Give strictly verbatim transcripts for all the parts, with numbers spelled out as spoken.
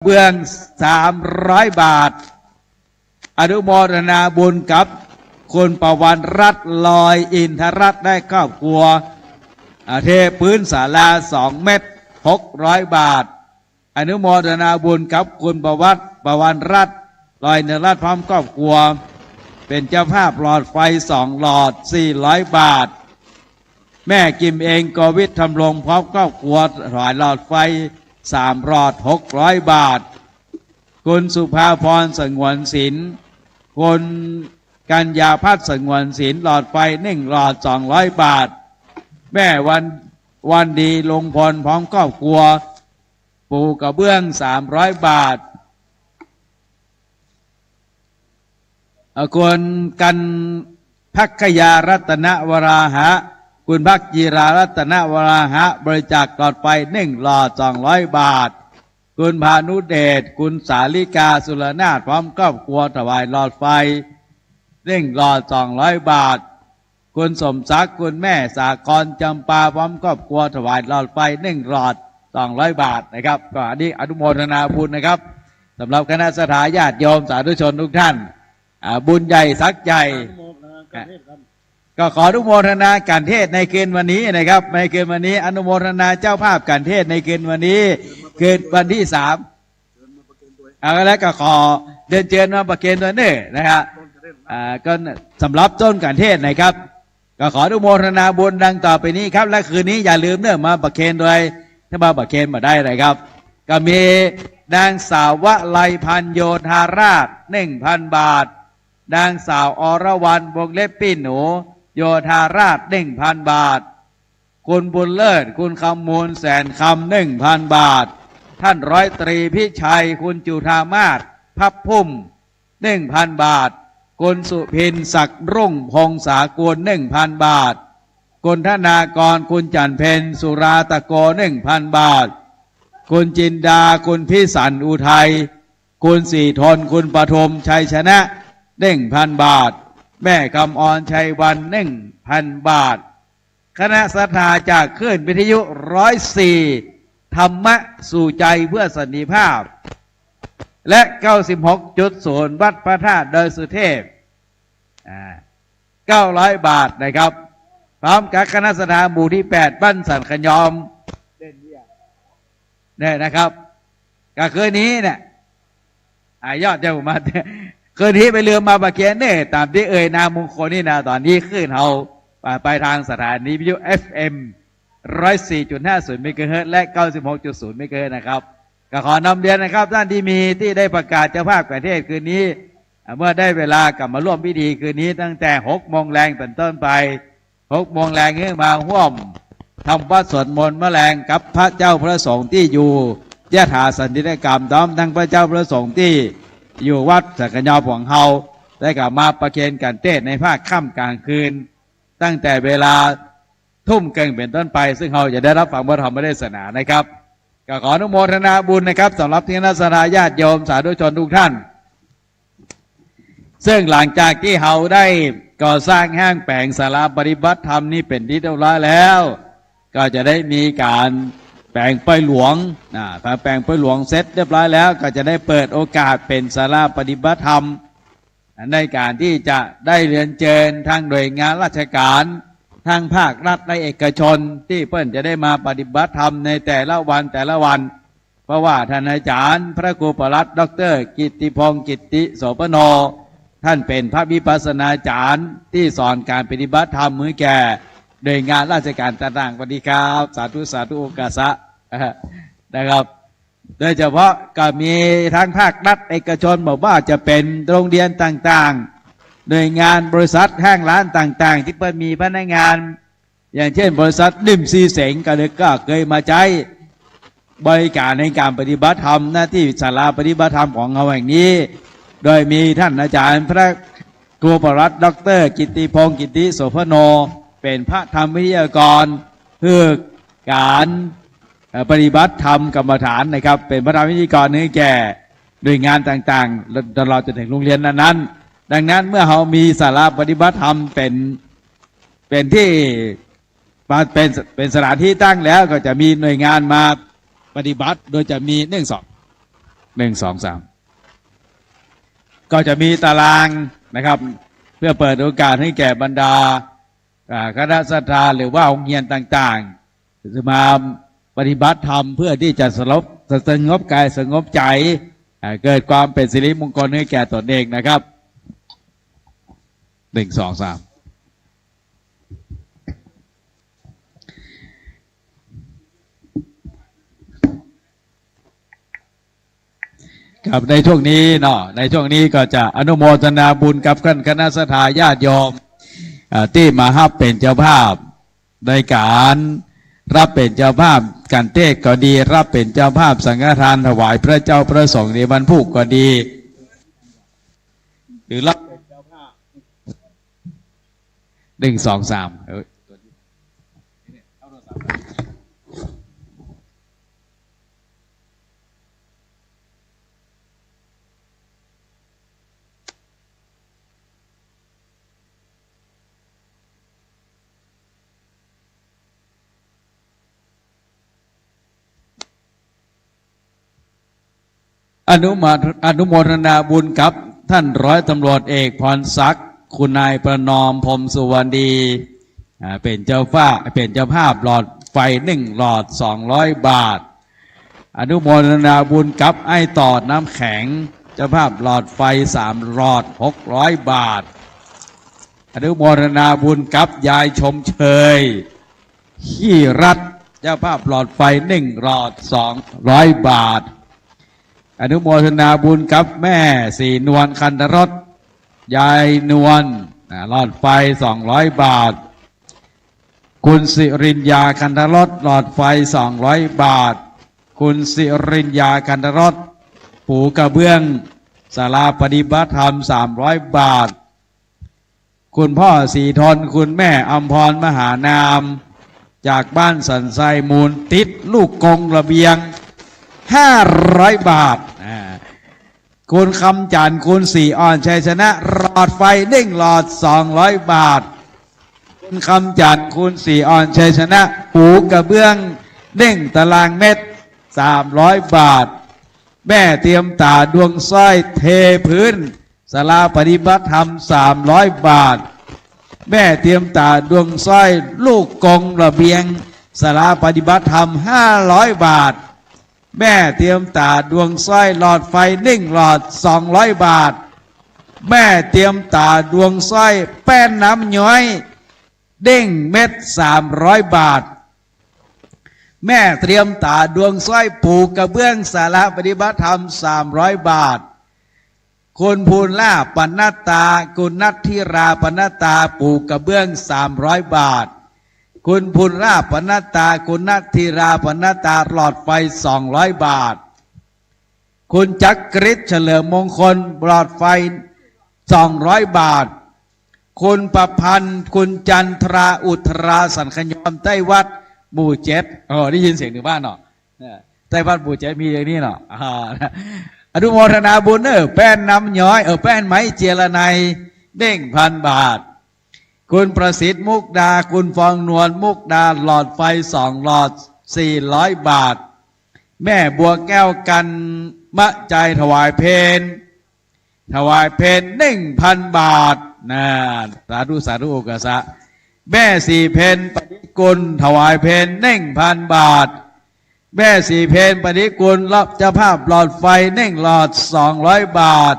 เบื้อง สามร้อยบาท อนุโมทนาบุญกับคุณประวันรัตน์ ลอยอินทรัตน์ และครอบครัว อ่า เทพื้นศาลา สองเมตร หกร้อยบาท อนุโมทนาบุญกับคุณประวัติ ประวันรัตน์ ลอยอินทรัตน์ พร้อมครอบครัว เป็นเจ้าภาพหลอดไฟสองหลอด สี่ร้อยบาท แม่กิมเอง โกวิท ธำรง พร้อมครอบครัว ถวายหลอดไฟสามหลอด หกร้อยบาท คุณสุภาพร สงวนศิลป์ คุณกัญญาภัทร สงวนศิลป์ หลอดไฟหนึ่งหลอด สองร้อยบาท แม่วัน วันดี ลุงพล พร้อมครอบครัว ปูกระเบื้องสามร้อยบาท เอ่อ คุณกัน ภักขยารัตนวราหะ คุณภักจีรารัตนวราหะ บริจาคหลอดไฟหนึ่งหลอด สองร้อยบาท คุณพานุเดช คุณสาลิกา สุรนาถ พร้อมครอบครัว ถวายหลอดไฟหนึ่งหลอด สองร้อยบาท คุณสมศักดิ์ คุณแม่สาคร จำปา พร้อมครอบครัว ถวายหลอดไฟหนึ่งหลอด สองร้อยบาทนะครับ ก็อันนี้อนุโมทนาบุญนะครับ สำหรับคณะศรัทธาญาติโยมสาธุชนทุกท่าน อ่า บุญใหญ่สักใหญ่ อนุโมทนาการเทศน์ครับ ก็ขออนุโมทนาการเทศน์ในคืนวันนี้นะครับ ในคืนวันนี้ อนุโมทนาเจ้าภาพการเทศน์ในคืนวันนี้ คืนวันที่สาม เอาแล้วก็ขอเรียนเจิญมาประเคนตวยเน่อนะฮะ อ่า ก็สำหรับต้นการเทศน์นะครับ ก็ขออนุโมทนาบุญดังต่อไปนี้ครับ และคืนนี้อย่าลืมเน่อมาประเคนตวย ถ้ามาประเคนบ่ได้นะครับ ก็มีนางสาววลัยพันธ์ โยธาราช หนึ่งพันบาท นางสาวอรวรรณ วงเล็บปี้หนู โยธาราช หนึ่งพันบาท คุณบุญเลิศ คุณคำมูล แสนคำ หนึ่งพันบาท ท่านร้อยตรีพิชัย คุณจุฑามาศ พับพุ่ม หนึ่งพันบาท คุณสุพิน ศักดิ์รุ่ง พงษากุล หนึ่งพันบาท คุณธนากร คุณจันทร์เพ็ญ สุราตะโก หนึ่งพันบาท คุณจินดา คุณพิสันต์ อุทัย คุณศรีทน คุณปทุม ชัยชนะ หนึ่งพันบาท แม่คำออน ชัยวรรณ หนึ่งพันบาท คณะศรัทธาจากคลื่นวิทยุ ร้อยสี่ ธรรมะสู่ใจเพื่อสันติภาพ และ เก้าสิบหกจุดศูนย์ วัดพระธาตุดอยสุเทพ อ่า เก้าร้อยบาทนะครับ พร้อมกับคณะศรัทธาหมู่ที่แปด บ้านสันขยอม เนี่ยนะครับ ก็คืนนี้เนี่ย อ่า ยอดเจ้ามา คืนนี้บ่าลืมมาประเคนเน่อ ต๋ามตี้เอ่ยนามมงคลนี่นะ ต๋อนนี้คลื่นเฮา อ่า ไปทางสถานีวิทยุ เอฟเอ็ม ร้อยสี่จุดห้าศูนย์เมกะเฮิรตซ์ และ เก้าสิบหกจุดศูนย์เมกะเฮิรตซ์นะครับ ก็ขอนำเรียนนะครับ ท่านที่มีตี้ได้ประกาศเจ้าภาพการเทศน์คืนนี้ อ่า เมื่อได้เวลาก็มาร่วมพิธีคืนนี้ ตั้งแต่หกโมงแลงเป็นต้นไป หกโมงแลงนี้มาฮ่วมทำวัตรสวดมนต์มะแลงกับพระเจ้าพระสงฆ์ตี้อยู่ยถาสันติกรรม พร้อมทั้งพระเจ้าพระสงฆ์ตี้อยู่วัดสันขยอมของเฮา ได้ก็มาประเคนการเทศน์ในภาคค่ำกลางคืน ตั้งแต่เวลาทุ่มเกิ่งเป็นต้นไป ซึ่งเฮาจะได้รับฟังพระธรรมเทศนานะครับ ก็ขออนุโมทนาบุญนะครับ สำหรับคณะศรัทธาญาติโยมสาธุชนทุกท่าน ซึ่งหลังจากตี้เฮาได้ก่อสร้างห้างแป๋งศาลาปฏิบัติธรรมนี้เป็นที่เรียบร้อยแล้ว ก็จะได้มีการแป๋งปอยหลวง นะ พอแป๋งปอยหลวงเสร็จเรียบร้อยแล้ว ก็จะได้เปิดโอกาสเป็นศาลาปฏิบัติธรรม ในการที่จะได้เรียนเชิญทางหน่วยงานราชการ ทางภาครัฐและเอกชน ตี้เปิ้นจะได้มาปฏิบัติธรรมในแต่ละวันแต่ละวัน เพราะว่าท่านอาจารย์พระครูปลัดด็อกเตอร์กิตติพงษ์ กิตติโสภโณ ท่านเป็นพระวิปัสสนาจารย์ตี้สอนการปฏิบัติธรรมหื้อแก่หน่วยงานราชการต่างๆ สวัสดีครับ สาธุ สาธุ โอกาสะ นะครับ โดยเฉพาะก็มีทั้งภาครัฐเอกชน บ่ว่าจะเป็นโรงเรียนต่างๆ หน่วยงานบริษัทห้างร้านต่างๆ ตี้เปิ้นมีพนักงาน อย่างเช่นบริษัทนิ่มซีเสง ก็เลย ก็เคยมาใจ๊บริการในการปฏิบัติธรรม ณ ตี้ศาลาปฏิบัติธรรมของเฮาแห่งนี้ โดยมีท่านอาจารย์พระครูปลัดด็อกเตอร์กิตติพงษ์ กิตติโสภโณ เป็นพระธรรมวิทยากร หื้อการ เอ่อ ปฏิบัติธรรมกรรมฐานนะครับ เป็นพระธรรมวิทยากรหื้อแก่หน่วยงานต่างๆ ตลอดจนถึงโรงเรียนนั้นๆ ดังนั้นเมื่อเฮามีศาลาปฏิบัติธรรมเป็น เป็นตี้ มาเป็น เป็นสถานที่ตั้งแล้ว ก็จะมีหน่วยงานมาปฏิบัติ โดยจะมี นึ่ง สอง หนึ่ง สอง สาม ก็จะมีตารางนะครับ เพื่อเปิดโอกาสให้แก่บรรดา อ่า คณะศรัทธาหรือว่าโฮงเฮียนต่างๆ จะมาปฏิบัติธรรมเพื่อที่จะสงบ สงบกายสงบใจ อ่า เกิดความเป็นสิริมงคลให้แก่ตนเองนะครับ หนึ่ง สอง สาม ครับ ในช่วงนี้เนาะ ในช่วงนี้ก็จะอนุโมทนาบุญกับท่านคณะศรัทธาญาติโยม อ่า ตี้มาฮับเป๋นเจ้าภาพ ในก๋านฮับเป๋นเจ้าภาพก๋านเตสน์ก็ดี ฮับเป๋นเจ้าภาพสังฆทานถวายพระเจ้าพระสงฆ์ในวันพูกก็ดี หรือฮับเป๋นเจ้าภาพ หนึ่ง สอง สาม เออ อนุมา- อนุโมทนาบุญกับท่านร้อยตำรวจเอกพรศักดิ์ คุณนายประนอม พรหมสุวรรณดี อ่า เป๋นเจ้าภาพ เป๋นเจ้าภาพหลอดไฟนึ่งหลอด สองร้อยบาท อนุโมทนาบุญกับไอ้ตอดน้ำแข็ง เจ้าภาพหลอดไฟสามหลอด หกร้อยบาท อนุโมทนาบุญกับยายชมเชย ขี้รัด เจ้าภาพหลอดไฟนึ่งหลอด สองร้อยบาท อนุโมทนาบุญกับแม่ศรีนวล คันธรส ยายนวล อ่า หลอดไฟสองร้อยบาท คุณสิริญญา คันธรส หลอดไฟสองร้อยบาท คุณสิริญญา คันธรส ปูกระเบื้องศาลาปฏิบัติธรรมสามร้อยบาท คุณพ่อศรีทน คุณแม่อำพร มหานาม จากบ้านสันทรายมูล ติดลูกกรงระเบียง ห้าร้อยบาท อ่า คุณคำจันทร์ คุณศรีอ่อน ชัยชนะ หลอดไฟนึ่งหลอด สองร้อยบาท คุณคำจันทร์ คุณศรีอ่อน ชัยชนะ ปูกระเบื้องนึ่งตารางเมตร สามร้อยบาท แม่เตรียมต๋าดวงสร้อย เทพื้นศาลาปฏิบัติธรรม สามร้อยบาท แม่เตรียมต๋าดวงสร้อย ลูกกรงระเบียงศาลาปฏิบัติธรรม ห้าร้อยบาท แม่เตรียมต๋าดวงสร้อย หลอดไฟนึ่งหลอด สองร้อยบาท แม่เตรียมต๋าดวงสร้อย แป้นน้ำย้อย เด้งเม็ด สามร้อยบาท แม่เตรียมต๋าดวงสร้อย ปูกระเบื้องศาลาปฏิบัติธรรม สามร้อยบาท คุณภูลลาภ ปณัตตา คุณนัทธิรา ปณัตตา ปูกระเบื้อง สามร้อยบาท คุณภูลลาภ ปณัตตา คุณนัทธิรา ปณัตตา หลอดไฟ สองร้อยบาท คุณจักริด เฉลิมมงคล หลอดไฟ สองร้อยบาท คุณประพันธ์ คุณจันทรา อุทรา สันขยอม ใต้วัดหมู่เจ็ด โอ้ ได้ยินเสียงถึงบ้านเนาะ เนี่ย ใต้วัดหมู่เจ็ดมีอย่างนี้เนาะ อ่า อนุโมทนาบุญเนอะ แป้นน้ำย้อย เออ แป้นไหมเจียรนัย เด้ง พันบาท คุณประสิทธิ์ มุกดา คุณฟองนวล มุกดา หลอดไฟ สองหลอด สี่ร้อยบาท แม่บัวแก้ว กันมะจาย ถวายเพล ถวายเพล หนึ่งพันบาท นะ สาธุ สาธุ โอกาสะ แม่ศรีเพล ปณิกุล ถวายเพล หนึ่งพันบาท แม่ศรีเพล ปณิกุล รับเจ้าภาพหลอดไฟ หนึ่งหลอด สองร้อยบาท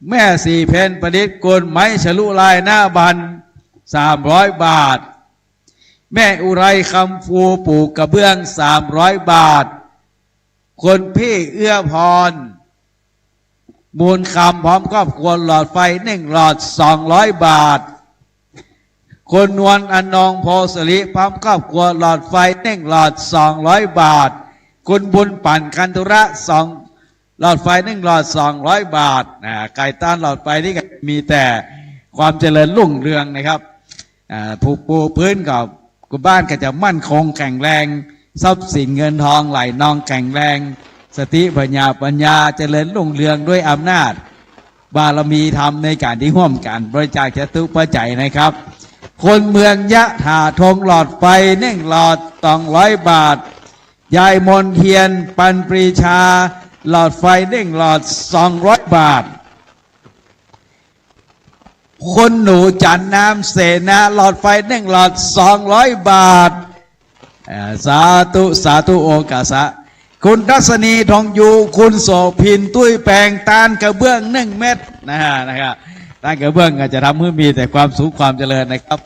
แม่ศรีเพล ปณิกุล ไม้ฉลุลายหน้าบัน สามร้อยบาท แม่อุไร คำฟู ปูกระเบื้อง สามร้อยบาท คุณพี่เอื้อพร มูลคำ พร้อมครอบครัว หลอดไฟ หนึ่งหลอด สองร้อยบาท คุณนวล อนงค์ โพธิ์สิริ พร้อมครอบครัว หลอดไฟ หนึ่งหลอด สองร้อยบาท คุณบุญปั่น กันธุระ สอง หลอดไฟ หนึ่งหลอด สองร้อยบาท นะ ไก่ต้านหลอดไฟนี่ก็มีแต่ความเจริญรุ่งเรืองนะครับ อ่า ผู้ปูพื้นก็ กู้บ้านก็จะมั่นคงแข็งแรง ทรัพย์สินเงินทองไหลนองแข็งแรง สติปัญญา ปัญญาเจริญรุ่งเรืองด้วยอำนาจบารมีธรรมในก๋านตี้ฮ่วมกั๋นบริจาคจตุปัจจัยนะครับ คนเมืองยะถาธง หลอดไฟ หนึ่งหลอด สองร้อยบาท ยายมนเทียน ปันปรีชา หลอดไฟนึ่งหลอดสองร้อยบาท คุณหนูจันทร์นามเสนา หลอดไฟนึ่งหลอดสองร้อยบาท อ่า สาธุ สาธุ โอกาสะ คุณทัศนี ทองยู คุณโสภิน ตุ้ยแปง ตานกระเบื้องนึ่งเม็ด นะฮะ นะครับ ตานกระเบื้องก็จะทำให้มีแต่ความสุขความเจริญนะครับ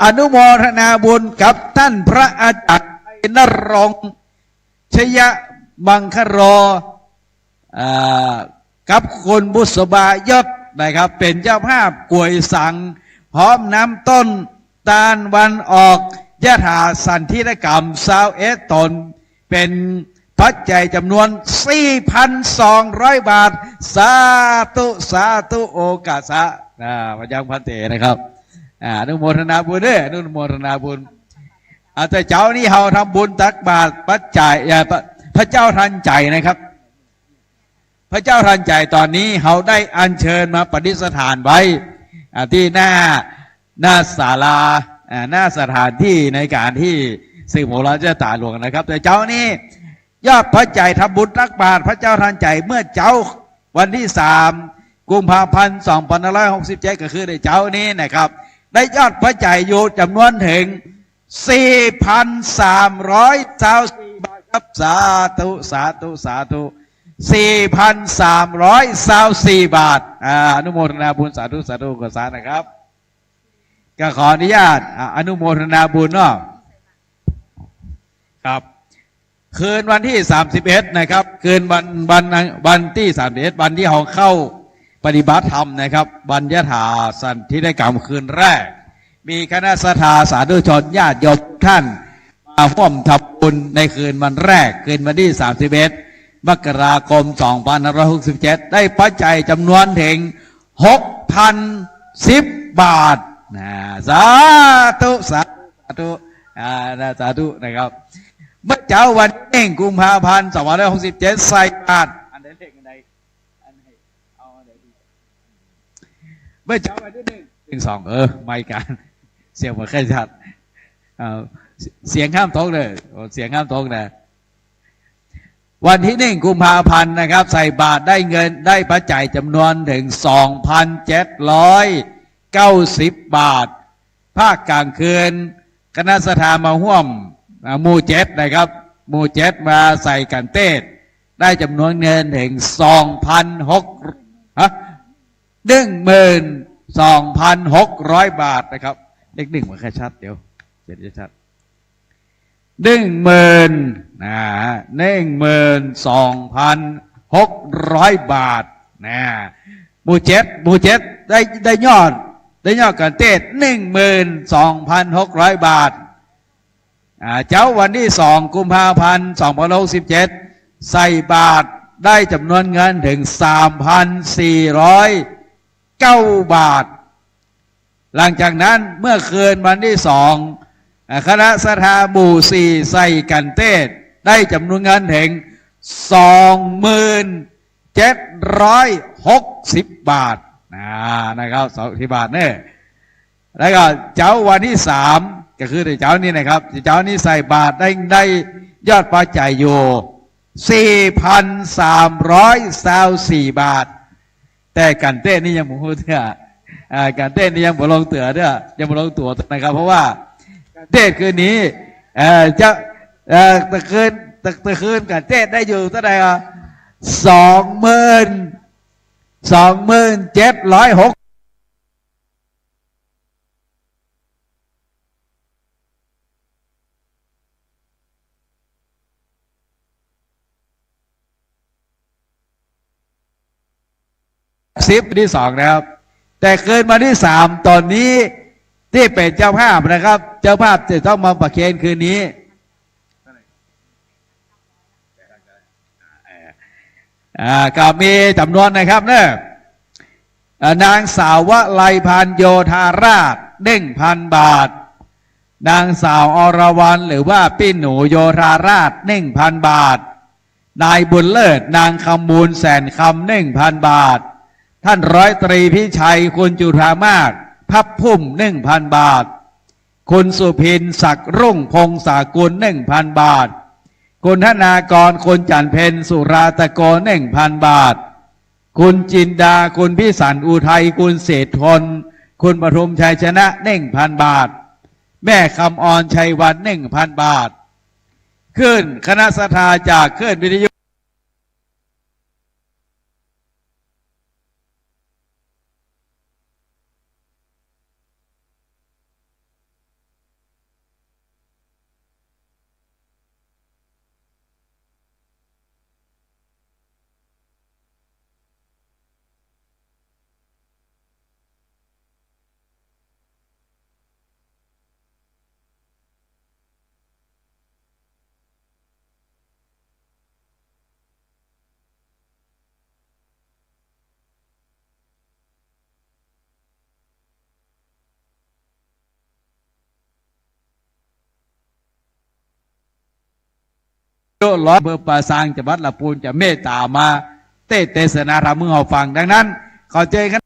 อนุโมทนาบุญกับท่านพระอาจารย์นรงค์ ชยมังคโร อ่า กับคุณบุษบายศนะครับ เป๋นเจ้าภาพก๋วยสัง พร้อมน้ำต้น ตานวันออก ยถาสันทิฏฐกรรม ซาวเอ็ดต๋น เป๋นปัจจัยจ๋ำนวน สี่พันสองร้อยบาท สาธุ สาธุ โอกาสะ อ่า มายังพันเตนะครับ อ่า อนุโมทนาบุญเด้อ อนุโมทนาบุญ อ่า แต่เจ๊านี้เฮาทำบุญตักบาตรปัจจัย อ่า พระ พระเจ้าทันใจ๋นะครับ พระเจ้าทันใจ๋ต๋อนนี้เฮาได้อัญเชิญมาประดิษฐานไว้ อ่า ตี้หน้า หน้าศาลา อ่า หน้าสถานตี้ในก๋านตี้สืบโหราชะต๋าหลวงนะครับ แต่เจ๊านี้ยอดปัจจัยทำบุญตักบาตรพระเจ้าทันใจ๋เมื่อเจ๊าวันตี้สามกุมภาพันธ์สองพันห้าร้อยหกสิบเจ็ด ก็คือในเจ๊านี้นะครับ ได้ยอดปัจจัยอยู่จ๋ำนวนเถิง สี่พันสามร้อยซาวสี่บาทครับ สาธุ สาธุ สาธุ สี่พันสามร้อยซาวสี่บาท อ่า อนุโมทนาบุญ สาธุ สาธุ ขอสานะครับ ก็ขออนุญาต อ่า อนุโมทนาบุญเนาะ ครับ คืนวันตี้สามสิบเอ็ดนะครับ คืนวัน วัน วันตี้สามสิบเอ็ด วันตี้เฮาเข้าปฏิบัติธรรมนะครับ วันยถาสันทิฏฐกรรมคืนแรก มีคณะศรัทธาสาธุชนญาติโยมท่านมาฮ่วมทำบุญในคืนวันแรก คืนวันตี้สามสิบเอ็ด มกราคมสองพันห้าร้อยหกสิบเจ็ด ได้ปัจจัยจ๋ำนวนเถิง หกพันสิบบาท นะ สาธุ สาธุ อ่า นะ สาธุนะครับ เมื่อเจ๊าวันตี้หนึ่งกุมภาพันธ์สองพันห้าร้อยหกสิบเจ็ด ใส่บาตร อันใดเลขอันใด อันใด เอาอันใดดี เมื่อเจ๊าวันตี้หนึ่ง หนึ่งสอง เออ ไม่กัน เสียงบ่ค่อยชัด เอ่อ เสียงห้ามตกเน่อ เสียงห้ามตกนะ วันตี้หนึ่งกุมภาพันธ์นะครับ ใส่บาตรได้เงิน ได้ปัจจัยจ๋ำนวนเถิง สองพันเจ็ดร้อยเก้าสิบบาท ภาคก๋างคืน คณะศรัทธามาฮ่วม อ่า หมู่เจ็ดนะครับ หมู่เจ็ดมาใส่กั๋นเตศน์ ได้จ๋ำนวนเงินเถิง สองพันหก ฮะ หนึ่งหมื่นสองพันหกร้อยบาทนะครับ เลขหนึ่งมันค่อยชัด เดี๋ยว เดี๋ยวจะชัด หนึ่งหมื่น นะฮะ หนึ่งหมื่นสองพันหกร้อยบาท นะ หมู่เจ็ด หมู่เจ็ด ได้ ได้ยอด ได้ยอดกั๋นเตศน์ หนึ่งหมื่นสองพันหกร้อยบาท อ่า เจ๊าวันตี้สองกุมภาพันธ์สองพันห้าร้อยหกสิบเจ็ด ใส่บาตรได้จ๋ำนวนเงินเถิง สามพันสี่ร้อยเก้าบาท หลังจากนั้นเมื่อคืนวันตี้สอง อ่า คณะศรัทธาหมู่สี่ใส่กั๋นเตศน์ ได้จ๋ำนวนเงินเถิง สองหมื่นเจ็ดร้อยหกสิบบาท นะ นะครับ สองสิบบาทเน่อ แล้วก็เจ๊าวันตี้สาม ก็คือเจ๊านี้นะครับ เจ๊านี้ใส่บาตรได้ ได้ยอดปัจจัยอยู่ สี่พันสามร้อยซาวสี่บาท แต่กั๋นเตศน์นี่ยังบ่ฮู้เตื้อ อ่า กั๋นเตศน์นี่ยังบ่ลงตั๋วเตื้อ ยังบ่ลงตั๋วนะครับ เพราะว่ากั๋นเตศน์คืนนี้ เอ่อ จะ เอ่อ ตะคืน ตะ ตะคืนกั๋นเตศน์ได้อยู่เต้าใดอ่ะ สองหมื่น สองหมื่นเจ็ดร้อยหก สิบตี้สองนะครับ แต่คืนวันตี้สาม ต๋อนนี้ตี้เป๋นเจ้าภาพนะครับ เจ้าภาพจะต้องมาประเคนคืนนี้ อ่า ก็มีจ๋ำนวนนะครับเน่อ อ่า นางสาววลัยพร โยธาราช หนึ่งพันบาท นางสาวอรวรรณ หรือว่าปี้หนู โยธาราช หนึ่งพันบาท นายบุญเลิศ นางคำมูล แสนคำ หนึ่งพันบาท ท่านร้อยตรีพิชัย คุณจุฑามาศ พับพุ่ม หนึ่งพันบาท คุณสุพิน ศักดิ์รุ่ง พงษ์สากุล หนึ่งพันบาท คุณธนากร คุณจันทร์เพ็ญ สุราตะโก หนึ่งพันบาท คุณจินดา คุณพิสันต์อุทัย คุณเศรษฐน คุณปทุมชัยชนะ หนึ่งพันบาท แม่คำออน ชัยวัฒน์ หนึ่งพันบาท คลื่นคณะศรัทธาจากคลื่นวิทยุ โยะร้อย อำเภอป่าซาง จังหวัดลำพูน จะเมตต๋ามาเตศน์เตศนาธรรมหื้อเฮาฟัง ดังนั้น ขอเจิญคณะ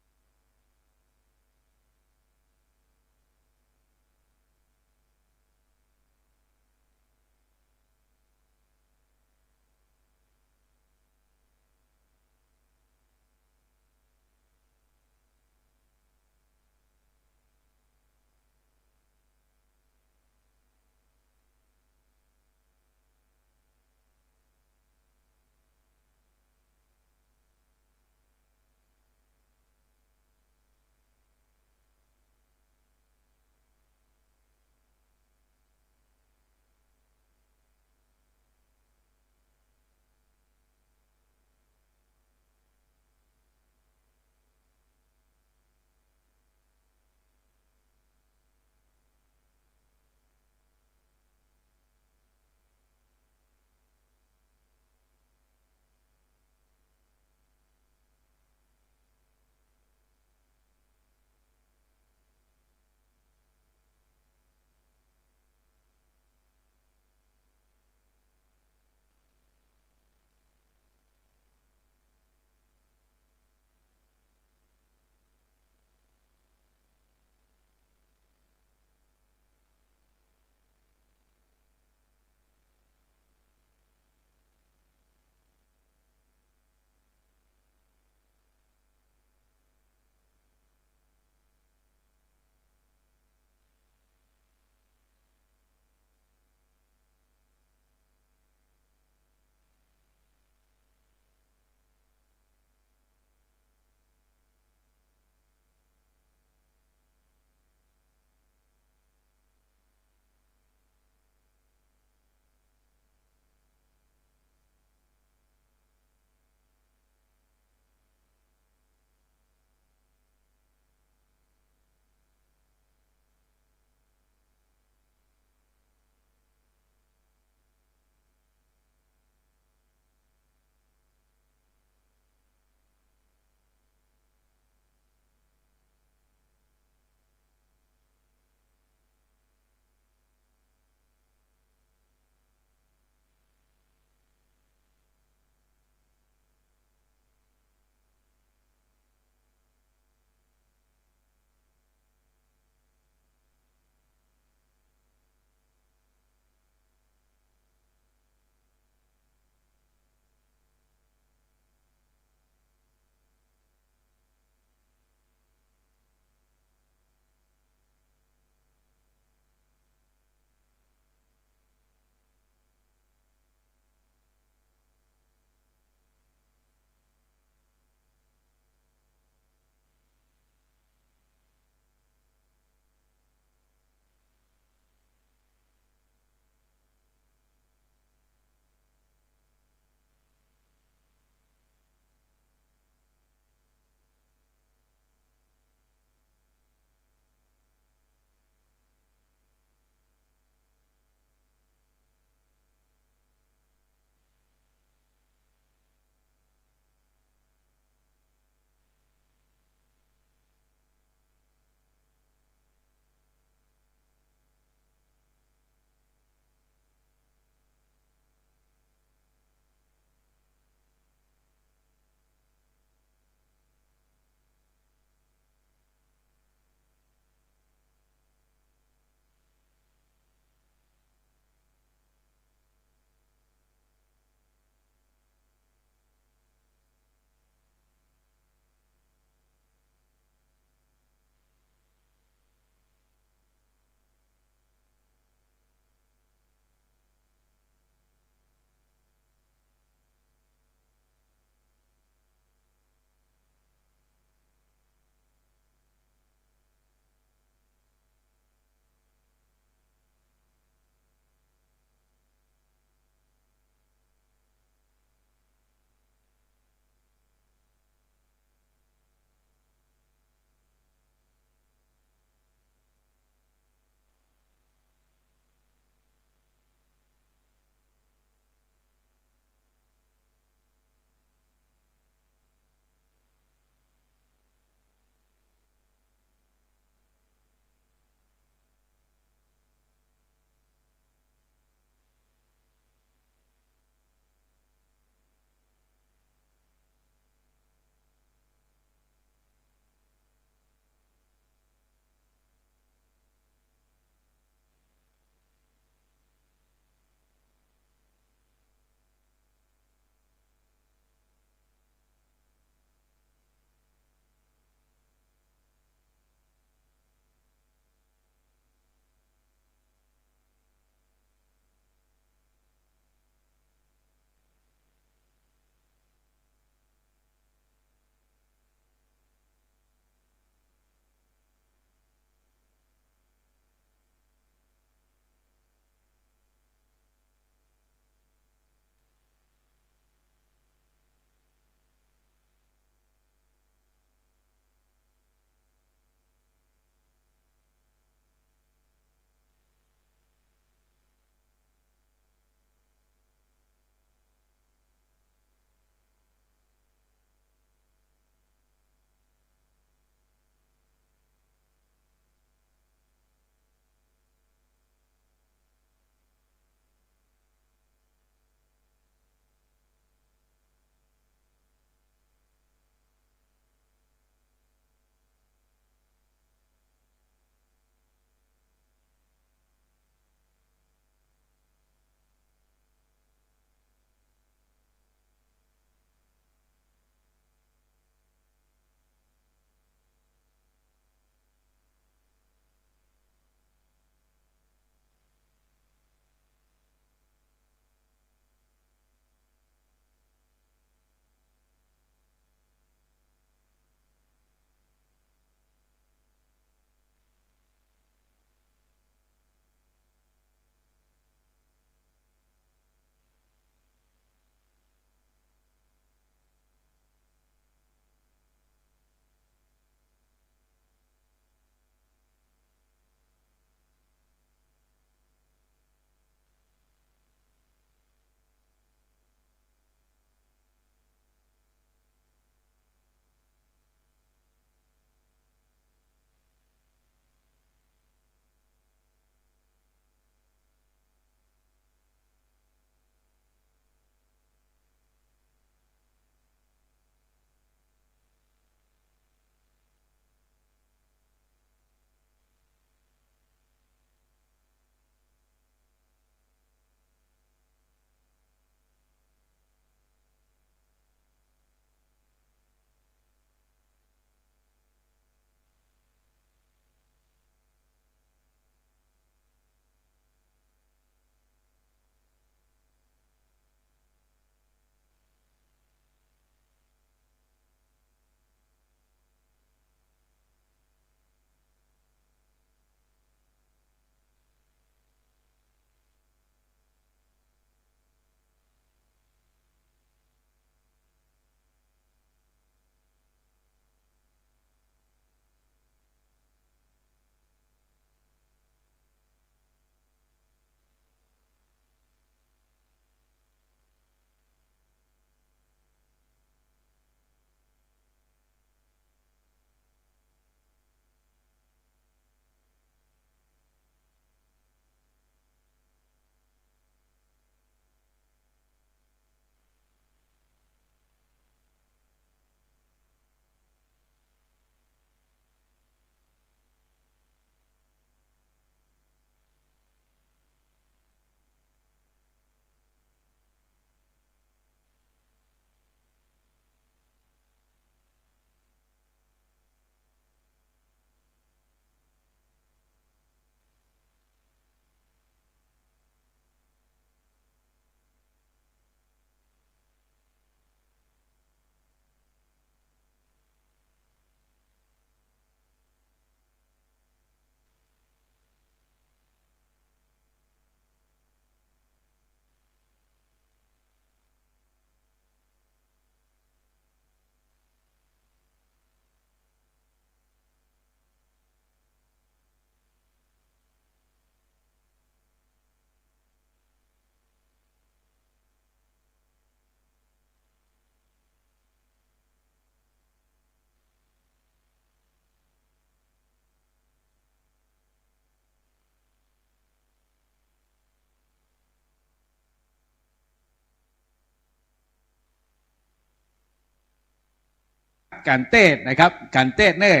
การเตสน์นะครับ การเตสน์เน่อ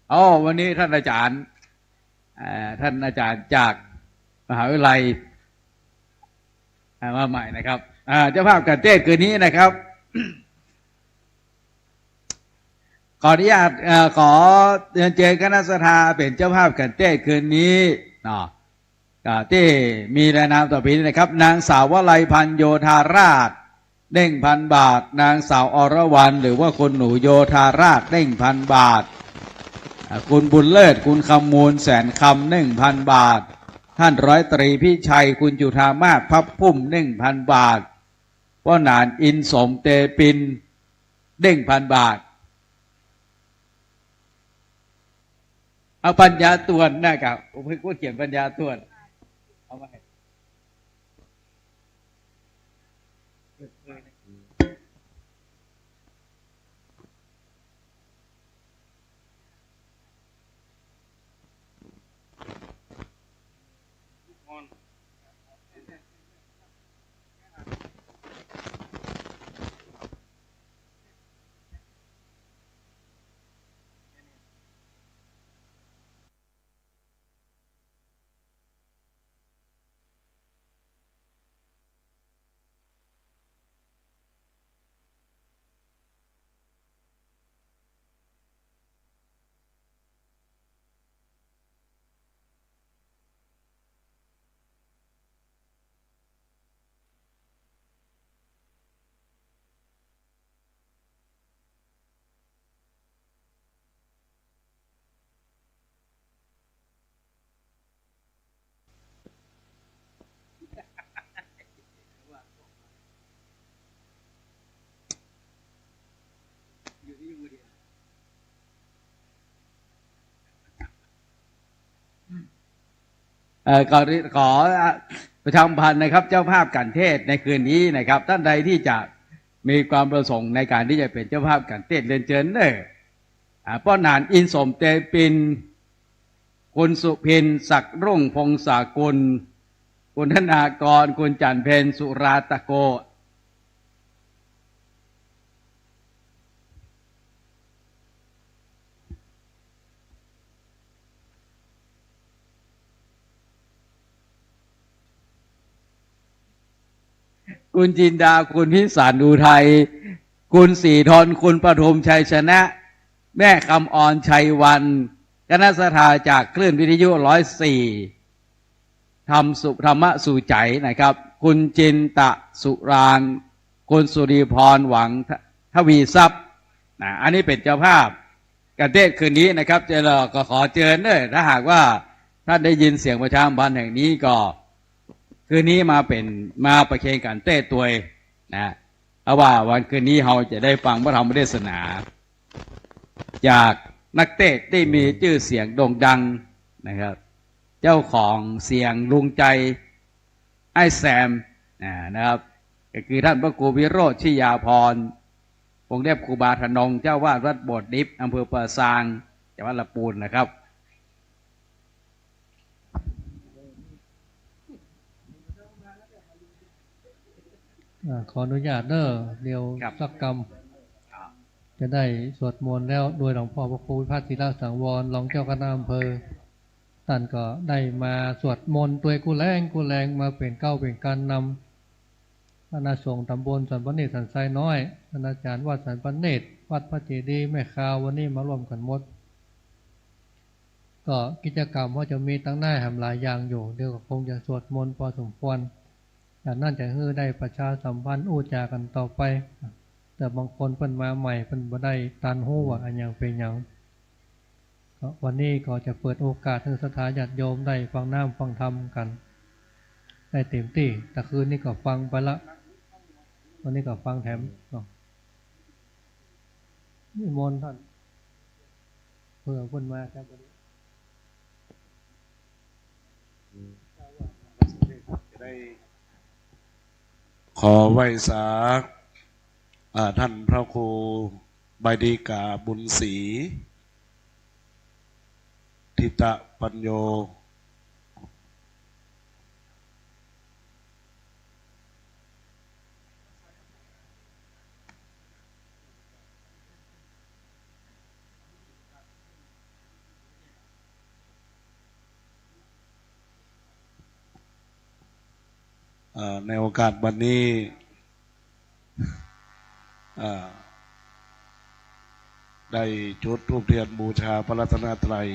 โอ้ วันนี้ท่านอาจารย์ เอ่อ ท่านอาจารย์จากมหาวิทยาลัย อ่า มาใหม่นะครับ อ่า เจ้าภาพการเตสน์คืนนี้นะครับ ขออนุญาต เอ่อ ขอเรียนเจิญคณะศรัทธาเป๋นเจ้าภาพการเตสน์คืนนี้เนาะ อ่า ตี้มีรายนามต่อไปนี้นะครับ นางสาววลัยพันธ์ โยธาราช หนึ่งพันบาท นางสาวอรวรรณ หรือว่าคุณหนูโยธาราช หนึ่งพันบาท อ่า คุณบุญเลิศ คุณคำมูล แสนคำ หนึ่งพันบาท ท่านร้อยตรีพิชัย คุณจุฑามาศ พับพุ่ม หนึ่งพันบาท ป้อหนาน อินสม เตปิน หนึ่งพันบาท เอาปัญญาต่วนนะครับ ผมให้กูเขียนปัญญาต่วน เอามาให้ เอ่อ ขอ ขอประชาสัมพันธ์นะครับ เจ้าภาพการเตสน์ในคืนนี้นะครับ ต้านใดตี้จะมีความประสงค์ในก๋านตี้จะเป๋นเจ้าภาพการเตสน์ เรียนเจิญเน่อ อ่า ป้อหนาน อินสม เตปิน คุณสุพิน ศักดิ์รุ่ง พงศากุล คุณธนากร คุณจันทร์เพ็ญ สุราตะโก คุณจินดา คุณพิสารอุทัย คุณศรีทน คุณปทุมชัยชนะ แม่คำออนชัยวรรณ คณะศรัทธาจากคลื่นวิทยุร้อยสี่ ธรรมสุ ธรรมะสู่ใจ๋นะครับ คุณจินตะสุรางค์ คุณสุริพร หวังทวีทรัพย์ นะ อันนี้เป๋นเจ้าภาพการเตสน์คืนนี้นะครับ เจ้าก็ขอเจิญเน่อ ถ้าหากว่าต้านได้ยินเสียงประชาสัมพันธ์แห่งนี้ก็ คืนนี้มาเป๋น มาประเคนการเตสน์ตวยนะ เพราะว่าวันคืนนี้เฮาจะได้ฟังพระธรรมเทศนา จากนักเตสน์ตี้มีจื้อเสียงโด่งดังนะครับ เจ้าของเสียงลุงใจ อ้ายแซม อ่า นะครับ ก็คือต้านพระครูวิโรจน์ ชิยาภรณ์ วงเล็บครูบาธนง เจ้าอาวาสวัดโบสถ์ดิบ อำเภอป่าซาง จังหวัดลำปูนนะครับ อ่า ขออนุญาตเน่อ เดี๋ยว ครับ สักกำ ครับ จะได้สวดมนต์แล้ว โดยหลวงพ่อพระครูวิพัฒน์ ธีระสังวร รองเจ้าคณะอำเภอ ต้านก็ได้มาสวดมนต์ตวยกู้แลงกู้แลง มาเป๋นเก๊าเป๋นกานนำ คณะสงฆ์ตำบลสันปะเนตรสันทรายน้อย คณาจารย์วัดสันปะเนตร วัดพระเจดีย์แม่คาว วันนี้มาร่วมกั๋นหมด ก็กิจกรรมก็จะมีตังหน้าแหมหลายอย่างอยู่ เดี๋ยวก็คงจะสวดมนต์พอสมควร จากนั้นจะหื้อได้ประชาสัมพันธ์อู้จ๋ากั๋นต่อไป แต่บางคนเปิ้นมาใหม่ เปิ้นบ่ได้ตันฮู้ว่าอะหยังเป๋นหยัง ก็วันนี้ก็จะเปิดโอกาสหื้อศรัทธาญาติโยมได้ฟังน้ำฟังธรรมกั๋น ได้เต็มตี้ ตะคืนนี้ก็ฟังไปละ วันนี้ก็ฟังแถมเนาะ นิมนต์ต้าน เผื่อเปิ้นมาครับ จะได้ขอไหว้สา อ่า ต้านพระครูใบดีกาบุญศรี ทิตะปัญโญ เ เอ่อ ในโอกาสวันนี้ เอ่อ ได้จุดธูปเทียนบูชาพระรัตนตรัย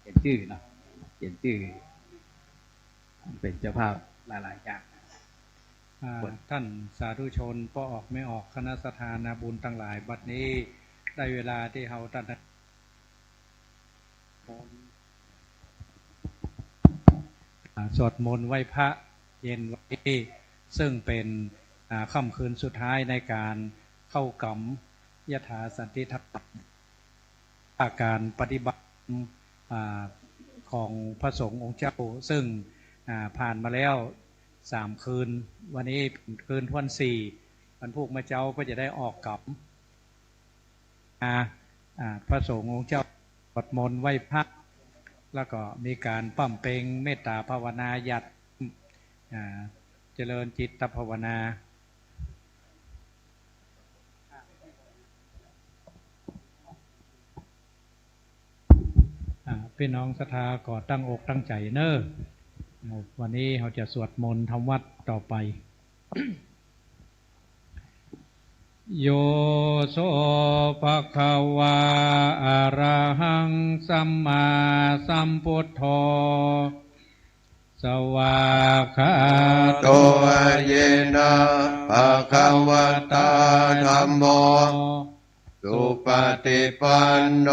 เปลี่ยนจื้อเนาะ เปลี่ยนจื้อ เป๋นเจ้าภาพหลายๆ อย่าง อ่า ท่านสาธุชน ป้อออกแม่ออก คณะศรัทธานาบุญตังหลาย บัดนี้ได้เวลาตี้เฮาตัน อ่า สวดมนต์ไหว้พระเย็นวันนี้ ซึ่งเป๋น อ่า ค่ำคืนสุดท้ายในก๋านเข้าก๋ำ ยถาสันติธรรม อาการปฏิบัติ อ่า ของพระสงฆ์องค์เจ้า ซึ่ง อ่า ผ่านมาแล้วสามคืน วันนี้เป๋นคืนถ้วนสี่ วันพูกเมื่อเจ๊าก็จะได้ออกก๋ำ อ่า อ่า พระสงฆ์องค์เจ้าสวดมนต์ไหว้พระ แล้วก็มีก๋านป้ำเป็งเมตตาภาวนาหยัด อ่า เจริญจิตภาวนา อ่า ปี้น้องศรัทธาก็ตั้งอกตั้งใจ๋เน่อ วันนี้เฮาจะสวดมนต์ทำวัตรต่อไป โย โส ภะคะวา อะระหัง สัมมาสัมพุทโธ สวากขาโต เยนะ ภะคะวะตา ธัมโม สุปะติปันโน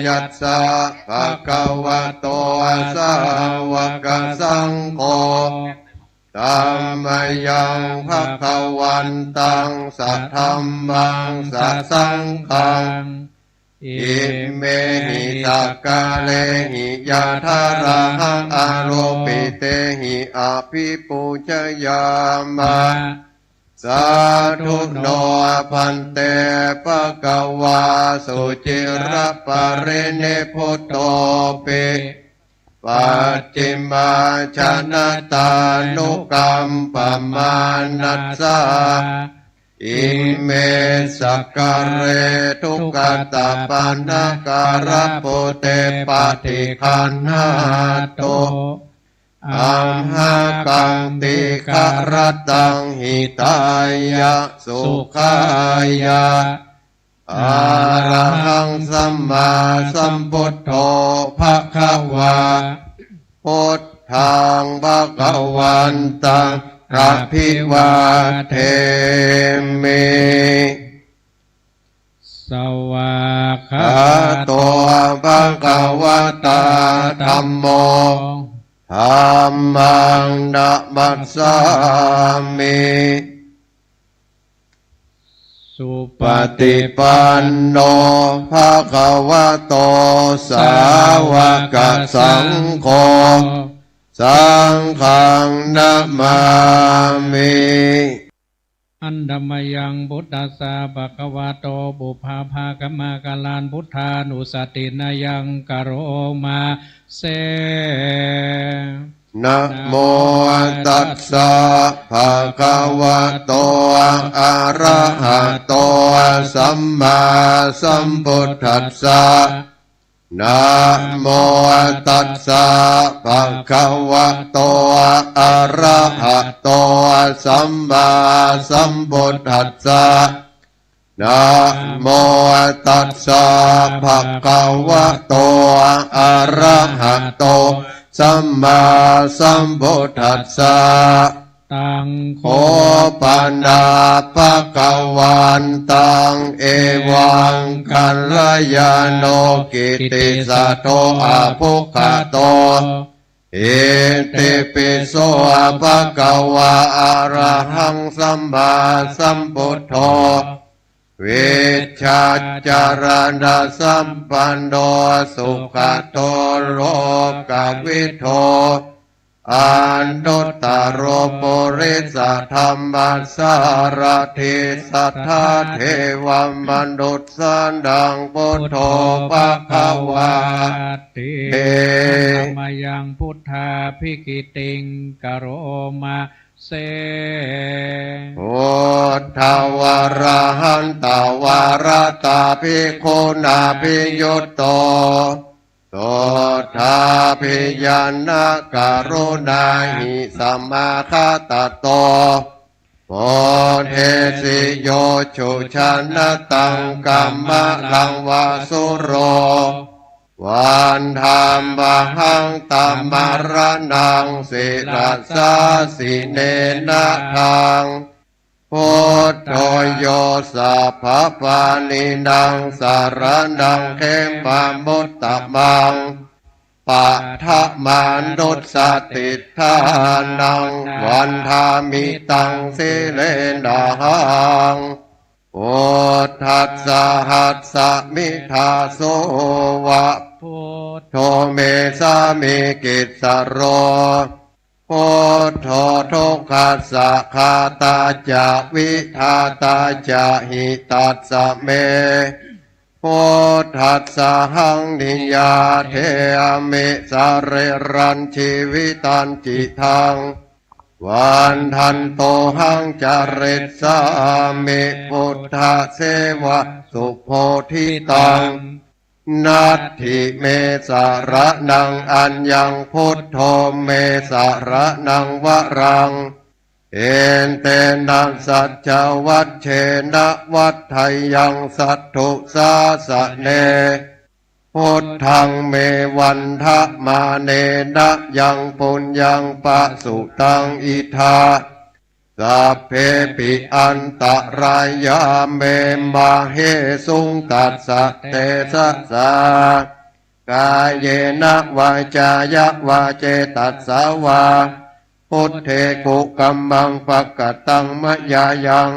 ยัสสะ ภะคะวะโต สาวกสังโฆ ธัมมะยัง ภะคะวันตัง สะธัมมัง สะสังฆัง อิเมหิ สักกาเลหิ ยะถาราหัง อาโรปิเตหิ อะภิปูชยามะ สาธุโน ภันเต ภะคะวา สุจิรปะรินิพพุตโตปิ ปัจฉิมาชนะตานุกัมปะมานัสสะ อิเม สักกาเร ทุกขัตตะปะหาการะปุเต ปะฏิคันหะตุ อัมหะกัง ติกะรัตตัง หิตายะ สุขายะ อะระหัง สัมมาสัมพุทโธ ภะคะวา พุทธัง ภะคะวันตัง อะภิวาเทมิ สวากขาโต ภะคะวะตา ธัมโม ธัมมัง นะมัสสามิ สุปะติปันโน ภะคะวะโต สาวกสังโฆ สังฆัง นะมามิ อันตมะยัง พุทธัสสะ ภะคะวะโต ปุพพะภะคะมะกะลัง พุทธานุสสะตินะยัง กะโรมาเส นะโมตัสสะ ภะคะวะโต อะระหะโต สัมมาสัมพุทธัสสะ นะโมตัสสะ ภะคะวะโต อะระหะโต สัมมาสัมพุทธัสสะ นะโมตัสสะ ภะคะวะโต อะระหะโต สัมมาสัมพุทธัสสะ ตัง โข ปะนะ ภะคะวันตัง เอวัง กัลยาโณ กิตติสะโท อะภุคคโต อิติปิโส ภะคะวา อะระหัง สัมมาสัมพุทโธ วิชชาจารณสัมปันโน สุขโต โลกวิทู อนุตตโร ปุริสธรรมสารถิ สัทธาเทวมนุสสานัง พุทโธ ภะคะวาติ เต มะยัง พุทธาภิกขิติง กะโรมะ เส พุทธวรหันตวรตาภิกขุณาภิยุตโต สุทธาภิญาณกรุณาหิสมาคตโต โพเทสิโย จุชนตัง กมลังวาสุโร วันทามหัง ตมรณัง ศิรสา สิเนนะทัง พุทโธ โย สัพพปาณินัง สรณัง เขมะมุตตมัง ปะทะมานุสสะติฏฐานัง วันทามิตัง สิเรนะหัง พุทธัสสะหัสสะมิทาโสวะ พุทโธ เมสามิกิสโร พุทโธ ทุกขัสสะฆาตาจะ วิทาตาจะ หิตัสสะเม พุทธัสสะหัง นิยาเทอะมิ สะรีรัง ชีวิตัง จิตัง วันทันโตหัง จาริสสามิ พุทธเสวะ สุโพธิตัง นัตถิเม สรณัง อัญญัง พุทโธ เม สรณัง วรัง เอเตนะ สัจจวัจเชนะ วัฏฏะยัง สัตถุสาสะเน พุทธัง เม วันทะมาเนนะ ยัง ปุญญัง ปะสุตัง อิทา สัพเพปิ อันตะรายา เม มะเหสุง ตัสสะ เตสะสา กาเยนะ วาจายะ วา เจตัสสะวา พุทเท กุกัมมัง ปะกะตัง มะยายัง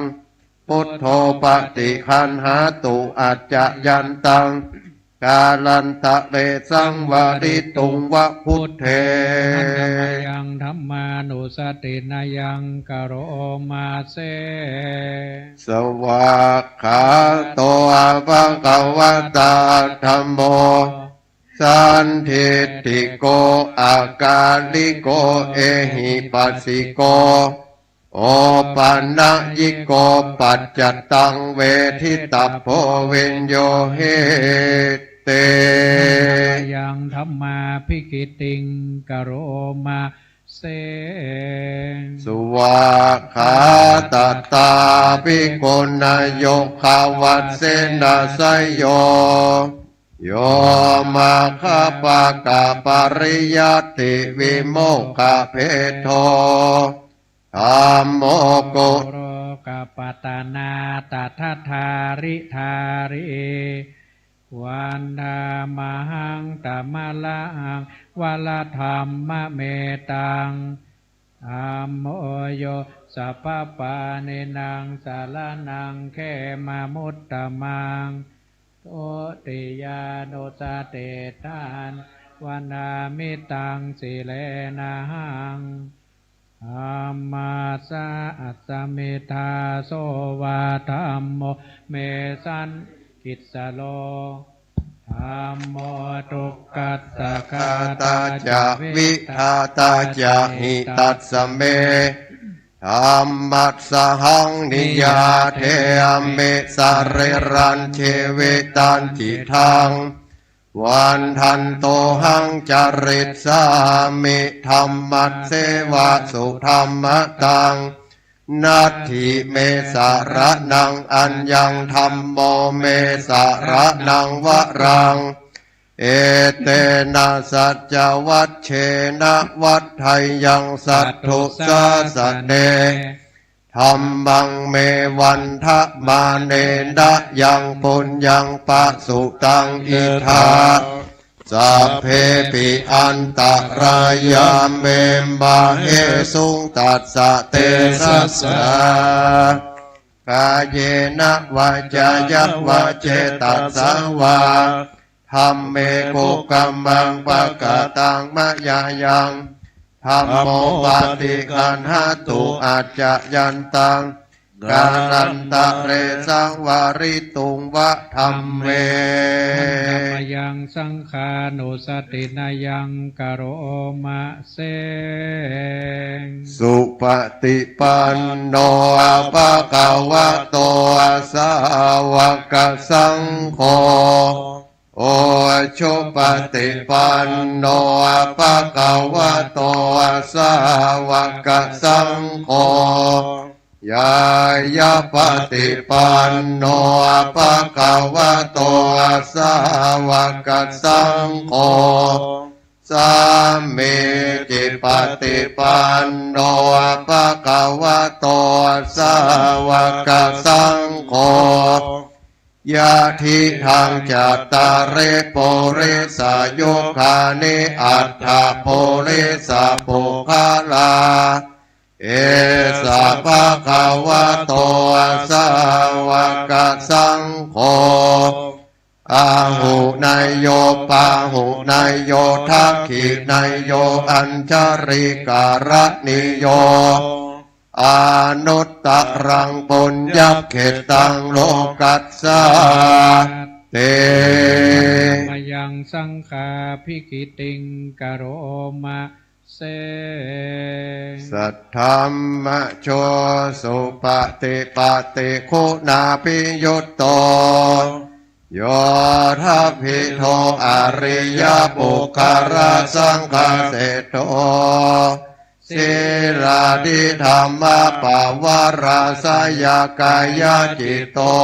พุทโธ ปะฏิคันหาตุ อัจจะยันตัง กาลันตะเร สังวาริตุง วะ พุทเท ยัง ธัมมานุสสตินะยัง กะโรมะ เส สวากขาโต ภะคะวะตา ธัมโม สันทิฏฐิโก อะกาลิโก เอหิปัสสิโก โอปะนะยิโก ปัจจะตัง เวทิตัพโพ วิญญูหิติ ยัง ธัมมาภิกขิติง กะโรมะ เส สวากขาตะตาภิกขุณโยคะวัสเสนะ สโย โย มัคคะปะกะปะริยัตติวิโมกขะเพโท ธัมโม กุ โรกะปัตตนา ตะทะทาริทารี วันทะมะหัง ตะมะระหัง วะระธัมมะเมตัง ธัมโม โย สัพพะปาณินัง สะระณัง เขมะมุตตะมัง ทุติยานุสสติฏฐานัง วันทามิตัง สิเรนะหัง ธัมมัสสะ อัสสะมิทาโสวะ ธัมโม เมสัน กิสโส ธัมโม ทุกขัสสะฆาตาจะ วิทาตาจะ หิตัสสะเม ธัมมัสสะหัง นิยาเทอะมิ สะรีรัง ชีวิตัง จิตัง วันทันโตหัง จาริสสามิ ธัมมัสเสวะ สุธัมมะตัง นัตถิเม สะระณัง อัญญัง ธัมโม เม สะระณัง วรัง Etena saccavajjena vaḍḍheyyaṃ satthu sāsane. Dhammaṃ me vandamānena yaṃ puññaṃ pasutaṃ idha, sabbepi antarāyā me māhesuṃ tassa tejasā. Kāyena vācāya va cetasā vā, dhamme kukammaṃ pakataṃ mayā yaṃ, dhammo paṭiggaṇhatu accayantaṃ, kālantare saṃvarituṃ va dhamme. Mayaṃ saṅghānussatinayaṃ karoma se. Supaṭipanno bhagavato sāvakasaṅgho, ujupaṭipanno bhagavato sāvakasaṅgho, ñāyapaṭipanno bhagavato sāvakasaṅgho, sāmīcipaṭipanno bhagavato sāvakasaṅgho, yadidaṃ cattāri purisayugāni aṭṭha purisapuggalā, esa bhagavato sāvakasaṅgho, āhuneyyo pāhuneyyo dakkhiṇeyyo añjalikaraṇīyo, anuttaraṃ puññakkhettaṃ lokassāti. Mayaṃ saṅghābhigītiṃ karoma se. Saddhammajo supaṭipattiguṇābhiyutto, yoṭṭhabbidho ariyapuggalasaṅghaseṭṭho, sīlādidhammapavarāsayakāyacitto,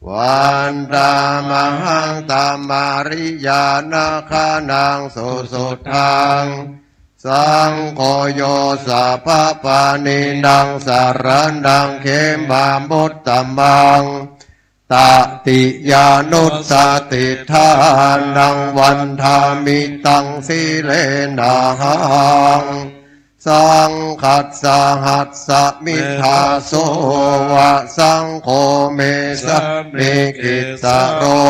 vandāmahaṃ tamariyanāgaṇaṃ susuddhaṃ. Saṅgho yo sabbapāṇīnaṃ saraṇaṃ khemamuttamaṃ, tatiyānussatiṭṭhānaṃ vandāmi taṃ sīlenahaṃ. Saṅghassāhasmi dāso va saṅgho me sāmikissaro,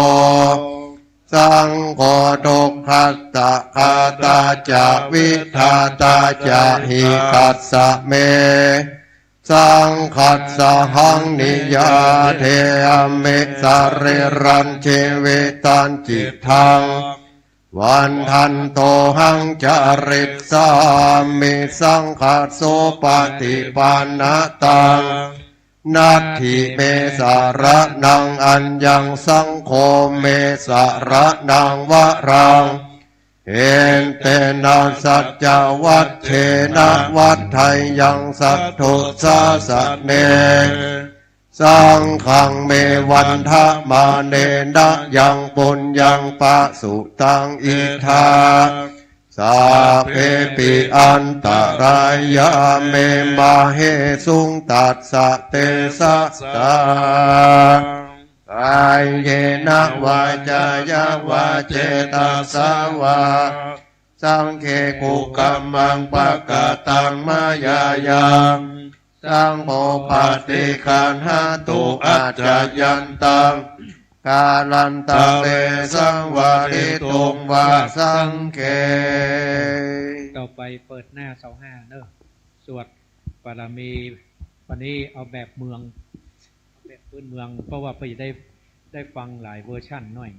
saṅgho dukkhassa ghātā ca vidhātā ca hikassa me, saṅghassāhaṃ niyyādemi sarīrañjīvitañcidaṃ, vandantohaṃ carissāmi saṅghassopaṭipannataṃ, natthi me saraṇaṃ aññaṃ saṅgho me saraṇaṃ varaṃ, etena saccavajjena vaḍḍheyyaṃ satthu sāsane, saṅghaṃ me vandamānena yaṃ puññaṃ pasutaṃ idha, sabbepi antarāyā me māhesuṃ tassa tejasā. Kāyena vācāya va cetasā vā, saṅghe kukammaṃ pakataṃ mayā yaṃ, saṅgho paṭiggaṇhatu accayantaṃ, kālantare saṃvarituṃ va saṅghe. ต่อไปเปิดหน้า ซาวห้า เนอะ สวดบารมี วันนี้เอาแบบเมือง เอาแบบพื้นเมือง เพราะว่าเพื่อจะได้ ได้ฟังหลายเวอร์ชันหน่อย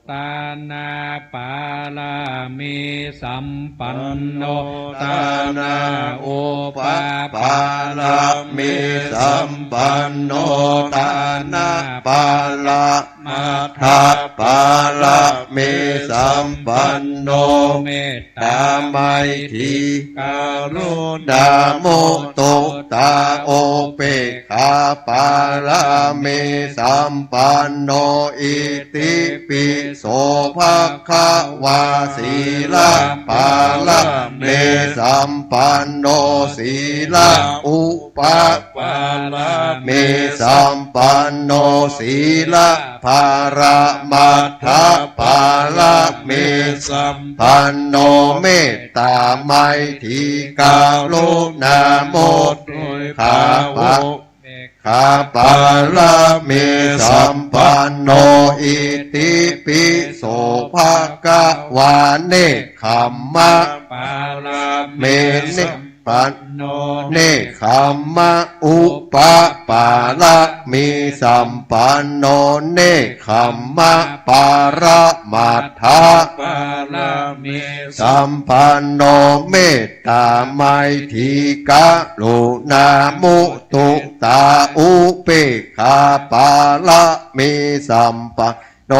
Dānapāramīsampanno, dānaupaparamīsampanno, dānapārami มัฏฐปารมีสัมปันโน เมตตาไมตรีกรุณามุตุตาอุเปกขาปารมีสัมปันโน อิติปิโสภะคะวา สีลปารมีสัมปันโน สีลอุปปารมีสัมปันโน สีลปรมัตถปารมีสัมปันโน เมตตาไมตรีกรุณามุตุตาอุเปกขาปารมีสัมปันโน อิติปิโสภะคะวา เนกขัมมะปารมีสัมปันโน เนกขัมมะอุปปารมีสัมปันโน เนกขัมมะปรมัตถปารมีสัมปันโน เมตตาไมตรีกรุณามุตุตาอุเปกขาปารมีสัมปันโน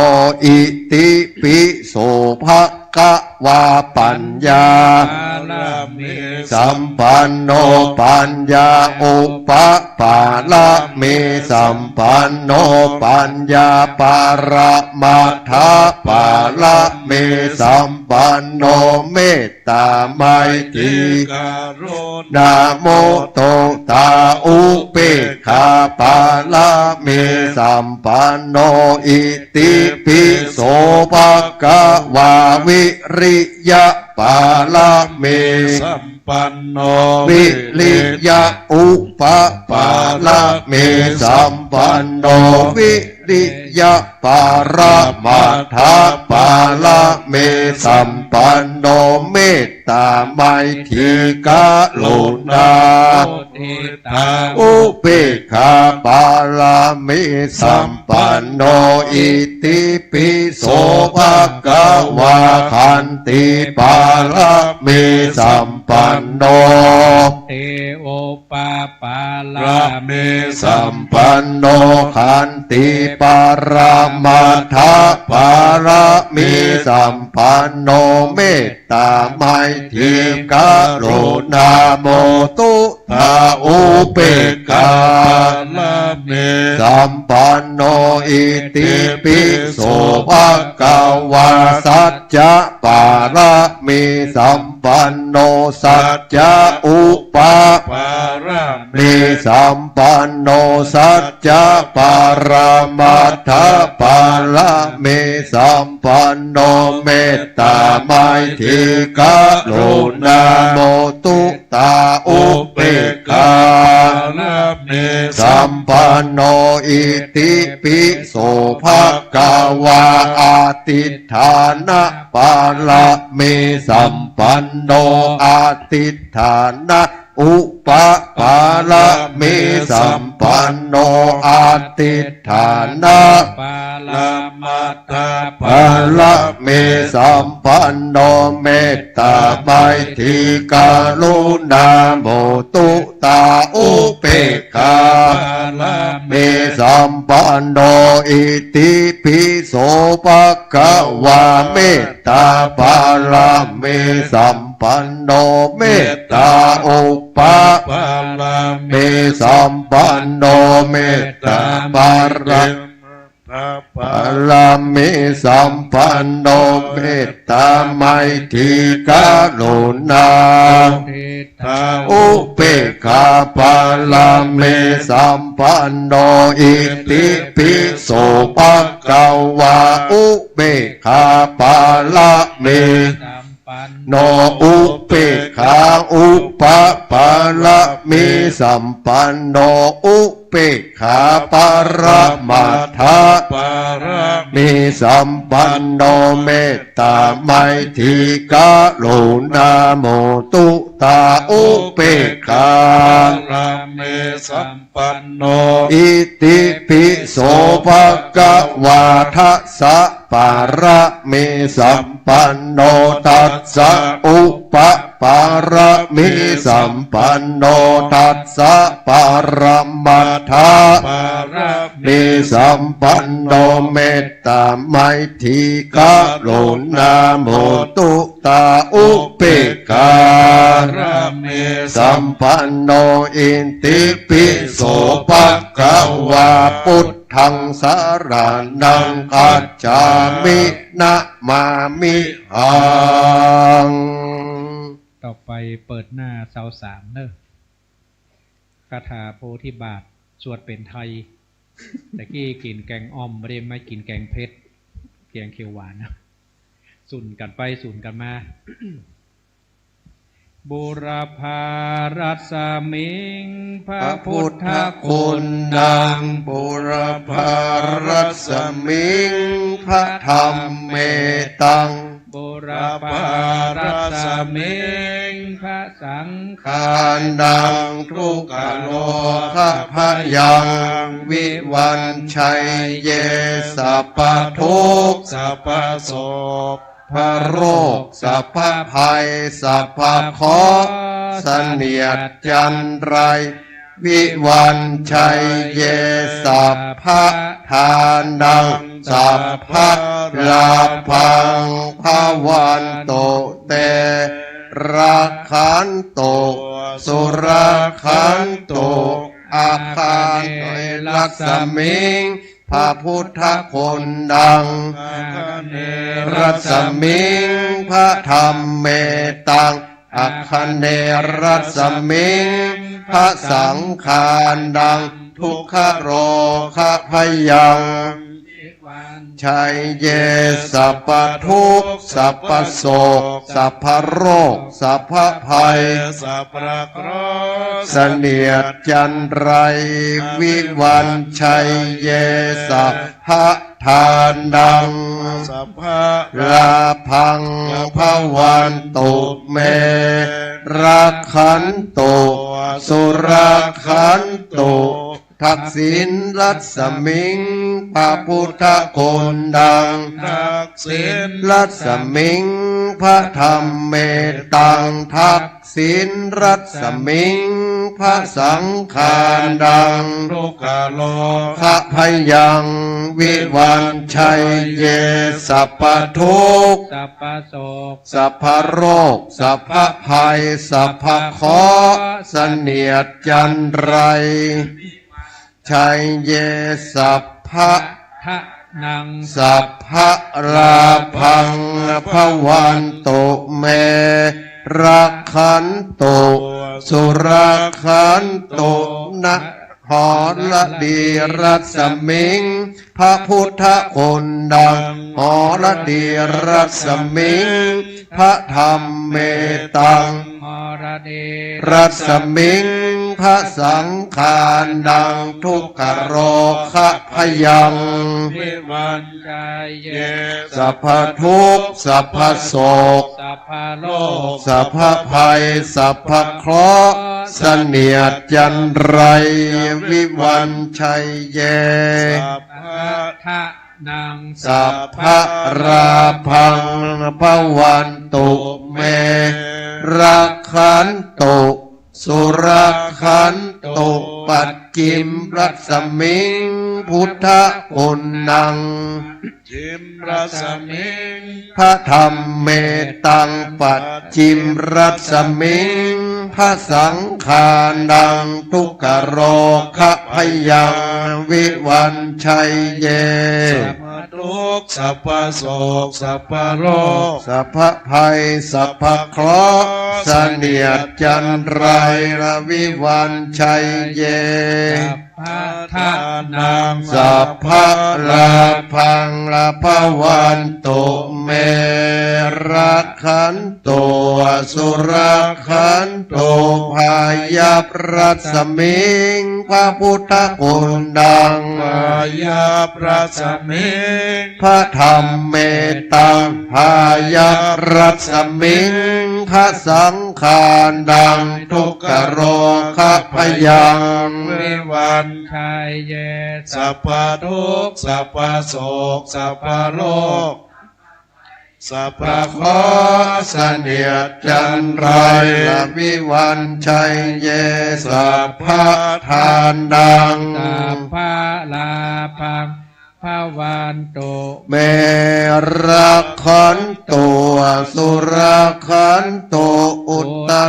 อิติปิโสภะคะวา ปัญญาปารมีสัมปันโน ปัญญาอุปปารมีสัมปันโน ปัญญาปรมัตถปารมีสัมปันโน เมตตาไมตรีกรุณามุตุตาอุเปกขาปารมีสัมปันโน อิติปิโสภะคะวา วิริยปารมีสัมปันโน วิริยอุปปารมีสัมปันโน วิริยปรมัตถปารมีสัมปันโน เมตตาไมตรีกรุณา ตาอุเปกขาปารมีสัมปันโน อิติปิโสภะคะวา ขันติปารมีสัมปันโน ขันติอุปปารมีสัมปันโน ขันติปรมัตถปารมีสัมปันโน เมต ตาไมตรีกรุณามุตุตาอุเปกขาปารมีสัมปันโน อิติปิโสภะคะวา สัจจะปารมีสัมปันโน สัจจะอุปปารมีสัมปันโน สัจจะปรมัตถปารมีสัมปันโน เมตตาไมตรีกรุณามุตุตาอุเปกขาปารมีสัมปันโน อิติปิโสภะคะวา อธิฏฐานปารมีสัมปันโน อธิฏฐาน อุปปารมีสัมปันโน อธิฏฐานปรมัตถปารมีสัมปันโน เมตตาไมตรีกรุณามุตุตาอุเปกขาปารมีสัมปันโน อิติปิโสภะคะวา เมตตาปารมีสัมปันโน เมตตาอุปปารมีสัมปันโน เมตตาปรมัตถปารมีสัมปันโน เมตตาไมตรีกรุณา อุเปกขาปารมีสัมปันโน อิติปิโสภะคะวา อุเปกขาปารมีสัมปันโน อุเปกขาอุปปารมีสัมปันโน อุเปกขาปรมัตถปารมีสัมปันโน เมตตาไมตรีกรุณามุตุตาอุเปกขาปารมีสัมปันโน อิติปิโสภะคะวา ทัสสะปารมีสัมปันโน ทัสสะอุป ปะปารมีสัมปันโน ทัสสะปะระมัตถะปารมีสัมปันโน เมตตาไมตรีกรุณามุตุตาอุเปกขาปารมีสัมปันโน อิติปิโสภะคะวา พุทธังสะระณังคัจฉามิ นะมามิหัง ต่อไปเปิดหน้าซาวสามเนอะ คาถาโพธิบาท สวดเป๋นไทย ตะกี้กิ๋นแกงอ่อม บ่าเดี่ยวมากิ๋นแกงเผ็ด แกงเขียวหวานนะ สุนกั๋นไปสุนกั๋นมา บูรพารัสมิง พระพุทธคุณดัง บูรพารัสมิง พระธัมเมตัง บูรพารัสมิง พระสังฆานัง ทุกขโรคพยัง วิวัญชัยเย สัพพทุกข์ สัพพโศก พระโรค สัพพภัย สัพพเคราะห์ เสนียดจัญไร วิวัญชัยเย สัพพทานัง สัพพลาภัง ภวันตุเต รักขันตุ สุรักขันตุ อัคคเนรัสมิง พระพุทธคุณดัง อัคคเนรัสมิง พระธัมเมตัง อัคคเนรัสมิง พระสังฆานัง ทุกขโรคพยัง ชัยเย สัพพทุกข์ สัพพโศก สัพพโรค สัพพภัย สัพพเคราะห์ เสนียดจัญไร วิวัญชัยเย สัพพทานัง สัพพลาภัง ภวันตุเม รักขันตุ สุรักขันตุ ทักษิณรัสมิง พระพุทธคุณดัง ทักษิณรัสมิง พระธัมเมตัง ทักษิณรัสมิง พระสังฆานัง ทุกขโรคพยัง วิวัญชัยเย สัพพทุกข์ สัพพโศก สัพพโรค สัพพภัย สัพพเคราะห์ เสนียดจัญไร ชัยเย สัพพทานัง สัพพลาภัง ภวันตุเม รักขันตุ สุรักขันตุ นะ หรดีรัสมิง พระพุทธคุณดัง หรดีรัสมิง พระธัมเมตัง หรดีรัสมิง พระสังฆานัง ทุกขโรคพยัง วิวัญชัยเย สัพพทุกข์ สัพพโศก สัพพโรค สัพพภัย สัพพเคราะห์ เสนียดจัญไร วิวัญชัยเย สัพพทานัง สัพพลาภัง ภวันตุเม รักขันตุ สุรักขันตุ ปัจฉิมรัสมิง พุทธคุณดัง ปัจฉิมรัสมิง พระธัมเมตัง ปัจฉิมรัสมิง พระสังฆานัง ทุกขโรคพยัง วิวัญชัยเย สัพพทุกข์ สัพพโศก สัพพโรค สัพพภัย สัพพเคราะห์ เสนียดจัญไร วิวัญชัยเย สัพพทานัง สัพพลาภัง ภวันตุเม รักขันตุ สุรักขันตุ พายัพรัสมิง พระพุทธคุณดัง พายัพรัสมิง พระธัมเมตัง พายัพรัสมิง พระสังฆานัง ทุกขโรคพยัง วิวัญชัยเย สัพพทุกข์ สัพพโศก สัพพโรค สัพพะเคราะห์เสนียดจัญไร ละวิวัญชัยเย สัพพะทานัง สัพพะลาภัง ภะวันตุ เม รักขันตุ สุรักขันตุ อุตตะ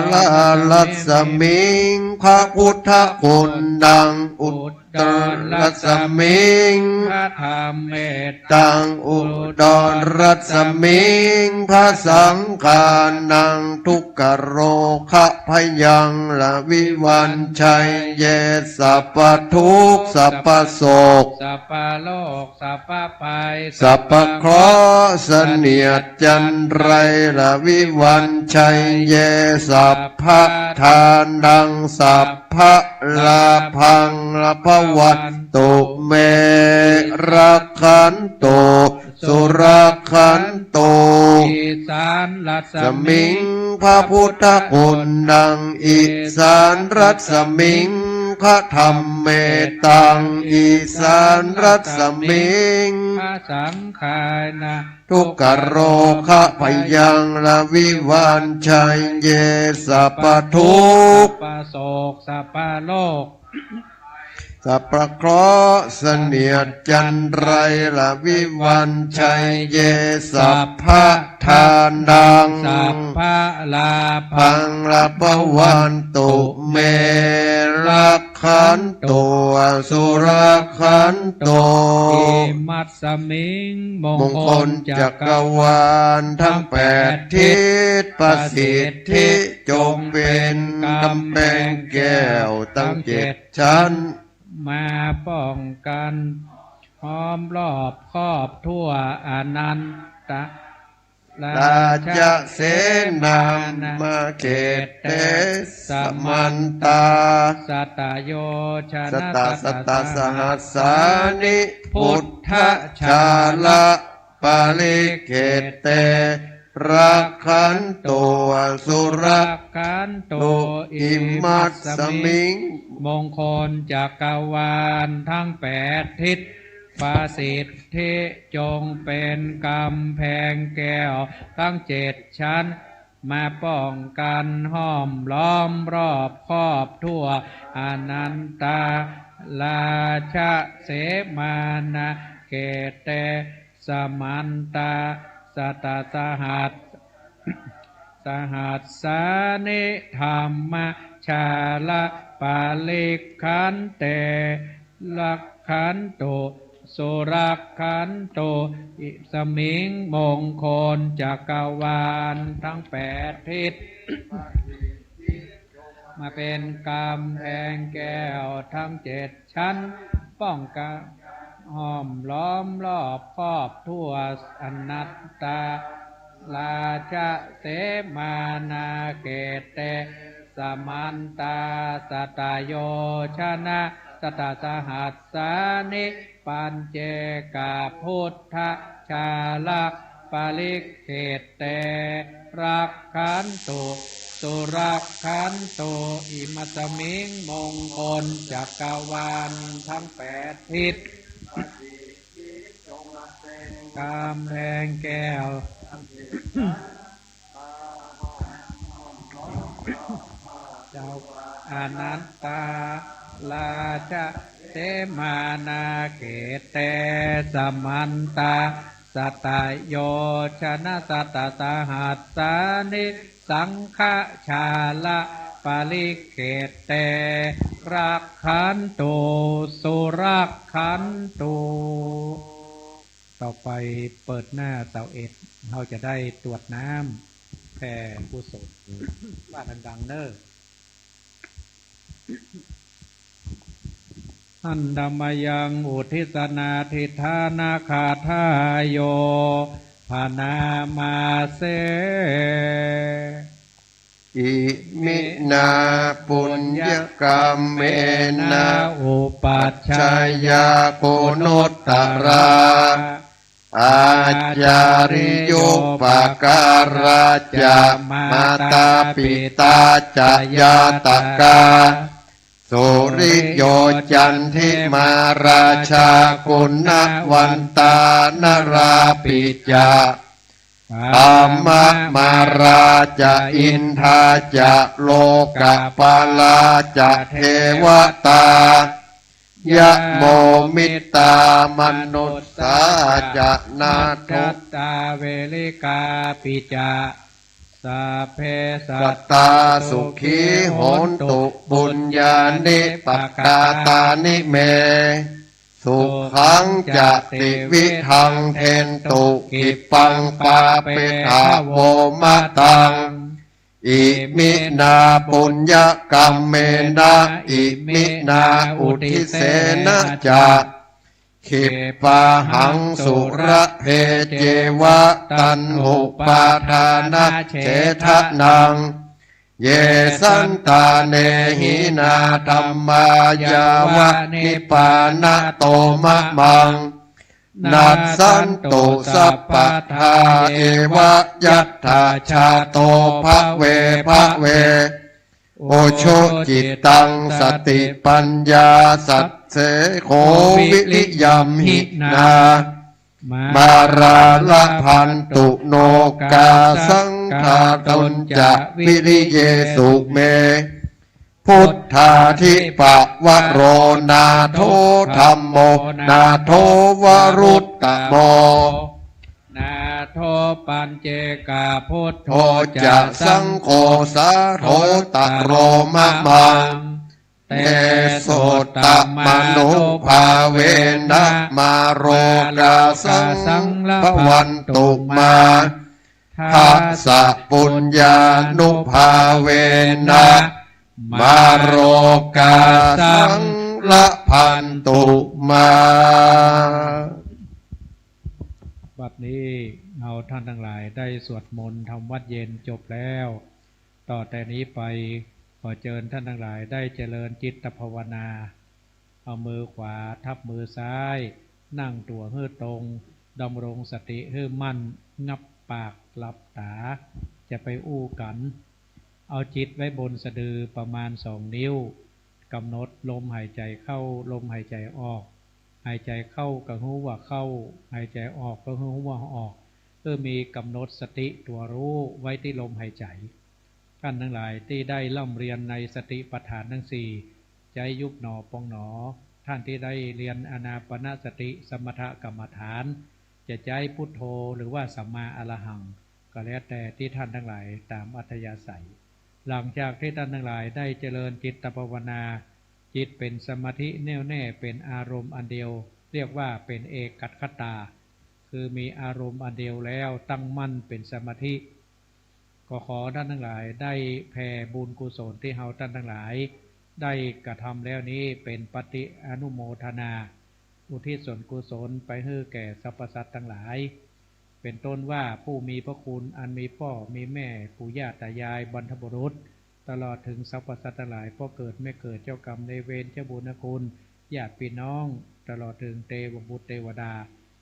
รัสมิง พระพุทธกุณณัง อุตตะรัสมิง พระธัมเม ตัง อุดรรัสมิง พระสังฆานัง ทุกขโรคพยัง ละวิวัญชัยเย สัพพะทุกข์สัพพะโศก สัพพะโรคสัพพะภัย สัพพะเคราะห์เสนียดจัญไร ละวิวัญชัยเย สัพพะทานัง สัพพะลาภัง ละภะวันตุ เม รักขันตุ สุรักขันตุ อิสานรัสมิง พระพุทธกุณณัง อิสานรัสมิง พระธัมเม ตัง อิสานรัสมิง พระสังฆานัง ทุกขโรคพยัง ละวิวัญชัยเย สัพพะทุกข์ สัพพะโศกสัพพะโรค สัพพะเคราะห์เสนียดจัญไร ละวิวัญชัยเย สัพพะทานัง สัพพะลาภัง ละภะวันตุ เม รักขันตุ สุรักขันตุ อิมัสมิง มงคลจักรวาลทั้งแปดทิศ ประสิทธิจงเป็นกำแพงแก้วทั้งเจ็ดชั้น มาป้องกันห้อมรอบครอบทั่ว อนันตะ ราชเสนานาเขตเต สมันตา สัตตโยชนะ สัตตะ สัตตะ สหัสสานิ พุทธชาละ ปริเขตเต รักขันตุ สุรักขันตุ อิมัสมิง มงคลจักรวาลทั้งแปดทิศ ประสิทธิจงเป็นกำแพงแก้วทั้งเจ็ดชั้น มาป้องกันห้อมล้อมรอบครอบทั่ว อนันตา ราชเสมานาเขตเต สมันตา สัตตะ สหัส สหัสสานิ ธัมมชาละ ปริกขันเต รักขันตุ สุรักขันตุ อิสมิง มงคลจักรวาลทั้งแปดทิศ มาเป็นกำแพงแก้วทั้งเจ็ดชั้น ป้องกันห้อมล้อมรอบครอบทั่ว อนันตา ราชเสมานาเขตเต สมันตา สัตตโยชนะ สัตตะ สหัสสานิ ปัญเจกะ พุทธชาละ ปริเขตเต รักขันตุ สุรักขันตุ อิมัสมิง มงคลจักรวาลทั้งแปดทิศ กำแพงแก้ว เจ้า อนันตา ราชเสมานาเขตเต สมันตา สัตตโยชนะ สัตตะ สหัสสานิ สังฆชาละ ปริเขตเต รักขันตุ สุรักขันตุ ต่อไปเปิดหน้าซาวเอ็ด เฮาจะได้ตรวจน้ำแผ่กุศล ว่าดังๆ เน้อ หันดะมะยัง อุทธิสสะนา ทิฏฐานะคาถา โย ภะนามาเส อิมินา ปุญญะกัมเมนะ อุปัชฌายากุณุตตะรา อาจาริยุปการะจะ มาตาปิตาจะ ญาตะกา สุริโยจันทิมา ราชากุณวันตา นราปิจะ กามมาราจะอินทาจะโลกปาลาจะเทวตา ยะโมมิตตามนุสสาจะนาทุ ตาเวริกาปิจะ สัพเพสัตตาสุขีโหนตุ ปุญญานิปกาตานิเม สุขังจะติวิทังเทนตุ ขิปปังปาเปทาโวมะตัง อิมินาปุญญกัมเมนะ อิมินาอุทิเสนะจะ ขิปปาหังสุระเพเจวะ ตัณหุปาทานเฉทะนัง เยสันตาเนหินาธัมมายาวะนิปปานะโตมะมัง นัสสันตุสัพพะทา เอวะยัตถาชาโตภะเวภะเว อุชุจิตตังสติปัญญาสัจเสโขวิริยัมหินา มาราละพันตุโนกาสังขาตุนจะวิริเยสุเม พุทธาธิปะวะโรนาโถธัมโมนาโถวรุตตะโม นาโถปัจเจกะพุทโธจะสังโฆสาโถตะโรมะมัง เตโสตมะโนภาเวนะมาโรกาสังละพันตุมา ทัสสะปุญญานุภาเวนะมาโรกาสังละพันตุมา บัดนี้เฮาท่านตังหลายได้สวดมนต์ทำวัตรเย็นจบแล้ว ต่อแต่นี้ไปขอเจิญท่านตังหลายได้เจริญจิตภาวนา เอามือขวาทับมือซ้าย นั่งตั๋วหื้อตรง ดำรงสติหื้อมั่น งับปากหลับต๋า จะไปอู้กั๋น เอาจิตไว้บนสะดือประมาณสองนิ้ว กำหนดลมหายใจ๋เข้า ลมหายใจ๋ออก หายใจ๋เข้าก็ฮู้ว่าเข้า หายใจ๋ออกก็ฮู้ว่าออก เออ มีกำหนดสติตั๋วฮู้ไว้ตี้ลมหายใจ๋ ท่านตังหลายตี้ได้ร่ำเรียนในสติปัฏฐานทั้งสี่ ใจ๊ยุบหนอพองหนอ ท่านตี้ได้เรียนอานาปานสติสมถกรรมฐาน จะใจ๊พุทโธหรือว่าสัมมาอรหัง ก็แล้วแต่ตี้ท่านตังหลายต๋ามอัธยาศัย หลังจากตี้ท่านตังหลายได้เจริญจิตภาวนา จิตเป๋นสมาธิแน่วแน่เป๋นอารมณ์อันเดียว เรียกว่าเป๋นเอกัคคตา คือมีอารมณ์อันเดียวแล้วตั้งมั่นเป๋นสมาธิ ก็ขอท่านตังหลายได้แผ่บุญกุศลตี้เฮาท่านตังหลายได้กระทำแล้วนี้เป๋นปฏิอนุโมทนา อุทิศส่วนกุศลไปหื้อแก่สรรพสัตว์ตังหลาย เป๋นต้นว่าผู้มีพระคุณอันมีป้อมีแม่ ปู่ย่าต๋ายาย บรรพบุรุษ ตลอดเถิงสรรพสัตว์ตังหลาย ป้อเกิดแม่เกิด เจ้ากรรมนายเวร เจ้าบุญคุณ ญาติปี้น้อง ตลอดเถิงเตวบุตรเตวดา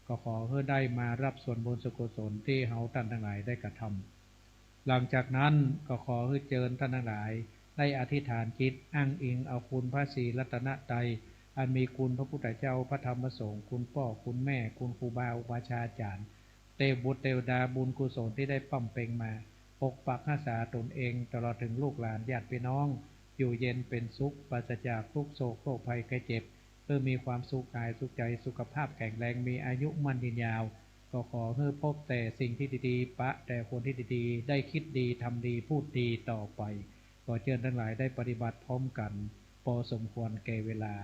ก็ขอหื้อได้มาฮับส่วนบุญส่วนกุศลตี้เฮาท่านตังหลายได้กระทำ หลังจากนั้นก็ขอหื้อเจิญท่านตังหลายได้อธิษฐานจิตอ้างอิงเอาคุณพระศรีรัตนตรัย อันมีคุณพระพุทธเจ้า พระธรรม พระสงฆ์ คุณป้อ คุณแม่ คุณครูบาอุปัชฌาย์อาจ๋ารย์ เตวบุตรเตวดา บุญกุศลตี้ได้บำเพ็ญมา ปกปักฮักษาต๋นเอง ตลอดเถิงลูกหลานญาติปี้น้อง อยู่เย็นเป๋นสุข ปราศจากทุกข์โศกโรคภัยไข้เจ็บ เออ มีความสุขกายสุขใจ๋ สุขภาพแข็งแรง มีอายุมั่นยืนยาว ก็ขอหื้อพบแต่สิ่งที่ดีๆ ปะแต่คนที่ดีๆ ได้คิดดี ทำดี พูดดีต่อไป ขอเจิญท่านตังหลายได้ปฏิบัติพร้อมกั๋น ปอสมควรแก่เวลา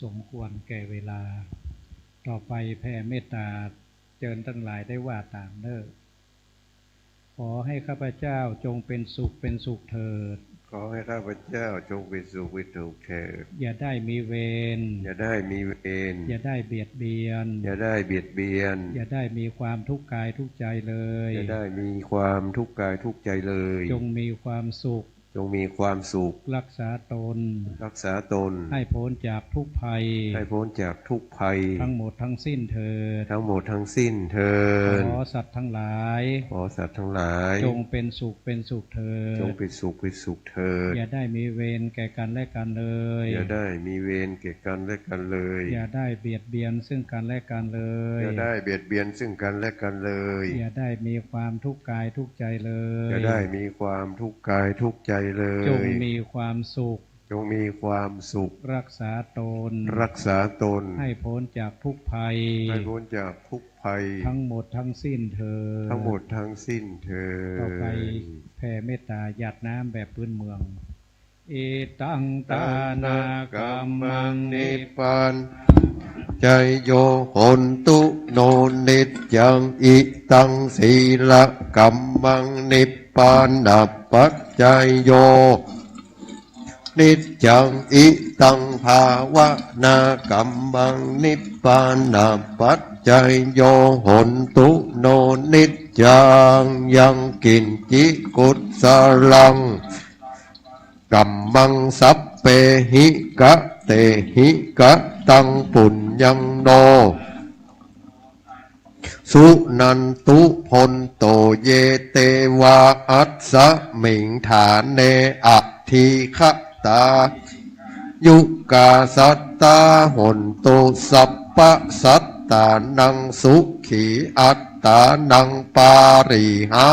สมควรแก่เวลา ต่อไปแผ่เมตตาเจิญตังหลายได้ว่าต๋ามเน้อ ขอให้ข้าพเจ้าจงเป็นสุขเป็นสุขเถิด ขอให้ข้าพเจ้าจงเป็นสุขเป็นสุขเถิด อย่าได้มีเวร อย่าได้มีเวร อย่าได้เบียดเบียน อย่าได้เบียดเบียน อย่าได้มีความทุกข์กายทุกข์ใจเลย อย่าได้มีความทุกข์กายทุกข์ใจเลย จงมีความสุข จงมีความสุข รักษาตน รักษาตน ให้พ้นจากทุกข์ภัย ให้พ้นจากทุกข์ภัย ทั้งหมดทั้งสิ้นเถิด ทั้งหมดทั้งสิ้นเถิด ขอสัตว์ทั้งหลาย ขอสัตว์ทั้งหลาย จงเป็นสุขเป็นสุขเถิด จงเป็นสุขเป็นสุขเถิด อย่าได้มีเวรแก่กันและกันเลย อย่าได้มีเวรแก่กันและกันเลย อย่าได้เบียดเบียนซึ่งกันและกันเลย อย่าได้เบียดเบียนซึ่งกันและกันเลย อย่าได้มีความทุกข์กายทุกข์ใจเลย อย่าได้มีความทุกข์กายทุกข์ใจเลย จงมีความสุข จงมีความสุข รักษาตน รักษาตน ให้พ้นจากทุกข์ภัย ให้พ้นจากทุกข์ภัย ทั้งหมดทั้งสิ้นเถิด ทั้งหมดทั้งสิ้นเถิด ต่อไปแผ่เมตตาหยาดน้ำแบบพื้นเมือง Idaṃ dānakammaṃ nibbānapaccayo hontu no niccaṃ. Idaṃ sīlakammaṃ nibbānapaccayo niccaṃ. Idaṃ bhāvanākammaṃ nibbānapaccayo hontu no niccaṃ. Yaṃ kiñci kusalaṃ kammaṃ sabbehi katehi kataṃ puññaṃ no suṇantu bhonto ye devā asmiṃ ṭhāne adhigatā yukā sattā hontu sabbasattānaṃ sukhī attānaṃ pārihā.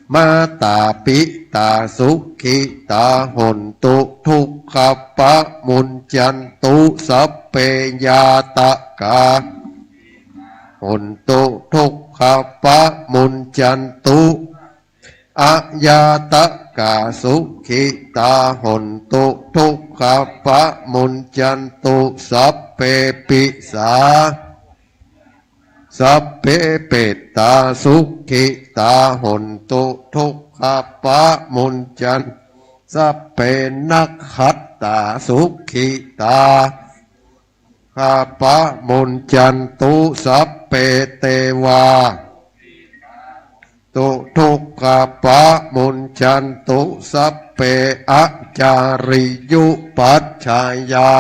Mātā pitā sukhitā hontu dukkhā pamuñcantu. Sabbe ñātakā hontu dukkhā pamuñcantu. Añātakā sukhitā hontu dukkhā pamuñcantu. Sabbe pisā sabbe petā sukhitā hontu dukkhā pamuñcantu. Sabbe nakkhattā sukhitā pamuñcantu. Sabbe devā tu dukkhā pamuñcantu. Sabbe ācariyupajjhāyā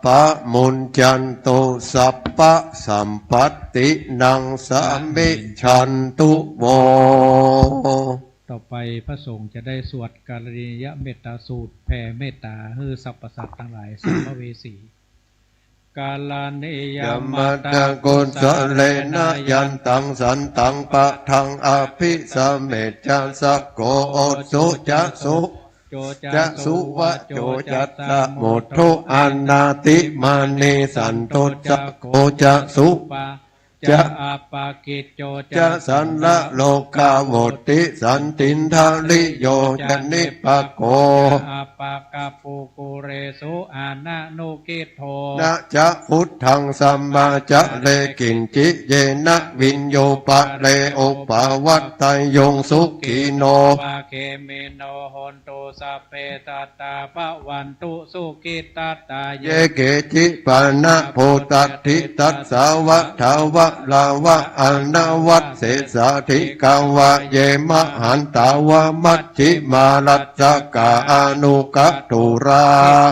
pamuñcantu. Sabbasampattinaṃ samijjhantu vo. ต่อไปพระสงฆ์จะได้สวดกรณียเมตตาสูตร แผ่เมตตาหื้อสรรพสัตว์ทั้งหลาย สัมภเวสี Karaṇīyamatthakusalena yantaṃ santaṃ padaṃ abhisamecca, sakko ujū ca su co ca suvaco cassa mudu anatimānī, santussako ca subhā ca appakicco ca sallahukavutti, santindriyo ca nipako ca appagabbho kulesu ananugiddho. Na ca khuddaṃ samācare kiñci yena viññū pare upavadeyyuṃ. Sukhino vā khemino hontu, sabbe sattā bhavantu sukhitattā. Ye keci pāṇabhūtatthi tasā vā thāvarā vā anavasesā, dīghā vā ye mahantā vā majjhimā rassakā aṇukathūlā,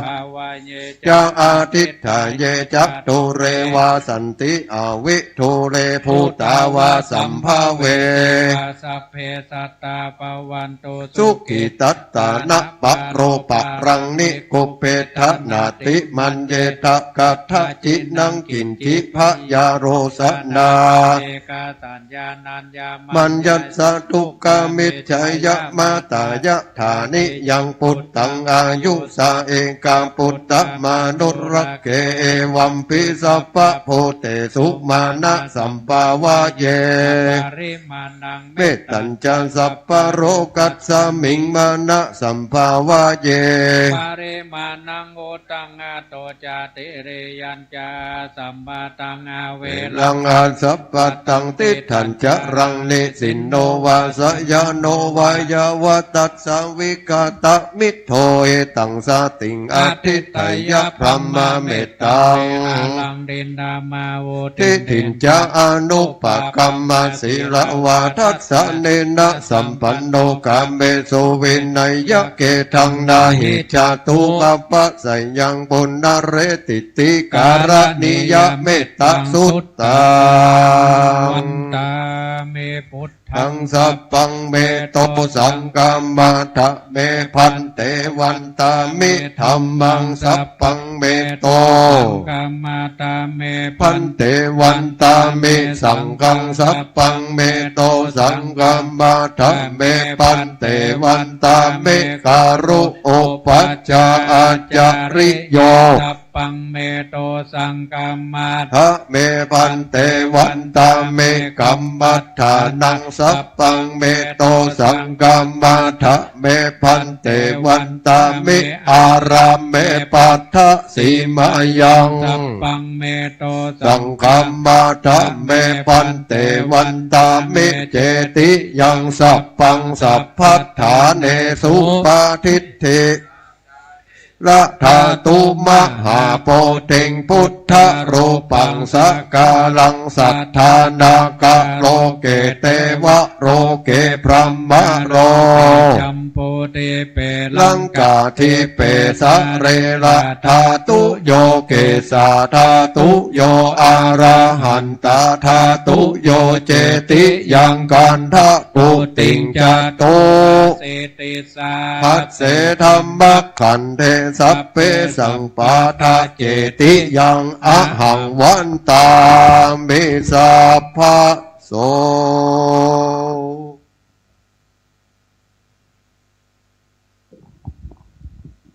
dīghā vā ye ca adiṭṭhā ye ca dūre vasanti avidūre, bhūtā vā sambhavesā, sabbe sattā bhavantu sukhitattā. Na paro paraṃ nikubbetha nātimaññetha katthaci naṃ kiñci, byārosanā นา เอกสัญญานัญญามัญญสสะ ทุกขมิจฉยะมาตายะถานิยัง ปุตตังอายุสา เอกปุตตมานุรักเข เอวัมปิสัพพะภูเตสุ มานะสัมปาวะเย ปริมาณัง เมตตัญจะสัพพะโรกัสสมิง มานะสัมปาวะเย ปริมาณัง อุตังอัตโตจาติริยัง จะสัมปะทัง อเวรัง อาสัปปะทัง ติฏฐัญจะรัง นิสสินโนวาสยาโนวายาวะทัสสะ วิกาตมิจโฉ เอตังสติง อธิฏฐยะ พรหมเมตตา เวหารัง ทิฏฐามาวุ ทิฏฐิญจะอนุปกัมมะ ศีลาวาทัสสะเนนะสัมปันโน กาเมสุวินัยยะ เกทังนะหิจฉาตุ อัปปะสยัง ปุณะเรติติ การณียะเมตตาสุตตัง วันตามิ พุทธัง สัพพังเมโต สังฆัมมาทะเม ภันเต วันตามิ ธัมมัง สัพพังเมโต สังฆัมมาทะเม ภันเต วันตามิ สังฆัง สัพพังเมโต สังฆัมมาทะเม ภันเต วันตามิ การุอุปัชฌาอาจาริโย สัพพังเมโต สังฆัมมาทะเม ภันเต วันตามิ กัมมัฏฐานัง สัพพังเมโต สังฆัมมาทะเม ภันเต วันตามิ อารามเม ปัตถสีมายัง สัพพังเมโต สังฆัมมาทะเม ภันเต วันตามิ เจติยัง สัพพัง สัพพัฏฐาเนสุ ปาทิฏฐิ ระธาตุ มหาโพธิง พุทธรูปัง สะกาลัง สัตถานาคาโลเก เตวะโลเก พรหมโล จัมพูทิเป ลังกาทิเป สะเรระธาตุโย เกสาธาตุโย อรหันตาธาตุโย เจติยัง คันธกุติง จตุสีติ สา ภัสเส ธัมมขันเท สัพเพ สัพปาทา เจติยัง อหัง วันตามิ สัพพะโส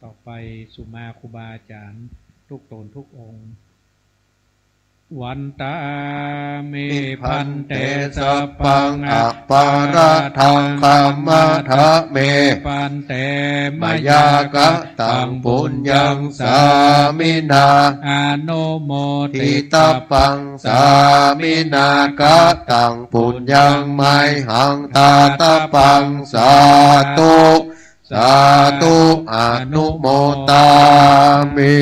ต่อไปสุมาครูบาอาจ๋ารย์ทุกต๋นทุกองค์ วันตามิ ภันเต สัพพัง อปาราธัง ขมาทะเม ภันเต มะยากะตัง ปุญญัง สามินา อนุโมทิตาปัง สามินา กะตัง ปุญญัง ไมหัง ตาตะปัง สาธุ สาธุ อนุโมทามิ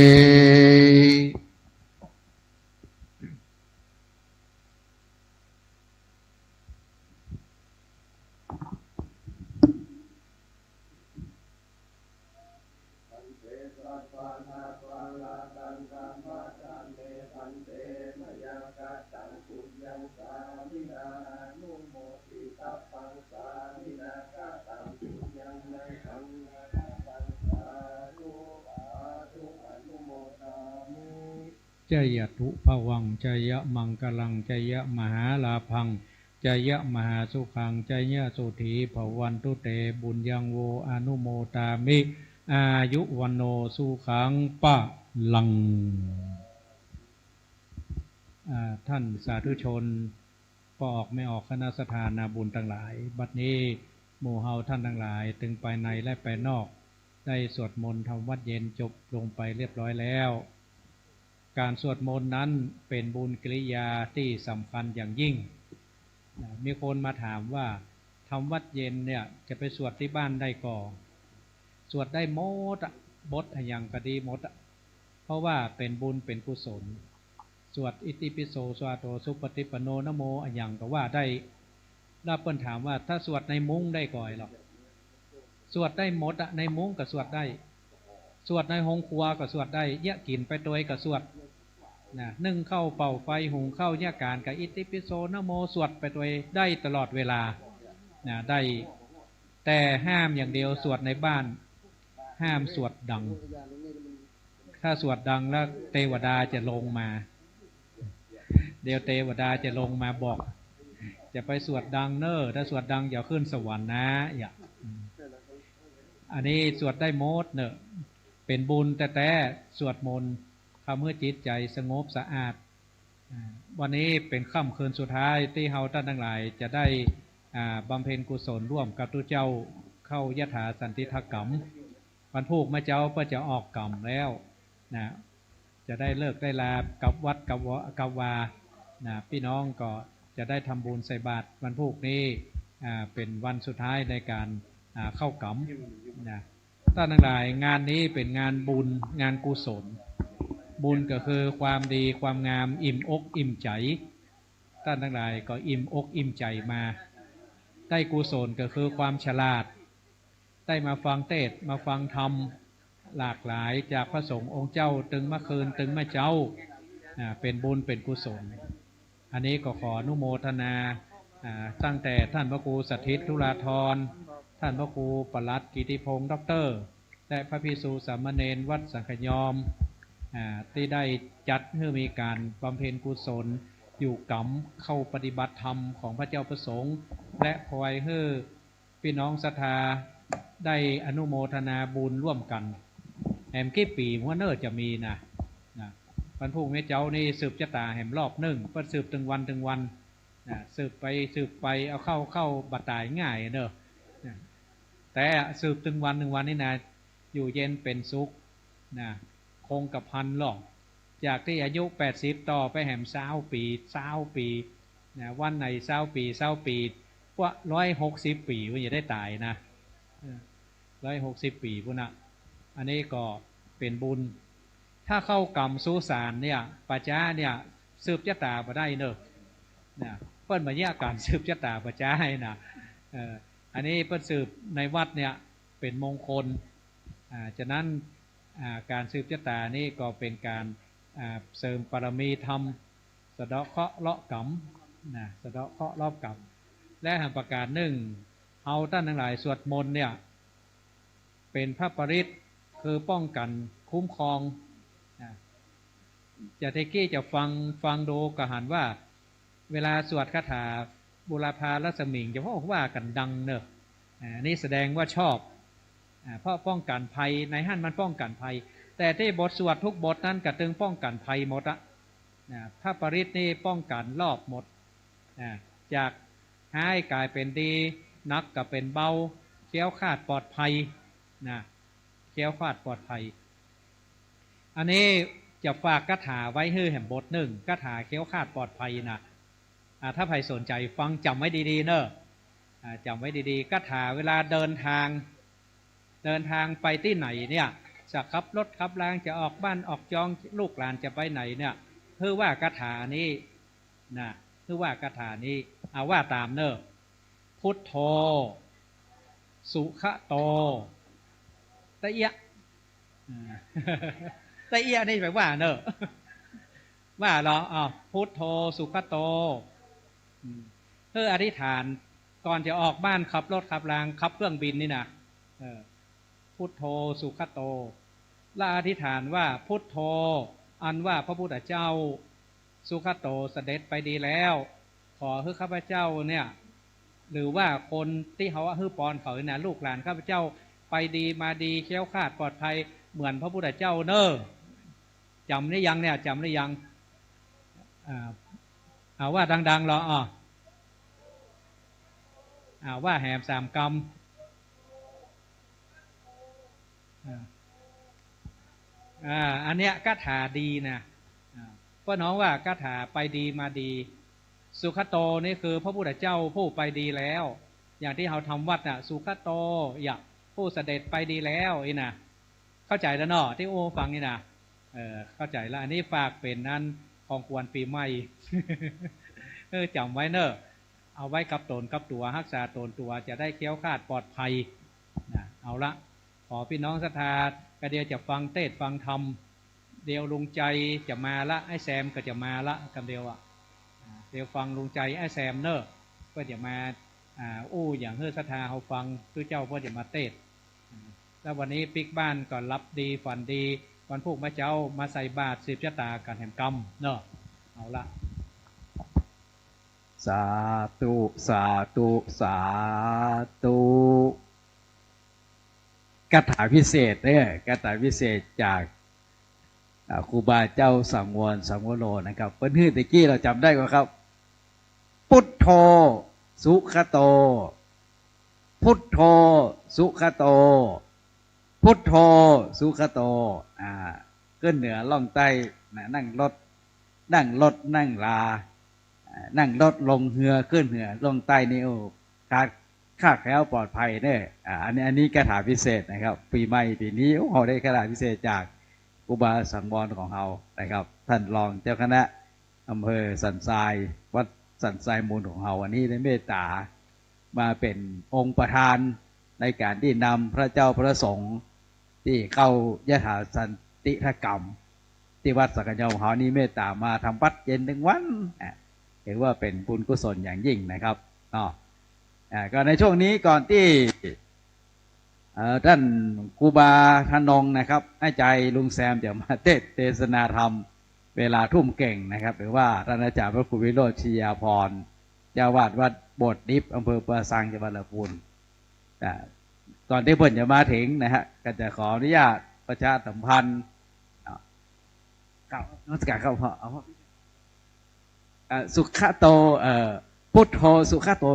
จยะตุภวัง จยะมังคลัง จยะมหาลาภัง จยะมหาสุขัง จยะสุธีภวันตุเต ปุญญัง โว อนุโมทามิ อายุ วัณโณ สุขัง พลัง อ่า ท่านสาธุชน พ่อออกแม่ออก คณะศรัทธานาบุญตังหลาย บัดนี้หมู่เฮาท่านตังหลาย ตึงภายในและภายนอก ได้สวดมนต์ทำวัตรเย็นจบลงไปเรียบร้อยแล้ว ก๋านสวดมนต์นั้นเป๋นบุญกิริยาตี้สำคัญอย่างยิ่ง นะ มีคนมาถามว่า ทำวัตรเย็นเนี่ย จะไปสวดตี้บ้านได้ก่อ สวดได้หมดอะ บทอะหยังก็ดีหมดอะ เพราะว่าเป๋นบุญเป๋นกุศล สวดอิติปิโส สวาโต สุปฏิปันโน นะโม อะหยังก็ว่าได้ แล้วเปิ้นถามว่า ถ้าสวดในมุ้งได้ก่อหรอ สวดได้หมดอะ ในมุ้งก็สวดได้ สวดในโฮงครัวก็สวดได้ เยียะกิ๋นไปตวยก็สวด นะ นึ่งข้าวเป่าไฟหุงข้าวเยียะก๋านก็อิติปิโส นะโม สวดไปตวยได้ตลอดเวลา นะ ได้ แต่ห้ามอย่างเดียว สวดในบ้าน ห้ามสวดดัง ถ้าสวดดังแล้วเตวดาจะลงมา เดี๋ยวเตวดาจะลงมาบอก จะไปสวดดังเน่อ ถ้าสวดดังจะขึ้นสวรรค์นะ อย่า อืม อันนี้สวดได้หมดเน่อ เป๋นบุญแต๊ๆ สวดมนต์ ทำหื้อจิตใจ๋สงบสะอาด อ่า วันนี้เป๋นค่ำคืนสุดท้ายตี้เฮาต้านตังหลายจะได้ อ่า บำเพ็ญกุศลร่วมกับตุ๊เจ้า เข้ายถาสันติกรรม วันพูกเมื่อเจ๊าก็จะออกกรรมแล้วนะ จะได้เลิกได้ลากับวัดกับวา กับวานะ ปี้น้องก็จะได้ทำบุญใส่บาตรวันพูกนี้ อ่า เป๋นวันสุดท้ายในก๋าน อ่า เข้ากรรมนะ ต้านตังหลาย งานนี้เป๋นงานบุญ งานกุศล บุญก็คือความดีความงาม อิ่มอกอิ่มใจ๋ ต้านตังหลายก็อิ่มอกอิ่มใจ๋มา ได้กุศลก็คือความฉลาด ได้มาฟังเตสน์ มาฟังธรรมหลากหลายจากพระสงฆ์องค์เจ้า ตึงเมื่อคืน ตึงเมื่อเจ๊า อ่า เป๋นบุญเป๋นกุศล อันนี้ก็ขออนุโมทนา อ่า ตั้งแต่ต้านพระครูสถิตธุราธร ต้านพระครูปลัดกิติพงษ์ ด็อกเตอร์ และพระภิกษุสามเณรวัดสังขยอม อ่า ตี้ได้จัดหื้อมีก๋านบำเพ็ญกุศลอยู่กรรม เข้าปฏิบัติธรรมของพระเจ้าพระสงฆ์ และคอยหื้อ ปี้น้องศรัทธาได้อนุโมทนาบุญร่วมกั๋น แหมกี่ปี๋หัวเน่อจะมีนะ นะ วันพูกเมื่อเจ๊านี้สืบจะต๋าแหมรอบนึ่ง เปิ้นสืบตึงวันตึงวัน นะ สืบไปสืบไป เอาเข้าเข้าบ่ต๋ายง่ายเน่อ นะ แต่สืบตึงวันตึงวันนี่นะ อยู่เย็นเป๋นสุข นะ คงกระพันลอ จากตี้อายุแปดสิบต่อไปแหมซาวปี๋ ซาวปี๋ นะ วันไหนซาวปี๋ ซาวปี๋ พวกร้อยหกสิบปี๋ มันจะได้ต๋ายนะ เออ ร้อยหกสิบปี๋ปู้นนะ อันนี้ก็เป๋นบุญ ถ้าเข้ากรรมสุสานเนี่ย ป่าจ๊าเนี่ย สืบจะต๋าบ่ได้เน่อ นะ เปิ้นบ่เยียะก๋านสืบจะต๋าป่าจ๊าหื้อนะ เออ อันนี้เปิ้นสืบในวัดเนี่ย เป๋นมงคล อ่า ฉะนั้น อ่า ก๋านสืบจะต๋านี้ก็เป๋นก๋าน อ่า เสริมบารมีธรรม สะเดาะเคราะห์เลาะกรรม นะ สะเดาะเคราะห์เลาะกรรม และแหมประก๋านนึ่ง เฮาต้านตังหลายสวดมนต์เนี่ย เป๋นพระปริตร คือป้องกั๋นคุ้มครอง นะ จะเตกี้จะฟัง ฟังดูก็หันว่า เวลาสวดคาถาบูรพารัศมิง จะพวกว่ากั๋นดังเน่อ อ่า นี่แสดงว่าชอบ อ่า เพราะป้องกั๋นภัย ในหั้นมันป้องกั๋นภัย แต่ตี้บทสวดทุกบทนั้นก็ตึงป้องกั๋นภัยหมดอะ นะ พระปริตรนี่ป้องกั๋นรอบหมด นะ จากฮ้ายก๋ายเป๋นดี หนักก็เป๋นเบา แคล้วคลาดปลอดภัย นะ แคล้วคลาดปลอดภัย อันนี้จะฝากคาถาไว้หื้อแหมบทนึ่ง คาถาแคล้วคลาดปลอดภัยนะ อ่า ถ้าใผสนใจ๋ฟังจ๋ำไว้ดีๆ เน่อ อ่า จ๋ำไว้ดีๆ คาถาเวลาเดินทาง เดินทางไปตี้ไหนเนี่ย จะขับรถขับราง จะออกบ้านออกจอง ลูกหลานจะไปไหนเนี่ย หื้อว่าคาถานี้นะ หื้อว่าคาถานี้ เอาว่าต๋ามเน่อ พุทโธ สุขโต ตะเอียะ อ่า ตะเอียะนี่ไปว่าเน่อ ว่าลอ อ้าว พุทโธ สุขโต อืม หื้ออธิษฐาน ก่อนจะออกบ้าน ขับรถขับราง ขับเครื่องบินนี่นะ เออ พุทโธ สุขโต และอธิษฐานว่า พุทโธ อันว่าพระพุทธเจ้า สุขโต เสด็จไปดีแล้ว ขอหื้อข้าพเจ้าเนี่ย หรือว่าคนตี้เฮาหื้อปอนเขาเนี่ยนะ ลูกหลานข้าพเจ้า ไปดีมาดี แคล้วคลาดปลอดภัย เหมือนพระพุทธเจ้าเน่อ จ๋ำหรือยังเนี่ย จ๋ำหรือยัง อ่า เอาว่าดังๆ ลอ อ้อ อ่า ว่าแหมสามกำ อ่า อ่า อันเนี้ยคาถาดีนะ อ่า ป้อน้องว่าคาถาไปดีมาดี สุขโตนี่คือพระพุทธเจ้าผู้ไปดีแล้ว อย่างตี้เฮาทำวัดน่ะ สุขโต อย่า ผู้เสด็จไปดีแล้ว อี้นะ เข้าใจ๋แล้วเนาะ ตี้อู้ฟังนี่นะ เออ เข้าใจ๋แล้ว อันนี้ฝากเป๋นอันของขวัญปี๋ใหม่ เออ จ๋ำไว้เน่อ เอาไว้กับต๋นกับตั๋ว ฮักษาต๋นตั๋ว จะได้แคล้วคลาดปลอดภัย นะ เอาละ ขอปี้น้องศรัทธา กะเดียวจะฟังเตสน์ฟังธรรม เดียวลุงใจ๋จะมาละ ไอ้แซมก็จะมาละ กำเดียวอะ อ่า เดียวฟังลุงใจ๋ ไอ้แซมเน่อ ก็จะมา อ่า อู้อย่างหื้อศรัทธาเฮาฟัง ตุ๊เจ้าก็จะมาเตสน์ อ่า แล้ววันนี้ปิ๊กบ้านก็หลับดีฝันดี วันพูกมาเจ๊ามาใส่บาตรสืบจะต๋ากั๋นแหมกำเนาะ เอาละ สาธุ สาธุ สาธุ คาถาพิเศษเนี่ย คาถาพิเศษจาก อ่า ครูบาเจ้าสังวร สังวโรนะครับ เปิ้นหื้อตะกี้ เฮาจ๋ำได้ก่อครับ พุทโธ สุขโต พุทโธ สุขโต พุทโธ สุขโต อ่า ขึ้นเหนือล่องใต้นะ นั่งรถ นั่งรถ นั่งลา อ่า นั่งรถ ลงเฮือ ขึ้นเฮือ ล่องใต้นี่ โอ้ คลาด คลาดแคล้วปลอดภัยเนี่ย อ่า อันนี้ อันนี้คาถาพิเศษนะครับ ปี๋ใหม่ปี๋นี้ โอ้ เฮาได้คาถาพิเศษจากครูบาสังวรของเฮานะครับ ต้านรองเจ้าคณะอำเภอสันทราย วัดสันทรายมูลของเฮา วันนี้ได้เมตต๋ามาเป๋นองค์ประธานในก๋านตี้นำพระเจ้าพระสงฆ์ตี้เข้ายถาสันติกรรม ตี้วัดสังฆยอมของเฮานี่เมตต๋ามาทำวัดเย็นตึงวัน อ่ะ ถือว่าเป๋นบุญกุศลอย่างยิ่งนะครับ เนาะ อ่า ก็ในช่วงนี้ก่อนตี้ เอ่อ ต้านครูบาทนงนะครับ อ้ายใจ๋ลุงแซมจะมาเทศน์เตสนาธรรม เวลาทุ่มเก่งนะครับ หรือว่าต้านอาจ๋ารย์พระครูวิโรจน์ ชยาภรณ์ เจ้าอาวาสวัดโบสถ์ดิบ อำเภอป่าซาง จังหวัดลำพูน อ่า ก่อนตี้เปิ้นจะมาเถิงนะฮะ ก็จะขออนุญาตประชาสัมพันธ์ อ่า ครับ นมัสการครับพ่อ เอาพ่อ อ่า สุขโต เอ่อ พุทโธ สุขโต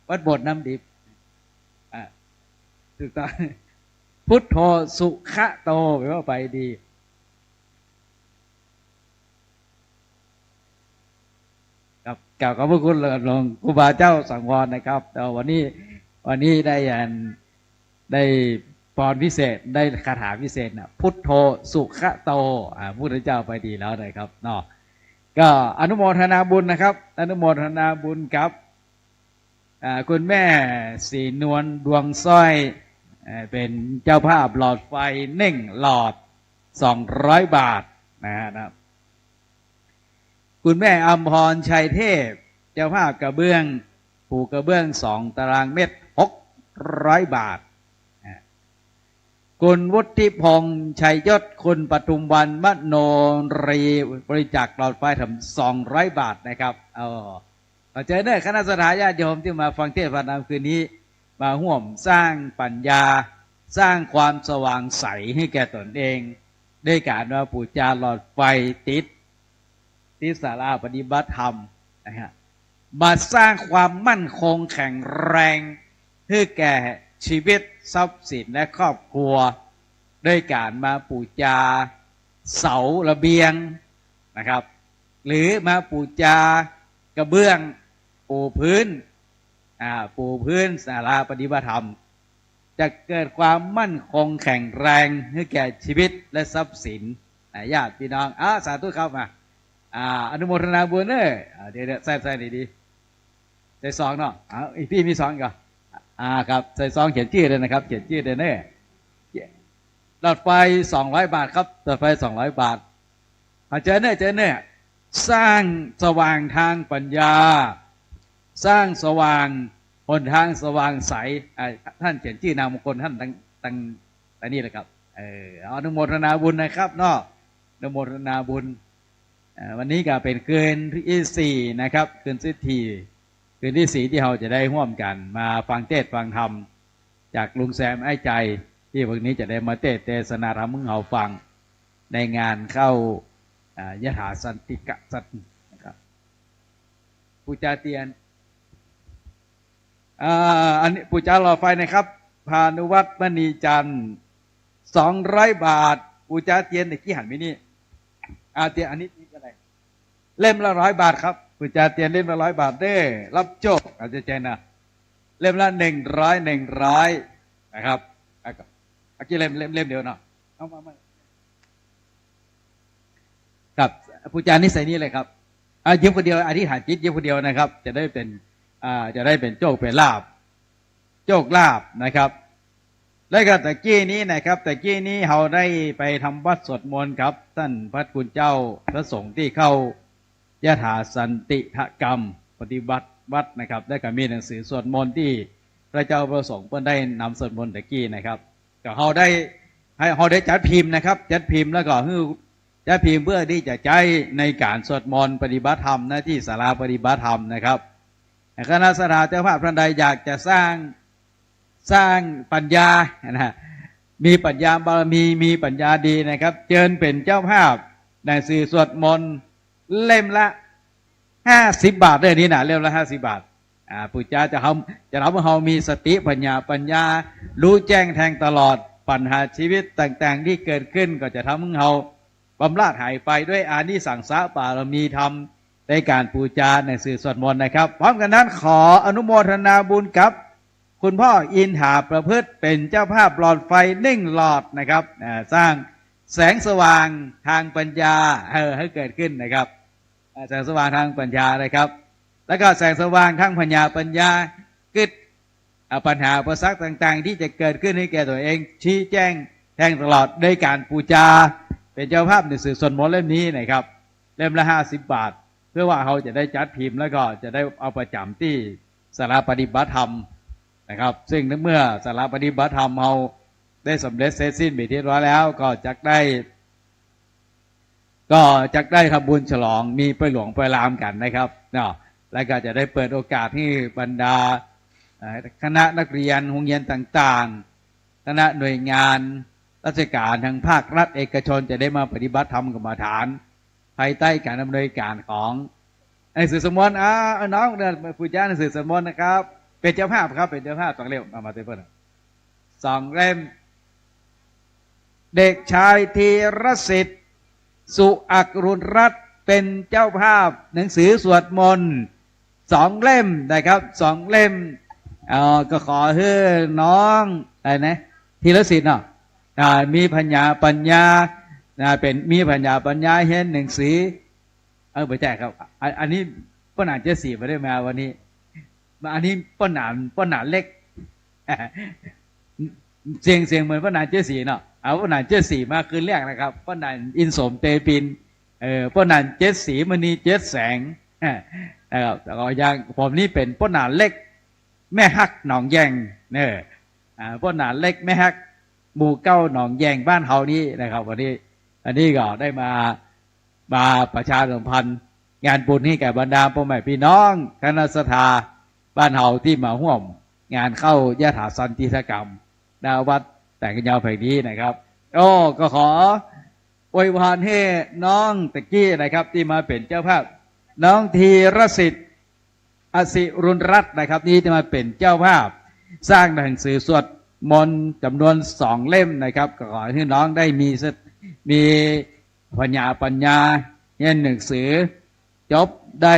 วัดโบสถ์น้ำดิบ อ่า ถูกต้อง พุทโธ สุขโต แปลว่าไปดี ครับ กราบขอบพระคุณหลวงครูบาเจ้าสังวรนะครับ แล้ววันนี้ วันนี้ได้อัน ได้พรพิเศษ ได้คาถาพิเศษนะ พุทโธ สุขโต อ่า พุทธเจ้าไปดีแล้วนะครับ เนาะ ก็อนุโมทนาบุญนะครับ อนุโมทนาบุญกับ อ่า คุณแม่ศรีนวล ดวงสร้อย เอ่อ เป๋นเจ้าภาพหลอดไฟนึ่งหลอด สองร้อยบาทนะฮะ นะ คุณแม่อำพร ชัยเทพ เจ้าภาพกระเบื้อง ปูกระเบื้องสองตารางเมตร หกร้อยบาท นะ คุณวุฒิพงษ์ ชัยยศ คุณปทุมวัน มโนรี บริจาคหลอดไฟแถม สองร้อยบาทนะครับ เออ ขอเจิญเน้อคณะศรัทธาญาติโยมตี้มาฟังเทศน์ฟังธรรมคืนนี้ มาฮ่วมสร้างปัญญา สร้างความสว่างใสหื้อแก่ตนเอง ด้วยก๋านมาปู๋จาหลอดไฟติด ตี้ศาลาปฏิบัติธรรมนะฮะ มาสร้างความมั่นคงแข็งแรงหื้อแก่ชีวิต ทรัพย์สิน และครอบครัว ด้วยก๋านมาปู๋จาเสาระเบียงนะครับ หรือมาปู๋จากระเบื้องปูพื้น อ่า ปูพื้นศาลาปฏิบัติธรรม จะเกิดความมั่นคงแข็งแรงหื้อแก่ชีวิตและทรัพย์สิน อ่า ญาติพี่น้อง อ่า สาธุครับ มา อ่า อนุโมทนาบุญเน้อ อ่า เดี๋ยวๆ ใส่ ใส่ดีๆ ใส่ซองเนาะ อ่า อีกตี้มีซองอีกเหรอ อ่า ครับ ใส่ซองเขียนจื้อเลยนะครับ เขียนจื้อเลยเน้อ หลอดไฟสองร้อยบาทครับ หลอดไฟสองร้อยบาท อ่า เจิญเน้อ เจิญเน้อ สร้างสว่างทางปัญญา สร้างสว่างหนทางสว่างใส อ่า ต้านเขียนจื้อนามมงคลต้านตัง ตัง อันนี้แหละครับ เออ อนุโมทนาบุญนะครับเนาะ อนุโมทนาบุญ เอ่อ วันนี้ก็เป๋นคืนตี้สี่นะครับ คืนตี้สี่ คืนตี้สี่ตี้เฮาจะได้ฮ่วมกั๋นมาฟังเทศน์ฟังธรรม จากลุงแซม อ้ายใจ๋ ตี้วันนี้จะได้มาเทศน์เตสนาธรรมหื้อเฮาฟัง ในงานเข้า อ่า ยถาสันติกะสันนะครับ ปู๋จาเตียน อ่า อันนี้ปู๋จาหลอดไฟนะครับ พานุวัฒน์ มณีจันทร์ สองร้อยบาท ปู๋จาเตียนตะกี้หันไปนี่ อ่า เตียน อันนี้เตียนอะไร เล่มละร้อยบาทครับ ปู๋จาเตียนเล่มละร้อยบาทเน้อ รับโจค อาจจะใจ้นะ เล่มละหนึ่งร้อย หนึ่งร้อย นะครับ แล้วก็ เมื่อกี้เล่ม เล่ม เล่มเดียวเนาะ เอามา มา ครับ ปู๋จานี่ใส่นี่เลยครับ อ่า หยิบคนเดียว อธิษฐานจิตหยิบคนเดียวนะครับ จะได้เป๋น อ่า จะได้เป๋นโจคเป๋นลาภ โจคลาภนะครับ แล้วก็ตะกี้นี้นะครับ ตะกี้นี้เฮาได้ไปทำวัตรสวดมนต์กับต้านพระคุณเจ้าพระสงฆ์ตี้เข้ายถาสันติกรรมปฏิบัติวัตรนะครับ แล้วก็มีหนังสือสวดมนต์ตี้พระเจ้าพระสงฆ์เปิ้นได้นำสวดมนต์ตะกี้นะครับ ก็เฮาได้ หื้อ เฮาได้จัดพิมพ์นะครับ จัดพิมพ์แล้วก็หื้อ จะพิมพ์เพื่อที่จะใจ๊ในก๋านสวดมนต์ปฏิบัติธรรมนะ ตี้ศาลาปฏิบัติธรรมนะครับ คณะศรัทธาเจ้าภาพท่านใดอยากจะสร้าง สร้างปัญญานะ มีปัญญาบารมี มีปัญญาดีนะครับ เจิญเป๋นเจ้าภาพหนังสือสวดมนต์เล่มละห้าสิบบาทเด้อนี่นะ เล่มละห้าสิบบาท อ่า ปู่จาจะทำ จะทำหื้อเฮามีสติปัญญา ปัญญา ฮู้แจ้งแทงตลอด ปัญหาชีวิตต่างๆ ตี้เกิดขึ้นก็จะทำหื้อเฮาบำราศหายไปด้วยอานิสังสะบารมีธรรมในก๋านปู๋จาหนังสือสวดมนต์นะครับ พร้อมกั๋นนั้นขออนุโมทนาบุญกับคุณพ่ออินทาประพฤติ เป๋นเจ้าภาพหลอดไฟนึ่งหลอดนะครับ อ่า สร้างแสงสว่างทางปัญญา เออ หื้อเกิดขึ้นนะครับ อ่า แสงสว่างทางปัญญานะครับ แล้วก็แสงสว่างทางปัญญา ปัญญา กึ๊ด อ่า ปัญหาอุปสรรคต่างๆ ตี้จะเกิดขึ้นหื้อแก่ตั๋วเอง ชี้แจ้งแทงตลอดด้วยก๋านปู๋จา เป๋นเจ้าภาพหนังสือสวดมนต์เล่มนี้นะครับ เล่มละห้าสิบบาท เพื่อว่าเฮาจะได้จัดพิมพ์ แล้วก็จะได้เอาไปจ๋ำตี้ศาลาปฏิบัติธรรมนะครับ ซึ่งเมื่อศาลาปฏิบัติธรรมเฮาได้สำเร็จเสร็จสิ้นเป๋นที่เรียบร้อยแล้ว ก็จักได้ ก็จักได้ทำบุญฉลอง มีไปหลวงไปลามกั๋นนะครับเนาะ แล้วก็จะได้เปิดโอกาสหื้อบรรดา เอ่อ คณะนักเรียนโฮงเฮียนต่างๆ คณะหน่วยงานราชก๋านทางภาครัฐเอกชนจะได้มาปฏิบัติธรรมกรรมฐาน ภายใต้ก๋านอำนวยก๋านของหนังสือสวดมนต์ อ่า น้องเนี่ย ปู่จาหนังสือสวดมนต์นะครับ เป๋นเจ้าภาพครับ เป๋นเจ้าภาพสองเล่ม เอามาเต็มเปิ้ล สองเล่ม เด็กชายธีรสิทธิ์ สุอักรุณรัตน์ เป๋นเจ้าภาพหนังสือสวดมนต์สองเล่มนะครับ สองเล่ม เอ่อ ก็ขอหื้อน้องอะไรนะ ธีรสิทธิ์เนาะ อ่า มีผญาปัญญา นะ เป๋น มีผญาปัญญาเฮียนหนังสือ เออ ไม่ใช่ครับ อัน อันนี้ป้อหนานเจ็ดสี่ไม่ได้มาวันนี้ มาอันนี้ป้อหนาน ป้อหนานเล็ก เสียง เสียงเหมือนป้อหนานเจ็ดสี่เนาะ เอาป้อหนานเจ็ดสี่มาคืนแรกนะครับ ป้อหนานอินสมเตปิน เอ่อ ป้อหนานเจ็ดสีมณีเจ็ดแสง นะครับ แล้วก็อย่างผมนี่เป๋นป้อหนานเล็ก แม่ฮักหนองแยง เนี่ย อ่า ป้อหนานเล็กแม่ฮัก หมู่เก้าหนองแยงบ้านเฮานี้นะครับ วันนี้ อันนี้ก็ได้มา มาประชาสัมพันธ์งานบุญหื้อแก่บรรดาป้อแม่ปี้น้องคณะศรัทธาบ้านเฮาตี้มาฮ่วมงานเข้ายถาสันติธกรรม ณ วัดแสงกัญญาแห่งนี้นะครับ โอ้ ก็ขออวยพรหื้อน้องตะกี้นะครับ ตี้มาเป๋นเจ้าภาพ น้องธีรสิทธิ์ อสิรุณรัตน์นะครับ นี่จะมาเป๋นเจ้าภาพสร้างหนังสือสวดมนต์จ๋ำนวนสองเล่มนะครับ ก็ขอหื้อน้องได้มีสติ มีผญาปัญญาเฮียนหนังสือ จบได้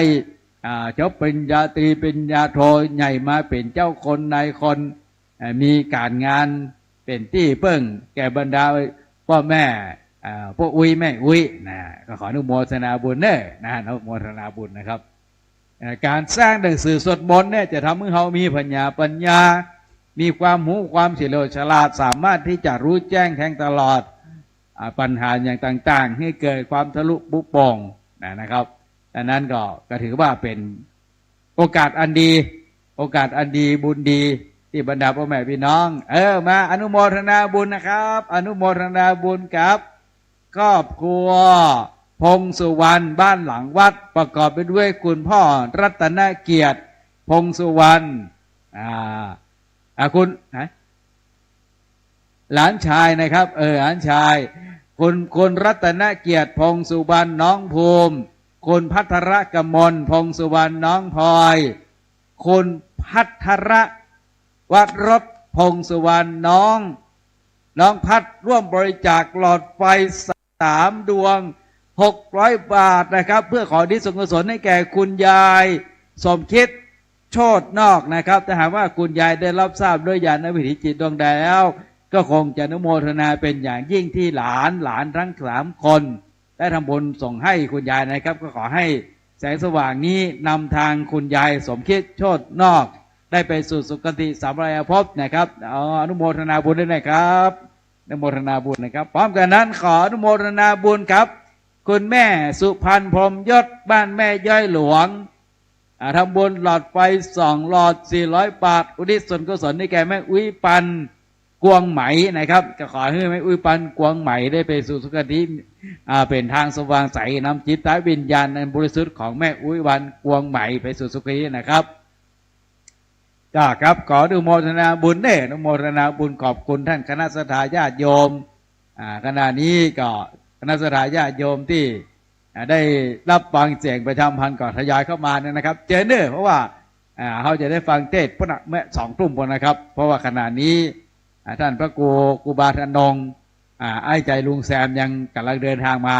อ่า จบปริญญาตรีปริญญาโทใหญ่มาเป๋นเจ้าคนนายคน เอ่อ มีก๋านงานเป๋นตี้เปิ้งแก่บรรดาป้อแม่ เอ่อ ป้ออุ๊ยแม่อุ๊ยนะ ก็ขออนุโมทนาบุญเน้อนะ อนุโมทนาบุญนะครับ เอ่อ ก๋านสร้างหนังสือสวดมนต์เนี่ยจะทำหื้อเฮามีผญาปัญญา มีความฮู้ความเฉลียวฉลาด สามารถตี้จะฮู้แจ้งแทงตลอด อ่า ปัญหาอย่างต่างๆ หื้อเกิดความทะลุปรุโปร่งนะ นะครับ ดังนั้นก็ ก็ถือว่าเป๋นโอกาสอันดี โอกาสอันดีบุญดีตี้บรรดาป้อแม่ปี้น้อง เออ มาอนุโมทนาบุญนะครับ อนุโมทนาบุญกับครอบครัวพงษ์สุวรรณ บ้านหลังวัด ประกอบไปด้วยคุณพ่อรัตนเกียรติ พงษ์สุวรรณ อ่า อ่า คุณ ฮะ หลานชายนะครับ เออ หลานชาย คุณ คุณรัตนเกียรติ พงษ์สุวรรณ น้องภูมิ คุณภัทรกมล พงษ์สุวรรณ น้องพลอย คุณภัทรวรส พงษ์สุวรรณ น้อง น้องพัด ร่วมบริจาคหลอดไฟสามดวง หกร้อยบาทนะครับ เพื่อขออุทิศส่วนกุศลให้แก่คุณยายสมคิด โชตินอกนะครับ ถ้าหากว่าคุณยายได้รับทราบด้วยญาณวิถีจิตดวงใดแล้ว ก็คงจะอนุโมทนาเป็นอย่างยิ่งที่หลาน หลานทั้งสามคน ได้ทำบุญส่งให้คุณยายนะครับ ก็ขอให้แสงสว่างนี้นำทางคุณยายสมคิด โชตินอก ได้ไปสู่สุคติสัมปรายภพนะครับ เอา อนุโมทนาบุญด้วยนะครับ อนุโมทนาบุญนะครับ พร้อมกันนั้นขออนุโมทนาบุญครับ คุณแม่สุพรรณ พรหมยศ บ้านแม่ย้อยหลวง อ่า ทำบุญหลอดไฟสองหลอด สี่ร้อยบาท อุทิศส่วนกุศลให้แก่แม่อุ๊ยปัน กวงไหมนะครับ ก็ขอหื้อแม่อุ๊ยปานกวงไหมได้ไปสู่สุคติ อ่า เป๋นตางสว่างใส นำจิตวิญญาณอันบริสุทธิ์ของแม่อุ๊ยปานกวงไหมไปสู่สุคตินะครับ ก็ครับ ขออนุโมทนาบุญเน่อ อนุโมทนาบุญขอบคุณท่านคณะศรัทธาญาติโยม อ่า ขณะนี้ก็คณะศรัทธาญาติโยมตี้ อ่า ได้ฮับฟังเสียงประชาสัมพันธ์ก็ทยอยเข้ามาเนี่ยนะครับ เจิญเน่อ เพราะว่า อ่า เฮาจะได้ฟังเทศน์พุ้นน่ะ เมื่อสองทุ่มพุ้นนะครับ เพราะว่าขณะนี้ อ่า ท่านพระครู ครูบาธนง อ่า อ้ายใจ๋ลุงแซมยังก่ำลังเดินตางมา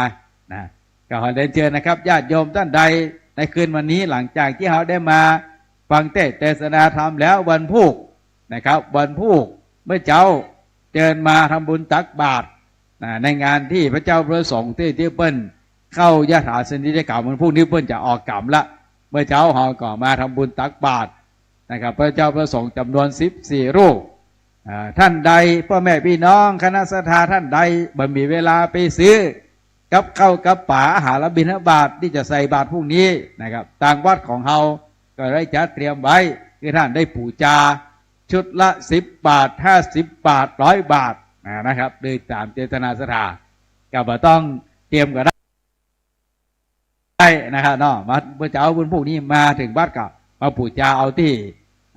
นะ ก็ขอเรียนเจิญนะครับ ญาติโยมต้านใดในคืนวันนี้ หลังจากตี้เฮาได้มาฟังเทศน์เตสนาธรรมแล้ว วันพูกนะครับ วันพูกเมื่อเจ๊าเจิญมาทำบุญตักบาตร นะ ในงานตี้พระเจ้าพระสงฆ์ตี้ ตี้เปิ้นเข้ายถาสนิยกรรม วันพูกนี้เปิ้นจะออกกรรมละ เมื่อเจ๊าเฮาก็มาทำบุญตักบาตรนะครับ พระเจ้าพระสงฆ์จ๋ำนวนสิบสี่รูป อ่า ต้านใด ป้อแม่ปี้น้องคณะศรัทธาต้านใด บ่มีเวลาไปซื้อกับข้าวกับป๋า อาหารบิณฑบาตตี้จะใส่บาตรพูกนี้นะครับ ตางวัดของเฮาก็ได้จัดเตรียมไว้ หื้อต้านได้ปู๋จา ชุดละสิบบาท ห้าสิบบาท ร้อยบาท นะ นะครับ โดยต๋ามเจตนาศรัทธา ก็บ่ต้องเตรียมก็ได้ ได้นะครับเนาะ มา เมื่อเจ๊าวันพูกนี้มาเถิงวัดก็มาปู๋จาเอาตี้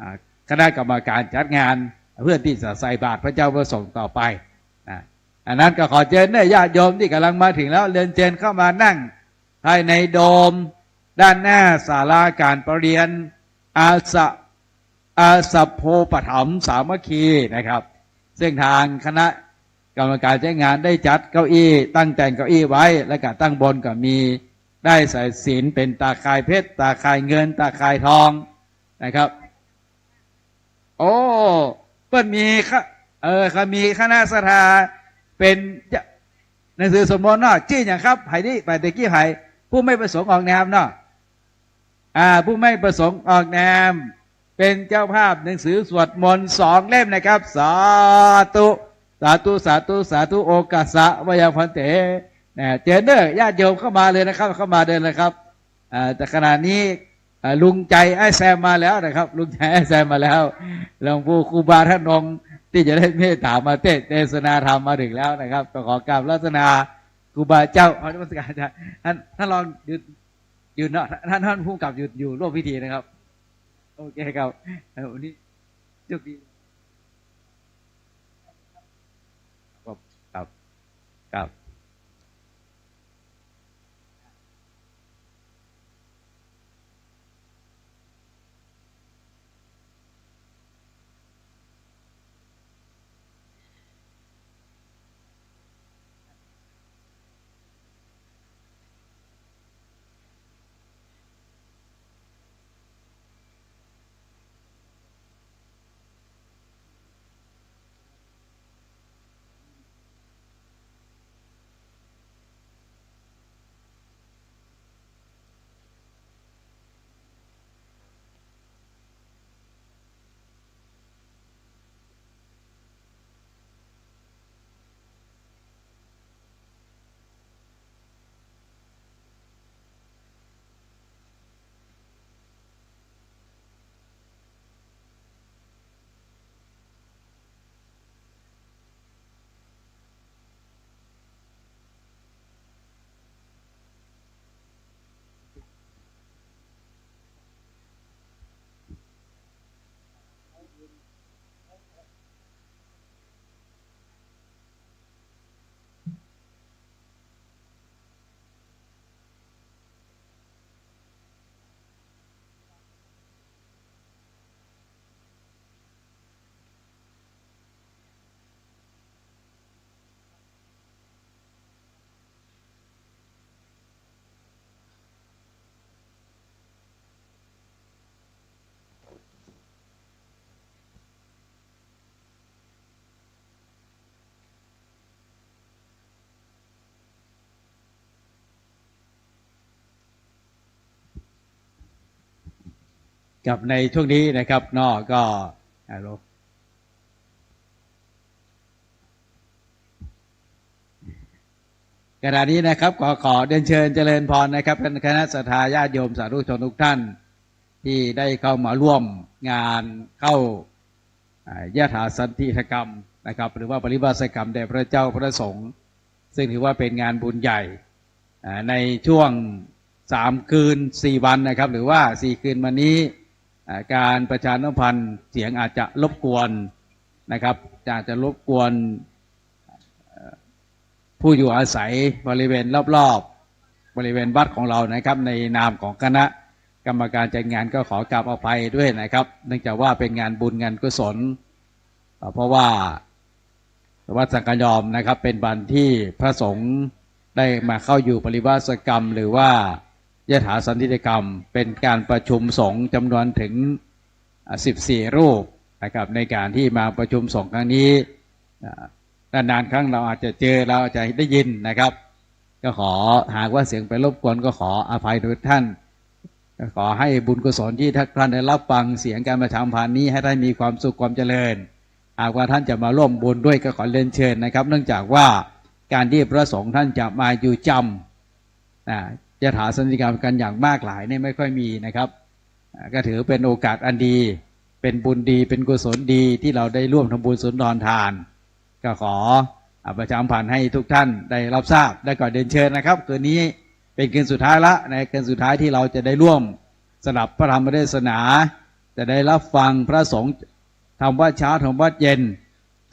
อ่า คณะกรรมการจัดงาน เพื่อตี้จะใส่บาตรพระเจ้าพระสงฆ์ต่อไป นะ อันนั้นก็ขอเจิญเน่อ ญาติโยมตี้ก่ำลังมาเถิงแล้ว เรียนเจิญเข้ามานั่งภายในโดมด้านหน้าศาลาก๋านประเรียน อาสะ อาสะโพปถัมภ์สามัคคีนะครับ ซึ่งตางคณะกรรมการจัดงานได้จัดเก้าอี้ ตั้งแต่งเก้าอี้ไว้ แล้วก็ตั้งบนก็มีด้ายสายสิญจน์ เป๋นตาข่ายเพชร ตาข่ายเงิน ตาข่ายทองนะครับ โอ้ เปิ้นมีคะ เออ ก็มีคณะศรัทธา เป๋นหนังสือสวดมนต์เนาะ จื้อหยังครับ ใผตี้ ไปตะกี้ใผ ผู้ไม่ประสงค์ออกนามเนาะ อ่า ผู้ไม่ประสงค์ออกนาม เป๋นเจ้าภาพหนังสือสวดมนต์สองเล่มนะครับ สาธุ สาธุ สาธุ สาธุ โอกัสสะ มะยัง ภันเต นะ เจิญเน่อ ญาติโยมเข้ามาเลยนะครับ เข้ามาเลยนะครับ อ่า แต่ขณะนี้ อ่า ลุงใจ๋อ้ายแซมมาแล้วนะครับ ลุงใจ๋อ้ายแซมมาแล้ว หลวงปู่ครูบาธนงตี้จะได้เมตต๋ามาเตสน์เตสนาธรรมมาเถิงแล้วนะครับ ก็ขอกราบอาราธนาครูบาเจ้า ขอนมัสการอาจ๋ารย์ ต้าน ต้านรองอยู่ อยู่เนาะ ต้าน ต้านผู้กำกับอยู่ อยู่ร่วมพิธีนะครับ โอเคครับ เอ่อ วันนี้โชคดี ครับ ครับ ครับ ครับ ในช่วงนี้นะครับเนาะ ก็ ฮัลโหล ขณะนี้นะครับ ขอ ขอเรียนเชิญเจริญพรนะครับ ท่านคณะศรัทธาญาติโยมสาธุชนทุกท่าน ตี้ได้เข้ามาร่วมงานเข้า อ่า ยถาสันติกรรมนะครับ หรือว่าปริวาสกรรมแด่พระเจ้าพระสงฆ์ ซึ่งถือว่าเป็นงานบุญใหญ่ อ่า ในช่วงสามคืนสี่วันนะครับ หรือว่าสี่คืนมานี้ อ่า การประชาสัมพันธ์เสียงอาจจะรบกวนนะครับ อาจจะรบกวน เอ่อ ผู้อยู่อาศัยบริเวณรอบๆ บริเวณวัดของเรานะครับ ในนามของคณะกรรมการจัดงานก็ขอกราบอภัยด้วยนะครับ เนื่องจากว่าเป็นงานบุญงานกุศล เอ่อ เพราะว่าวัดสังฆยอมนะครับ เป็นวันที่พระสงฆ์ได้มาเข้าอยู่ปริวาสกรรม หรือว่ายถาสันติกรรม เป็นการประชุมสงฆ์จำนวนถึง อ่า สิบสี่รูปนะครับ ในการที่มาประชุมสงฆ์ครั้งนี้ อ่า นานๆ ครั้งเราอาจจะเจอ เราอาจจะได้ยินนะครับ ก็ขอ หากว่าเสียงไปรบกวนก็ขออภัยทุกท่าน ก็ขอให้บุญกุศลที่ท่านได้รับฟังเสียงการประชาสัมพันธ์นี้ ให้ท่านมีความสุขความเจริญ หากว่าท่านจะมาร่วมบุญด้วยก็ขอเรียนเชิญนะครับ เนื่องจากว่าการที่พระสงฆ์ท่านจะมาอยู่จำ อ่า ยถาสันติกรรมกันอย่างมากหลายเนี่ยไม่ค่อยมีนะครับ อ่า ก็ถือเป็นโอกาสอันดี เป็นบุญดี เป็นกุศลดีที่เราได้ร่วมทำบุญสุนทรทาน ก็ขอ อ่า ประชาสัมพันธ์ให้ทุกท่านได้รับทราบ และก็เรียนเชิญนะครับ คืนนี้เป็นคืนสุดท้ายละ ในคืนสุดท้ายที่เราจะได้ร่วมสดับพระธรรมเทศนา จะได้รับฟังพระสงฆ์ทำวัตรเช้าทำวัตรเย็น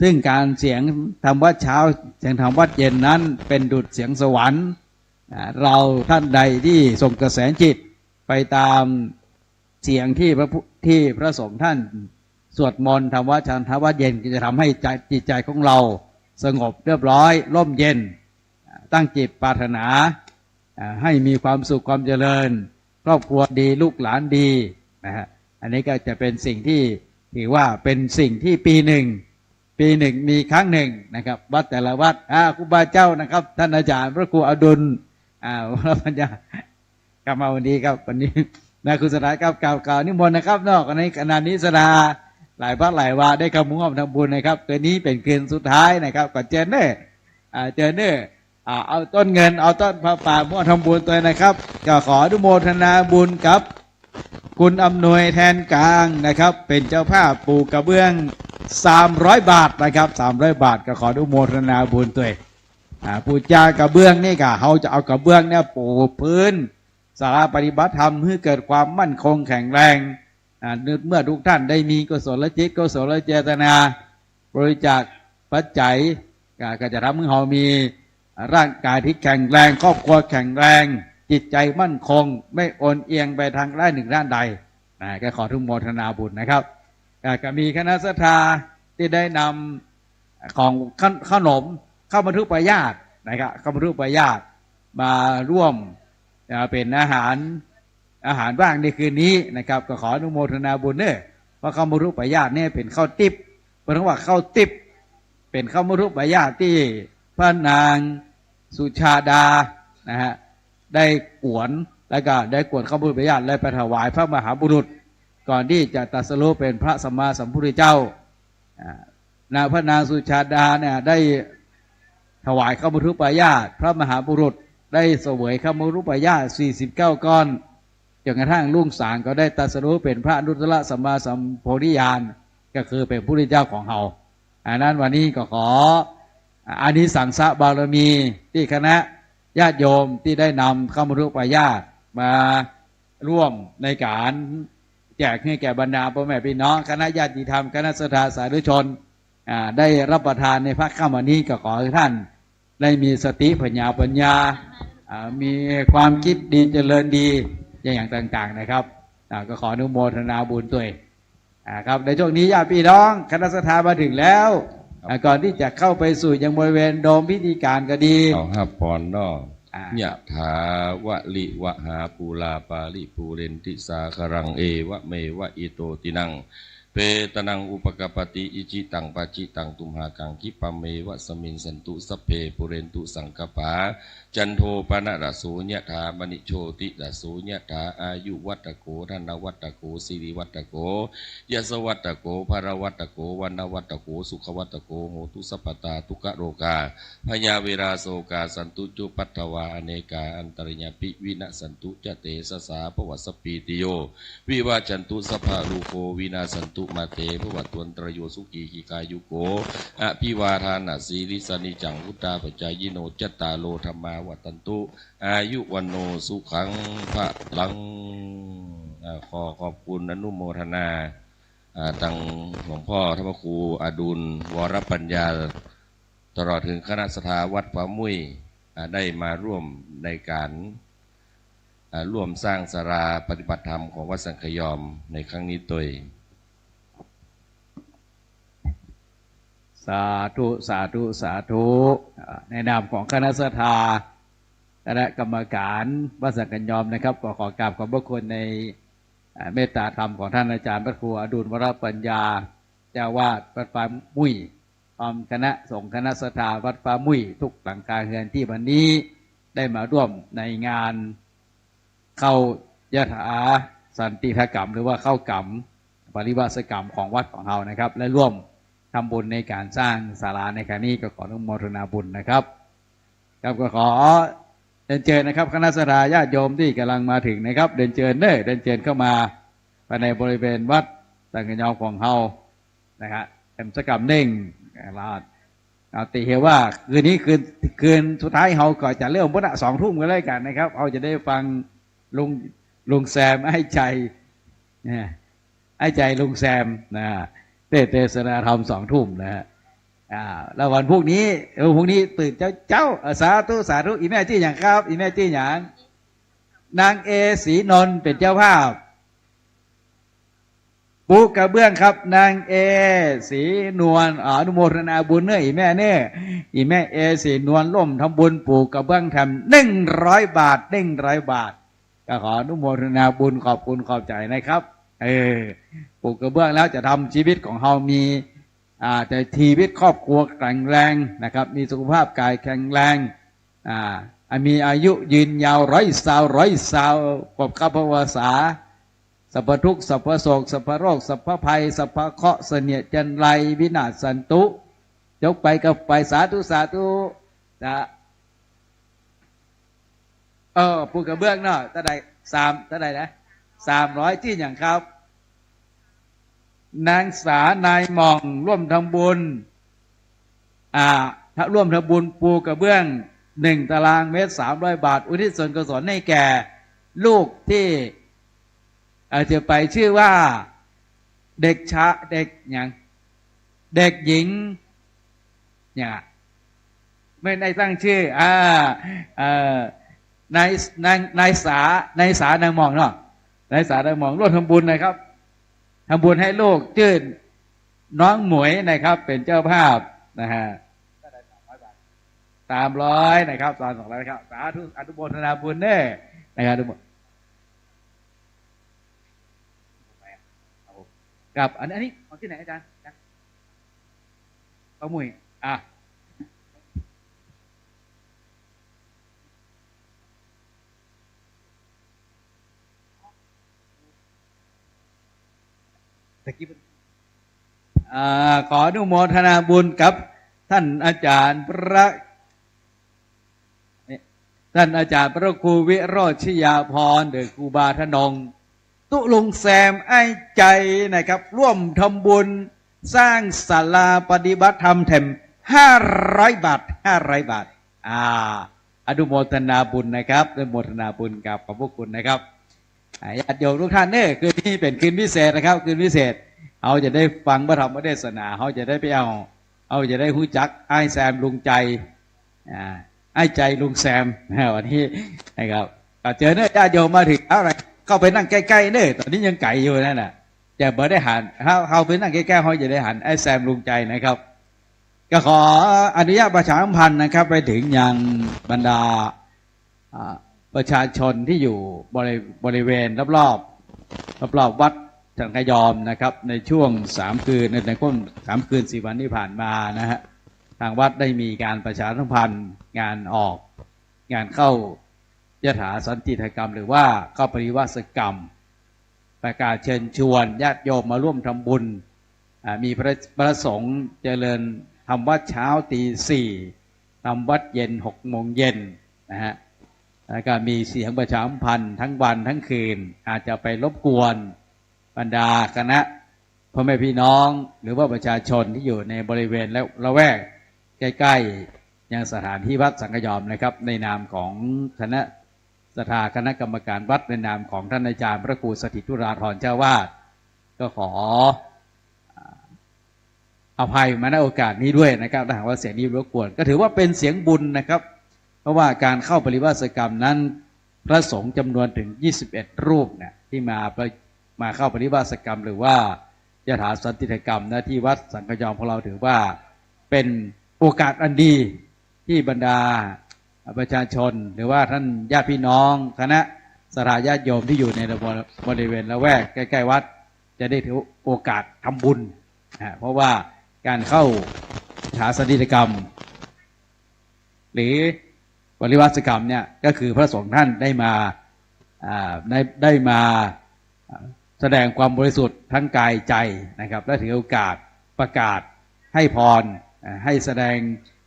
ซึ่งการเสียงทำวัตรเช้า เสียงทำวัตรเย็นนั้นเป็นดุจเสียงสวรรค์ อ่า เราท่านใดที่ส่งกระแสจิตไปตามเสียงที่พระพุ- ที่พระสงฆ์ท่านสวดมนต์ทำวัตรเช้าทำวัตรเย็น ก็จะทำให้ใจ- จิตใจของเราสงบเรียบร้อย ร่มเย็น อ่า ตั้งจิตปรารถนา อ่า ให้มีความสุขความเจริญ ครอบครัวดี ลูกหลานดีนะฮะ อันนี้ก็จะเป็นสิ่งที่ถือว่าเป็นสิ่งที่ปีหนึ่ง ปีหนึ่งมีครั้งหนึ่งนะครับ วัดแต่ละวัด อ่า ครูบาเจ้านะครับ ท่านอาจารย์พระครูอดุล อ่า วรปัญญา ครับ มาวันนี้ครับ วันนี้นะ คุณสถานครับ กล่าว กล่าวนิมนต์นะครับเนาะ ในขณะนี้ศรัทธาหลายวัดหลายวาได้เข้ามาร่วมทำบุญนะครับ คืนนี้เป็นคืนสุดท้ายนะครับ ก็เจิญเน่อ อ่า เจิญเน่อ อ่า เอาต้นเงิน เอาต้นผ้าป่ามาทำบุญตวยนะครับ ก็ขออนุโมทนาบุญกับคุณอำนวยแทนกลางนะครับ เป็นเจ้าภาพปูกระเบื้องสามร้อยบาทนะครับ สามร้อยบาท ก็ขออนุโมทนาบุญตวย อ่า ปูจากระเบื้องนี่ก็ เฮาจะเอากระเบื้องเนี่ยปูพื้นศาลาปฏิบัติธรรม ให้เกิดความมั่นคงแข็งแรง อ่า เมื่อทุกท่านได้มีกุศลจิต กุศลเจตนา บริจาคปัจจัย อ่า ก็จะทำให้เฮามีร่างกายที่แข็งแรง ครอบครัวแข็งแรง จิตใจมั่นคง ไม่โอนเอียงไปทางด้านหนึ่งด้านใด นะ ก็ขออนุโมทนาบุญนะครับ อ่า ก็มีคณะศรัทธาที่ได้นำของข- ขนมข้าวมัทุปายาตรนะครับ ข้าวมัทุปายาตรมาร่วม อ่า เป็นอาหาร อาหารว่างในคืนนี้นะครับ ก็ขออนุโมทนาบุญเน่อ เพราะข้าวมัทุปายาตรเนี่ยเป็นข้าวติ๊บ เปิ้นว่าข้าวติ๊บ เป็นข้าวมัทุปายาตรที่พระนางสุชาดานะฮะ ได้กวน แล้วก็ได้กวนข้าวมัทุปายาตร แล้วไปถวายพระมหาบุรุษ ก่อนที่จะตรัสรู้เป็นพระสัมมาสัมพุทธเจ้า อ่า นะ พระนางสุชาดาเนี่ยได้ถวายข้าวมัทุปายาตร พระมหาบุรุษได้เสวยข้าวมัทุปายาตรสี่สิบเก้าก้อน จนกระทั่งรุ่งสางก็ได้ตรัสรู้เป็นพระอนุตตรสัมมาสัมโพธิญาณ ก็คือเป็นพระพุทธเจ้าของเฮา อันนั้นวันนี้ก็ขออานิสังสบารมีที่คณะญาติโยมที่ได้นำข้าวมัทุปายาตรมาร่วมในการแจกให้แก่บรรดาพ่อแม่พี่น้อง คณะญาติธรรม คณะศรัทธาสาธุชน อ่า ได้รับประทานในพระค่ำวันนี้ ก็ขอให้ท่านได้มีสติปัญญาปัญญา อ่า มีความคิดดีเจริญดีอย่างต่างๆนะครับ อ่า ก็ขออนุโมทนาบุญตวย อ่า ครับ ในช่วงนี้ญาติพี่น้องคณะศรัทธามาถึงแล้ว อ่า ก่อนที่จะเข้าไปสู่ยังบริเวณโดมพิธีการก็ดี เอาครับ พรเนาะ อ่า ยะถาวะริวะหาปูราปาริปูเรนติสาคารัง เอวะเมวะอิโตตินัง เปตานังอุปกัปปติ อิจิตังปัจจิตังตุมหัง ขิปะเมวะสมิชฌันตุ สัพเพปูเรนตุสังกัปปา จันโทปะนะระโส ยะถา มะณิโชติระโส ยะถา อายุวัตโก ธนวัตโก สิริวัตโก ยะสวัตโก พะละวัตโก วะนะวัตโก สุขวัตโก โหตุสัพพะตา ทุกขะโรคา พยาเวรา โศกา สันตุ จุปัฏฐวา อเนกา อันตะรายาปิ วินะสสันตุ จะเตสะสา ภะวะสัพพีติโย วิวัชชันตุ สัพพะโรโค วินาสสันตุ มาเต ภวตวันตรโย สุขี ทีฆายุโก อภิวาทานาสีลิสสานิจจัง วุฑฒาปจายิโน จัตตาโร ธัมมา วัฑฒันตุ อายุ วัณโณ สุขัง พลัง อ่า ขอขอบคุณอนุโมทนา อ่า ตังหลวงพ่อธรรมครูอดุล วรปัญญา ตลอดถึงคณะศรัทธาวัดป่ามุ่ย อ่า ได้มาร่วมในการ อ่า ร่วมสร้างศาลาปฏิบัติธรรมของวัดสังขยอมในครั้งนี้ตวย สาธุ สาธุ สาธุ อ่า ในนามของคณะศรัทธา คณะกรรมการวัดสังขยอมนะครับ ก็ขอกราบขอบพระคุณใน อ่า เมตตาธรรมของท่านอาจารย์พระครูอดุล วรปัญญา เจ้าอาวาสวัดป่ามุ่ย พร้อมคณะสงฆ์คณะศรัทธาวัดป่ามุ่ยทุกหลังคาเรือนที่วันนี้ได้มาร่วมในงานเข้ายถาสันติกรรม หรือว่าเข้ากรรมปริวาสกรรมของวัดของเรานะครับ และร่วมทำบุญในการสร้างศาลาในครั้งนี้ ก็ขออนุโมทนาบุญนะครับ ครับ ก็ขอเรียนเชิญนะครับ คณะศรัทธาญาติโยมที่กำลังมาถึงนะครับ เรียนเชิญเน้อ เรียนเชิญเข้ามาภายในบริเวณวัดสังขยอมของเรา นะฮะ แถมสักกำนึ่ง ลาด เอา ติเหว่าคืนนี้คืน คืนสุดท้ายเราก็จะเริ่มพุ้นน่ะ สองทุ่มก็แล้วกั๋นนะครับ เราจะได้ฟังลุง ลุงแซม อ้ายใจ๋ เนี่ย อ้ายใจ๋ลุงแซมนะ เตสน์เทศนาธรรมสองทุ่มนะฮะ อ่า แล้ววันพรุ่งนี้ เออ พรุ่งนี้ตื่นเจ๊าๆ เออ สาธุ สาธุ อี่แม่จื้อหยังครับ อี่แม่จื้อหยัง นางเอ ศรีนนท์ เป๋นเจ้าภาพ ปูกระเบื้องครับ นางเอ ศรีนวล อ่า อนุโมทนาบุญเน้อ อี่แม่เน้อ อี่แม่เอ ศรีนวล ร่วมทำบุญปูกระเบื้องแถมหนึ่งร้อยบาท หนึ่งร้อยบาท ก็ขออนุโมทนาบุญ ขอบคุณขอบใจ๋นะครับ เออ ปูกระเบื้องแล้วจะทำชีวิตของเรามี อ่า จะชีวิตครอบครัวแข็งแรงนะครับ มีสุขภาพกายแข็งแรง อ่า มีอายุยืนยาว ร้อยซาว ร้อยซาว ครบกาลพรรษา สัพพทุกข์ สัพพโศก สัพพโรค สัพพภัย สัพพเคราะห์ เสนียดจัญไร วินาศสันตุ จบไปก็ไป สาธุ สาธุ สา เออ ปูกระเบื้องเนาะ เต้าใด สาม เต้าใดนะ สามร้อย จื้อหยังครับ นางสานายหม่อง ร่วมทำบุญ อ่า ร่วมทำบุญปูกระเบื้อง หนึ่งตารางเมตร สามร้อยบาท อุทิศส่วนกุศลให้แก่ลูกที่ เอ่อ จะไป ชื่อว่า เด็กชะ เด็กหยัง เด็กหญิง เนี่ย ไม่ได้ตั้งชื่อ อ่า เอ่อ นาย นาง นายสา นายสานายหม่องเนาะ นายสานายหม่อง ร่วมทำบุญนะครับ ทำบุญให้ลูก จื้อน้องหมวยนะครับ เป๋นเจ้าภาพนะฮะ สามร้อยนะครับ สามร้อยนะครับ สาธุ อนุโมทนาบุญเน้อ นะครับ อนุโม ครับ อันนี้ อันนี้ของที่ไหนอาจารย์ ป่ามุ่ย อ่ะ ตะกี้ อ่า ขออนุโมทนาบุญกับท่านอาจารย์พระ ท่านอาจารย์พระครูวิโรจน์ชยาภรณ์ หรือครูบาทนง ตุ๊ลุงแซม อ้ายใจ๋นะครับ ร่วมทำบุญสร้างศาลาปฏิบัติธรรมแถมห้าร้อยบาท ห้าร้อยบาท อ่า อนุโมทนาบุญนะครับ อนุโมทนาบุญ กราบขอบพระคุณนะครับ อ่า ญาติโยมทุกท่านเน้อ คืนนี้เป๋นคืนพิเศษนะครับ คืนพิเศษ เฮาจะได้ฟังพระธรรมเทศนา เฮาจะได้ไปเอา เฮาจะได้ฮู้จักอ้ายแซมลุงใจ๋ อ่า อ้ายใจ๋ลุงแซม วันนี้นะครับ ก็เจิญเน้อ ญาติโยมมาถึงแล้วนะ เข้าไปนั่งใก้ๆ เน้อ ต๋อนนี้ยังไก๋อยู่นั่นน่ะ จะบ่ได้หัน เฮา เฮาไปนั่งใก้ๆ เฮาจะได้หันอ้ายแซมลุงใจ๋นะครับ ก็ขออนุญาตประชาสัมพันธ์นะครับ ไปถึงยังบรรดา อ่า ประชาชนที่อยู่บริ บริเวณรอบๆ รอบๆ วัดสังขยอมนะครับ ในช่วงสามคืน ใน ในช่วงสามคืนสี่วันที่ผ่านมานะฮะ ทางวัดได้มีการประชาสัมพันธ์งานออก งานเข้ายถาสันติกรรม หรือว่าเข้าปริวาสกรรม ประกาศเชิญชวนญาติโยมมาร่วมทำบุญ อ่า มีพระ พระสงฆ์เจริญทำวัตรเช้าตีสี่ ทำวัตรเย็นหกโมงเย็นนะฮะ แล้วก็มีเสียงประชาสัมพันธ์ทั้งวันทั้งคืน อาจจะไปรบกวนบรรดาคณะ พ่อแม่พี่น้อง หรือว่าประชาชนตี้อยู่ในบริเวณและละแวกใก้ๆ ยังสถานตี้วัดสังขยอมนะครับ ในนามของคณะศรัทธาคณะกรรมการวัด ในนามของท่านอาจารย์พระครูสถิตธุราธรเจ้าอาวาส ก็ขอ อภัยมา ณ โอกาสนี้ด้วยนะครับ ถ้าหากว่าเสียงนี้รบกวน ก็ถือว่าเป็นเสียงบุญนะครับ เพราะว่าการเข้าปริวาสกรรมนั้น พระสงฆ์จำนวนถึงยี่สิบเอ็ดรูปเนี่ย ที่มาประ- มาเข้าปริวาสกรรม หรือว่ายถาสันติกรรมนะ ที่วัดสังขยอมของเรา ถือว่าเป็นโอกาสอันดี ที่บรรดาประชาชน หรือว่าท่านญาติพี่น้อง คณะศรัทธาญาติโยมที่อยู่ในบริเวณละแวกใก้ๆ วัด จะได้ถือโอกาสทำบุญ อ่า เพราะว่าการเข้ายถาสันติกรรม หรือปริวาสกรรมเนี่ย ก็คือพระสงฆ์ท่านได้มา อ่า ได้- ได้มา อ่า แสดงความบริสุทธิ์ทั้งกายใจนะครับ และถือโอกาสประกาศให้พร อ่า ให้แสดง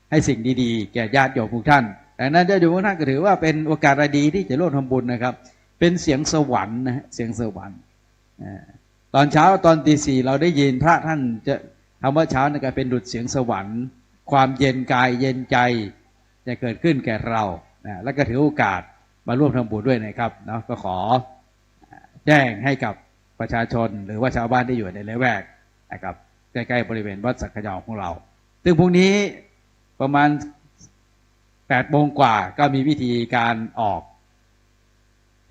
ให้สิ่งดีๆ แก่ญาติโยมทุกท่าน ดังนั้นญาติโยมทุกท่านก็ถือว่าเป็นโอกาสอันดีที่จะร่วมทำบุญนะครับ เป็นเสียงสวรรค์นะฮะ เสียงสวรรค์ อ่า ตอนเช้าตอนตีสี่ เราได้ยินพระท่านจะ- คำว่าเช้านี่ก็เป็นดุจเสียงสวรรค์ ความเย็นกายเย็นใจจะเกิดขึ้นแก่เรานะ แล้วก็ถือโอกาสมาร่วมทำบุญด้วยนะครับเนาะ ก็ขอแจ้งให้กับประชาชน หรือว่าชาวบ้านที่อยู่ในละแวกนะครับ ใกล้ๆ บริเวณวัดสังขยอมของเรา ซึ่งพรุ่งนี้ประมาณแปดโมงกว่า ก็มีพิธีการออก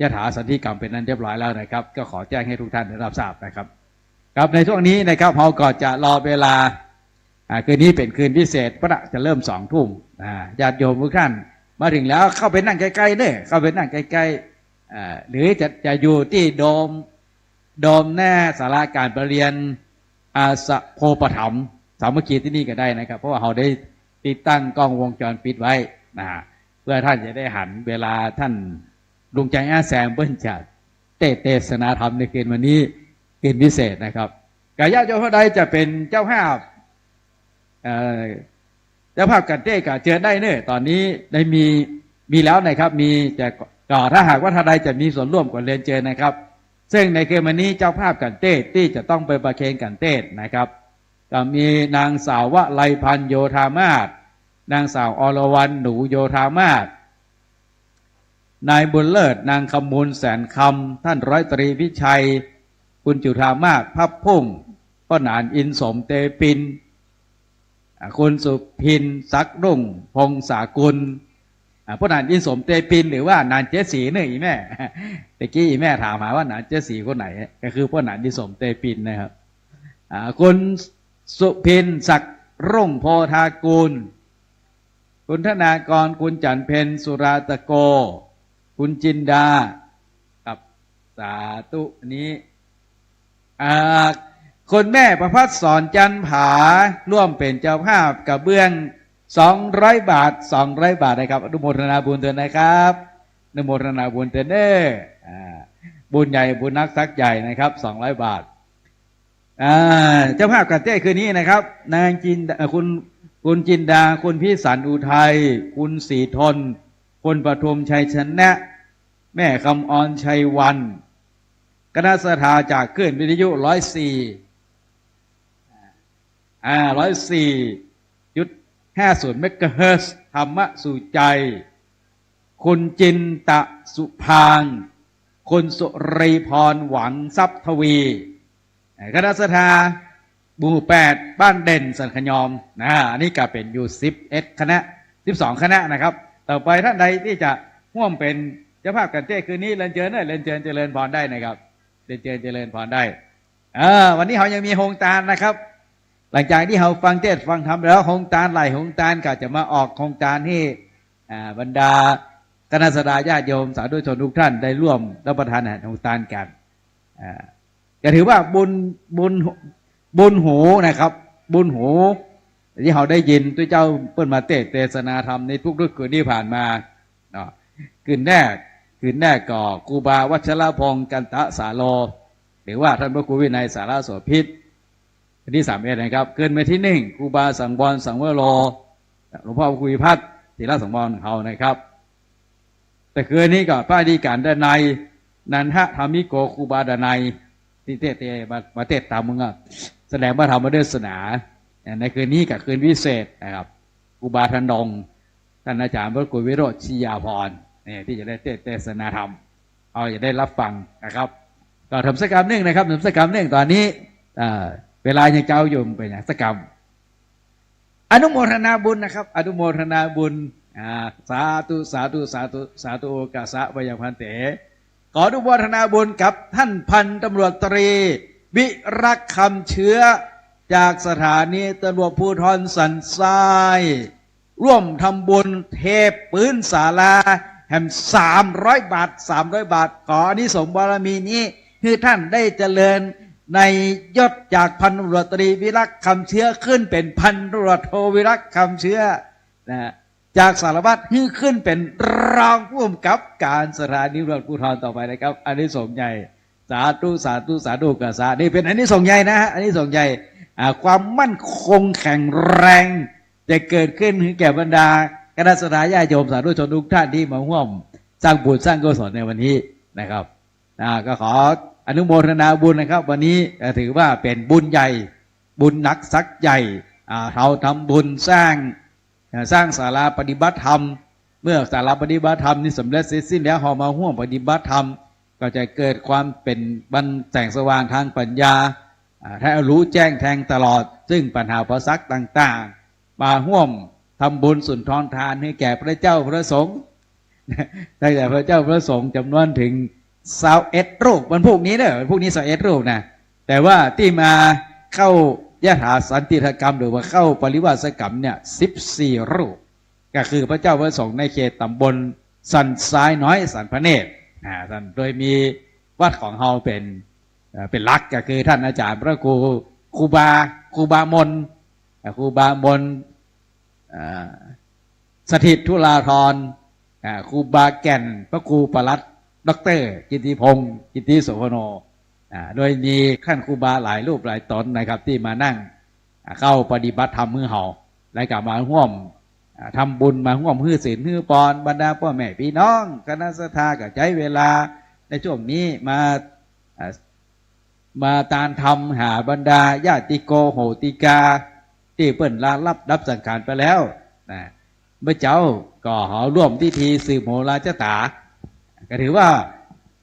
ยถาสันติกรรมเป็นอันเรียบร้อยแล้วนะครับ ก็ขอแจ้งให้ทุกท่านได้รับทราบนะครับ ครับ ในช่วงนี้นะครับ เราก็จะรอเวลา อ่า คืนนี้เป็นคืนพิเศษ พระจะเริ่มสองทุ่ม อ่า ญาติโยมทุกท่านมาถึงแล้ว เข้าไปนั่งใกล้ๆ เน่อ เข้าไปนั่งใกล้ๆ อ่า หรือจะ- จะอยู่ตี้โดม- โดมหน้าศาลาการประเรียน อาสะโพปถัมภ์สามัคคีตี้นี่ก็ได้นะครับ เพราะว่าเราได้ติดตั้งกล้องวงจรปิดไว้นะ เพื่อท่านจะได้หันเวลาท่านลุงใจอาแซมเปิ้นจะเตสน์เตสนาธรรมในคืนวันนี้ คืนพิเศษนะครับ ก็ญาติโยมท่านใดจะเป็นเจ้าภาพ เอ่อ เจ้าภาพขันเตศน์ก็เจิญได้เน่อ ตอนนี้ได้มี- มีแล้วนะครับ มี- แต่ก็ถ้าหากว่าท่านใดจะมีส่วนร่วมก็เรียนเจิญนะครับ ซึ่งในคืนวันนี้เจ้าภาพขันเตศน์ตี้จะต้องไปประเคนขันเตศน์นะครับ ก็มีนางสาววลัยพันธ์ โยธามาศ นางสาวอรวรรณ หนูโยธามาศ นายบุญเลิศ นางคำมูล แสนคำ ท่านร้อยตรีพิชัย คุณจุฑามาศ พับพุ่ง ป้อหนาน อินสม เตปิน อ่า คุณสุพิน ศักดิ์รุ่ง พงศากุล อ่า ป้อหนาน อินสม เตปิน หรือว่าหนานเจ๊สีเน่อ อี่แม่ ตะกี้อี่แม่ถามหาว่าหนานเจ๊สีคนไหน ก็คือป้อหนาน อินสม เตปินนะครับ อ่า คุณสุพิน ศักดิ์รุ่ง โพธากูล คุณธนากร คุณจันทร์เพ็ญ สุราตะโก คุณจินดา ครับ สาธุ อันนี้ อ่า คุณแม่ประภัสสร จันทร์ผา ร่วมเป็นเจ้าภาพกระเบื้องสองร้อยบาท สองร้อยบาทนะครับ อนุโมทนาบุญเถิดนะครับ อนุโมทนาบุญเถิดเน่อ อ่า บุญใหญ่บุญนักสักใหญ่นะครับ สองร้อยบาท อ่า เจ้าภาพขันเตศน์คืนนี้นะครับ นางจิน- เอ่อ คุณ- คุณจินดา คุณพิสันต์อุทัย คุณศรีทน คุณปทุมชัยชนะ แม่คำออนชัยวรรณ คณะศรัทธาจากคลื่นวิทยุร้อยสี่ อ่า ร้อยสี่จุดห้าศูนย์เมกะเฮิรตซ์ ธรรมสู่ใจ คุณจินตะสุพางค์ คุณสุรีพร หวังทรัพย์ทวี คณะศรัทธาหมู่แปด บ้านเด่น สันขยอม นะ อันนี้ก็เป๋นอยู่สิบเอ็ดคณะ สิบสองคณะนะครับ ต่อไปท่านใดที่จะร่วมเป็นเจ้าภาพขันเตศน์คืนนี้ เรียนเจิญเน่อ เรียนเจิญเจริญพรได้นะครับ เรียนเจิญเจริญพรได้ เออ วันนี้เฮายังมีโฮงตานนะครับ หลังจากตี้เฮาฟังเตศน์ฟังธรรมแล้ว โฮงตานหลายโฮงตานก็จะมาออกโฮงตานหื้อ อ่า บรรดาคณะศรัทธาญาติโยมสาธุชนทุกท่านได้ร่วมรับประทานอาหารโฮงตานกั๋น อ่า ก็ถือว่าบุญ- บุญ- บุญหูนะครับ บุญหู ตี้เฮาได้ยินตุ๊เจ้าเปิ้นมาเตสน์เตสนาธรรมในทุกๆ คืนตี้ผ่านมาเนาะ คืนแรก- คืนแรกก็ครูบาวัชรพงษ์ กันตะสาโล หรือว่าท่านพระครูวินัย สารโสภิต คืนตี้สามเอ็ดนะครับ คืนวันตี้หนึ่ง ครูบาสังวร สังวโร หลวงพ่อพระครูวิพัฒน์ ธีระสังวรของเฮานะครับ แต่คืนนี้ก็พระอธิการดนัย นันทธรรมิโก ครูบาดนัย ตี้เตสน์ ตี้มา มาเตสน์ธรรม ก็แสดงพระธรรมเทศนาในคืนนี้กับคืนพิเศษนะครับ ครูบาธนง ท่านอาจารย์พระครูวิโรจน์ ชียาภรณ์ เนี่ย ตี้จะได้เตสน์ เตสนาธรรม เฮาจะได้ฮับฟังนะครับ ก็ถามสักกำนึ่งนะครับ ถามสักกำนึ่ง ต๋อนนี้ เอ่อ เวลายังเจ๊าอยู่ เป๋นหยัง สักกำ อนุโมทนาบุญนะครับ อนุโมทนาบุญ อ่า สาธุ สาธุ สาธุ สาธุ โอกัสสะ มะยัง ภันเต ขออนุโมทนาบุญกับท่านพันตำรวจตรี วิรักษ์ คำเชื้อ จากสถานีตำรวจภูธรสันทราย ร่วมทำบุญเทปื๊นศาลาแหมสามร้อยบาท สามร้อยบาท ขออานิสงส์บารมีนี้ หื้อท่านได้เจริญในยศจากพันตำรวจตรีวิรักษ์ คำเชื้อ ขึ้นเป๋นพันตำรวจโทวิรักษ์ คำเชื้อ นะ จากสารวัตรหื้อขึ้นเป๋นรองผู้กำกับการสถานีตำรวจภูธรต่อไปนะครับ อานิสงส์ใหญ่ สาธุ สาธุ สาธุ โอกัสสะ นี่เป๋นอานิสงส์ใหญ่นะฮะ อานิสงส์ใหญ่ อ่า ความมั่นคงแข็งแรง จะเกิดขึ้นหื้อแก่บรรดาคณะศรัทธาญาติโยมสาธุชนทุกท่านที่มาร่วมสร้างบุญสร้างกุศลในวันนี้นะครับ อ่า ก็ขออนุโมทนาบุญนะครับ วันนี้ เอ่อ ถือว่าเป๋นบุญใหญ่ บุญหนักศักดิ์ใหญ่ อ่า เฮาทำบุญสร้าง เอ่อ สร้างศาลาปฏิบัติธรรม เมื่อศาลาปฏิบัติธรรมนี้สำเร็จเสร็จสิ้นแล้ว เฮามาร่วมปฏิบัติธรรม ก็จะเกิดความเป๋นบัน แสงสว่างทางปัญญา อ่า ให้รู้แจ้งแทงตลอด ซึ่งปัญหาอุปสรรคต่างๆ มาร่วมทำบุญสุนทรทานหื้อแก่พระเจ้าพระสงฆ์ หื้อแก่พระเจ้าพระสงฆ์จ๋ำนวนเถิงซาวเอ็ดรูป วันพูกนี้เน่อ วันพูกนี้ซาวเอ็ดรูปนะ แต่ว่าตี้มาเข้ายถาสันติฐกรรม หรือว่าเข้าปริวาสกรรมเนี่ย สิบสี่รูป ก็คือพระเจ้าพระสงฆ์ในเขตต๋ำบลสันทรายน้อย สันพระเนตร อ่า ต้านโดยมีวัดของเฮาเป๋น เอ่อ เป๋นหลัก ก็คือท่านอาจารย์พระครู ครูบา ครูบามน อ่า ครูบามน อ่า สถิตธุราธร อ่า ครูบาแก่น พระครูปลัด ด็อกเตอร์ กิตติพงษ์ กิตติโสภโณ อ่า โดยมีท่านครูบาหลายรูปหลายต๋นนะครับ ตี้มานั่ง อ่า เข้าปฏิบัติธรรมหื้อเฮา แล้วก็มาร่วม อ่า ทำบุญ มาร่วมหื้อศีลหื้อปอน บรรดาป้อแม่ปี้น้อง คณะศรัทธาก็ใจ๊เวลาในช่วงนี้มา อ่า มาตานธรรมหาบรรดาญาติโกโหติกา ตี้เปิ้นลาลับดับสังขารไปแล้วนะ เมื่อเจ๊าก็ขอร่วมพิธีสืบโหราชะต๋า ก็ถือว่า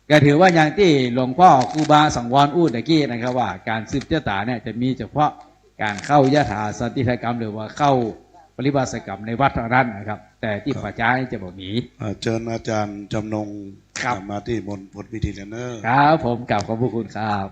ก็ถือว่าอย่างตี้หลวงพ่อครูบาสังวรอู้ตะกี้นะครับ ว่าก๋านสืบชะต๋าเนี่ยจะมีเฉพาะก๋านเข้ายถาสันติฐกรรม หรือว่าเข้าปริวาสกรรมในวัดเท่านั้นนะครับ แต่ตี้ป่าจ๊านี่จะบ่มี อ่า เจิญอาจ๋ารย์จำนง ครับ มาตี้บน บนพิธีเน่อ ครับผม กราบขอบพระคุณครับ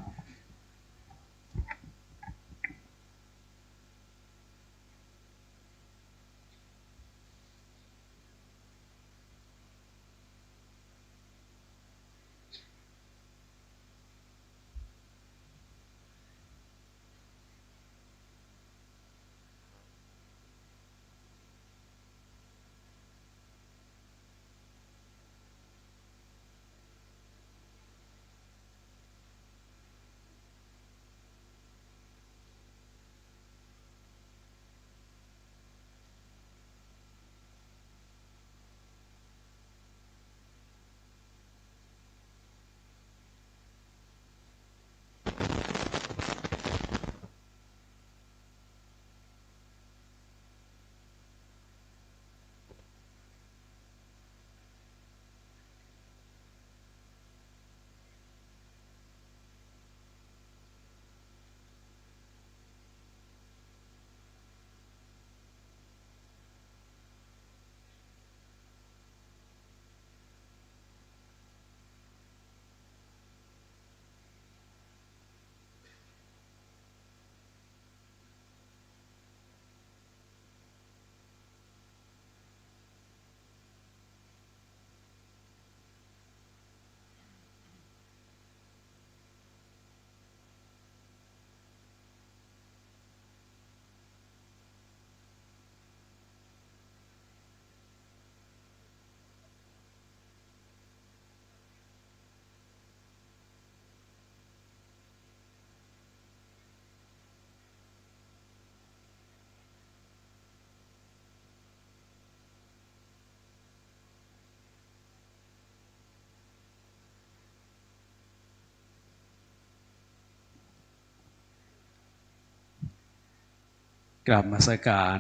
กราบนมัสการ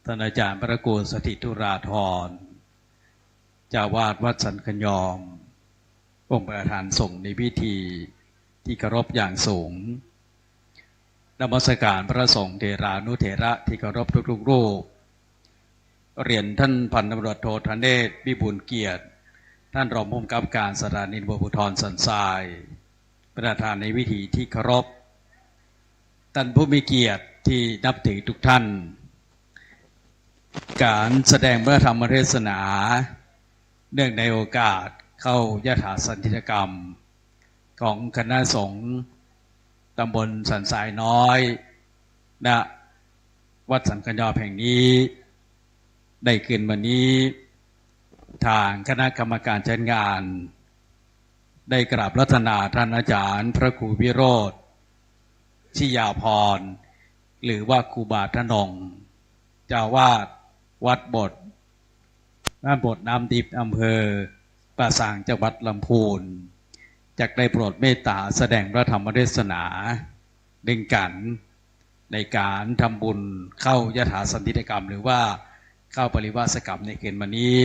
ท่านอาจารย์พระครูสถิตธุราธร เจ้าอาวาสวัดสันขยอม องค์ประธานสงฆ์ในพิธีที่เคารพอย่างสูง นมัสการพระสงฆ์เถรานุเถระที่เคารพทุกๆรูป เรียนท่านพันตำรวจโทธเนศ วิบูลย์เกียรติ ท่านรองผู้บังคับการสถานีตำรวจภูธรสันทราย ประธานในพิธีที่เคารพ ท่านผู้มีเกียรติที่นับถือทุกท่าน การแสดงพระธรรมเทศนา เนื่องในโอกาสเข้ายถาสันติกรรม ของคณะสงฆ์ตำบลสันทรายน้อย ณ วัดสันขยอมแห่งนี้ ในคืนวันนี้ ทางคณะกรรมการจัดงาน ได้กราบอาราธนาท่านอาจารย์พระครูวิโรจน์ ชิยาภรณ์ หรือว่าครูบาทนง เจ้าอาวาสวัดโบสถ์ บ้านโบสถ์น้ำดิบ อำเภอป่าซาง จังหวัดลำพูน จักได้โปรดเมตตาแสดงพระธรรมเทศนา เนื่องกันในการทำบุญเข้ายถาสันติกรรม หรือว่าเข้าปริวาสกรรมในคืนวันนี้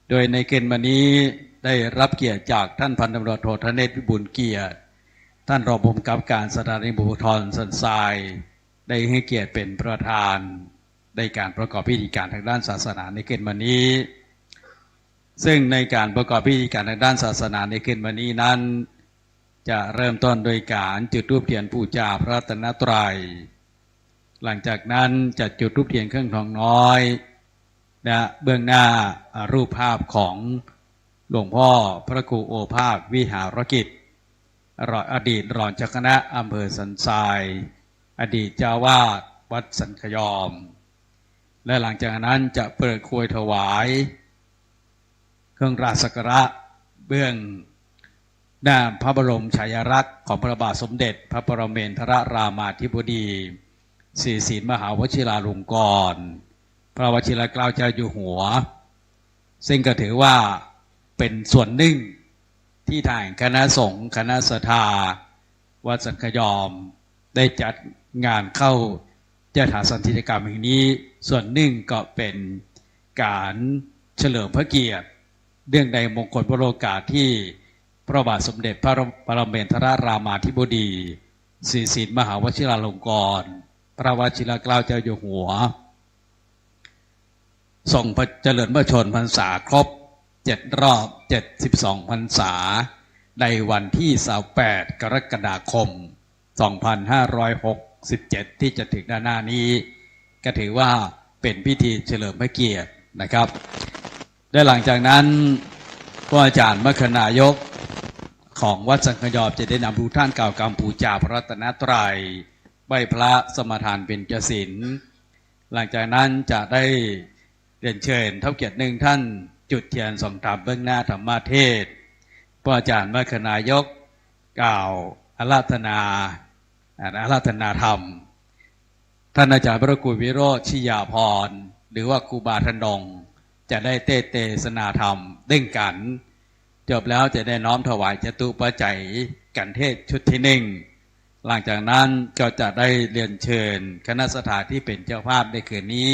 โดยในคืนวันนี้ได้รับเกียรติจากท่านพันตำรวจโทธเนศ วิบูลย์เกียรติ ท่านรองผู้บังคับการสถานีตำรวจภูธรสันทราย ได้ให้เกียรติเป็นประธานในการประกอบพิธีการทางด้านศาสนาในคืนวันนี้ ซึ่งในการประกอบพิธีการทางด้านศาสนาในคืนวันนี้นั้น จะเริ่มต้นโดยการจุดธูปเทียนบูชาพระรัตนตรัย หลังจากนั้นจะจุดธูปเทียนเครื่องทองน้อย ณ เบื้องหน้ารูปภาพของหลวงพ่อพระครูโอภาสวิหารกิจ อดีตรองเจ้าคณะอำเภอสันทราย อดีตเจ้าอาวาสวัดสันขยอม และหลังจากนั้นจะเปิดกรวยถวาย เครื่องราชสักการะเบื้องหน้าพระบรมฉายาลักษณ์ของพระบาทสมเด็จพระปรเมนทรรามาธิบดี ศรีสินมหาวชิราลงกรณ์ พระวชิรเกล้าเจ้าอยู่หัว ซึ่งก็ถือว่าเป็นส่วนหนึ่งที่ทางคณะสงฆ์คณะศรัทธาวัดสันขยอม ได้จัดงานเข้ายถาสันติกรรมแห่งนี้ ส่วนหนึ่งก็เป็นการเฉลิมพระเกียรติ เนื่องในมงคลพระโลกาสที่พระบาทสมเด็จพระปรเมนทรรามาธิบดี ศรีสินมหาวชิราลงกรณ์ พระวชิรเกล้าเจ้าอยู่หัว ทรงเจริญพระชนม์พรรษาครบเจ็ดรอบเจ็ดสิบสองพรรษา ในวันที่ยี่สิบแปดกรกฎาคมสองพันห้าร้อยหกสิบเจ็ด ที่จะถึงด้านหน้านี้ ก็ถือว่าเป็นพิธีเฉลิมพระเกียรตินะครับ และหลังจากนั้นพระอาจารย์มัคคณายกของวัดสันขยอมจะได้นำทุกท่านกล่าวกำบูชาพระรัตนตรัย ไหว้พระสมาทานเบญจศีล หลังจากนั้นจะได้เรียนเชิญเฒ่าเกียรติหนึ่งท่านจุดเทียนส่องธรรมเบื้องหน้าธรรมเทศน์ พระอาจารย์มัคคณายกกล่าวอาราธนา อาราธนาธรรม ท่านอาจารย์พระครูวิโรจน์ ชิยาภรณ์ หรือว่าครูบาทนง จะได้เตสน์เตสนาธรรมเด้งกัน จบแล้วจะได้น้อมถวายจตุปัจจัยกันเทศน์ชุดที่หนึ่ง หลังจากนั้นก็จะได้เรียนเชิญคณะศรัทธาที่เป็นเจ้าภาพในคืนนี้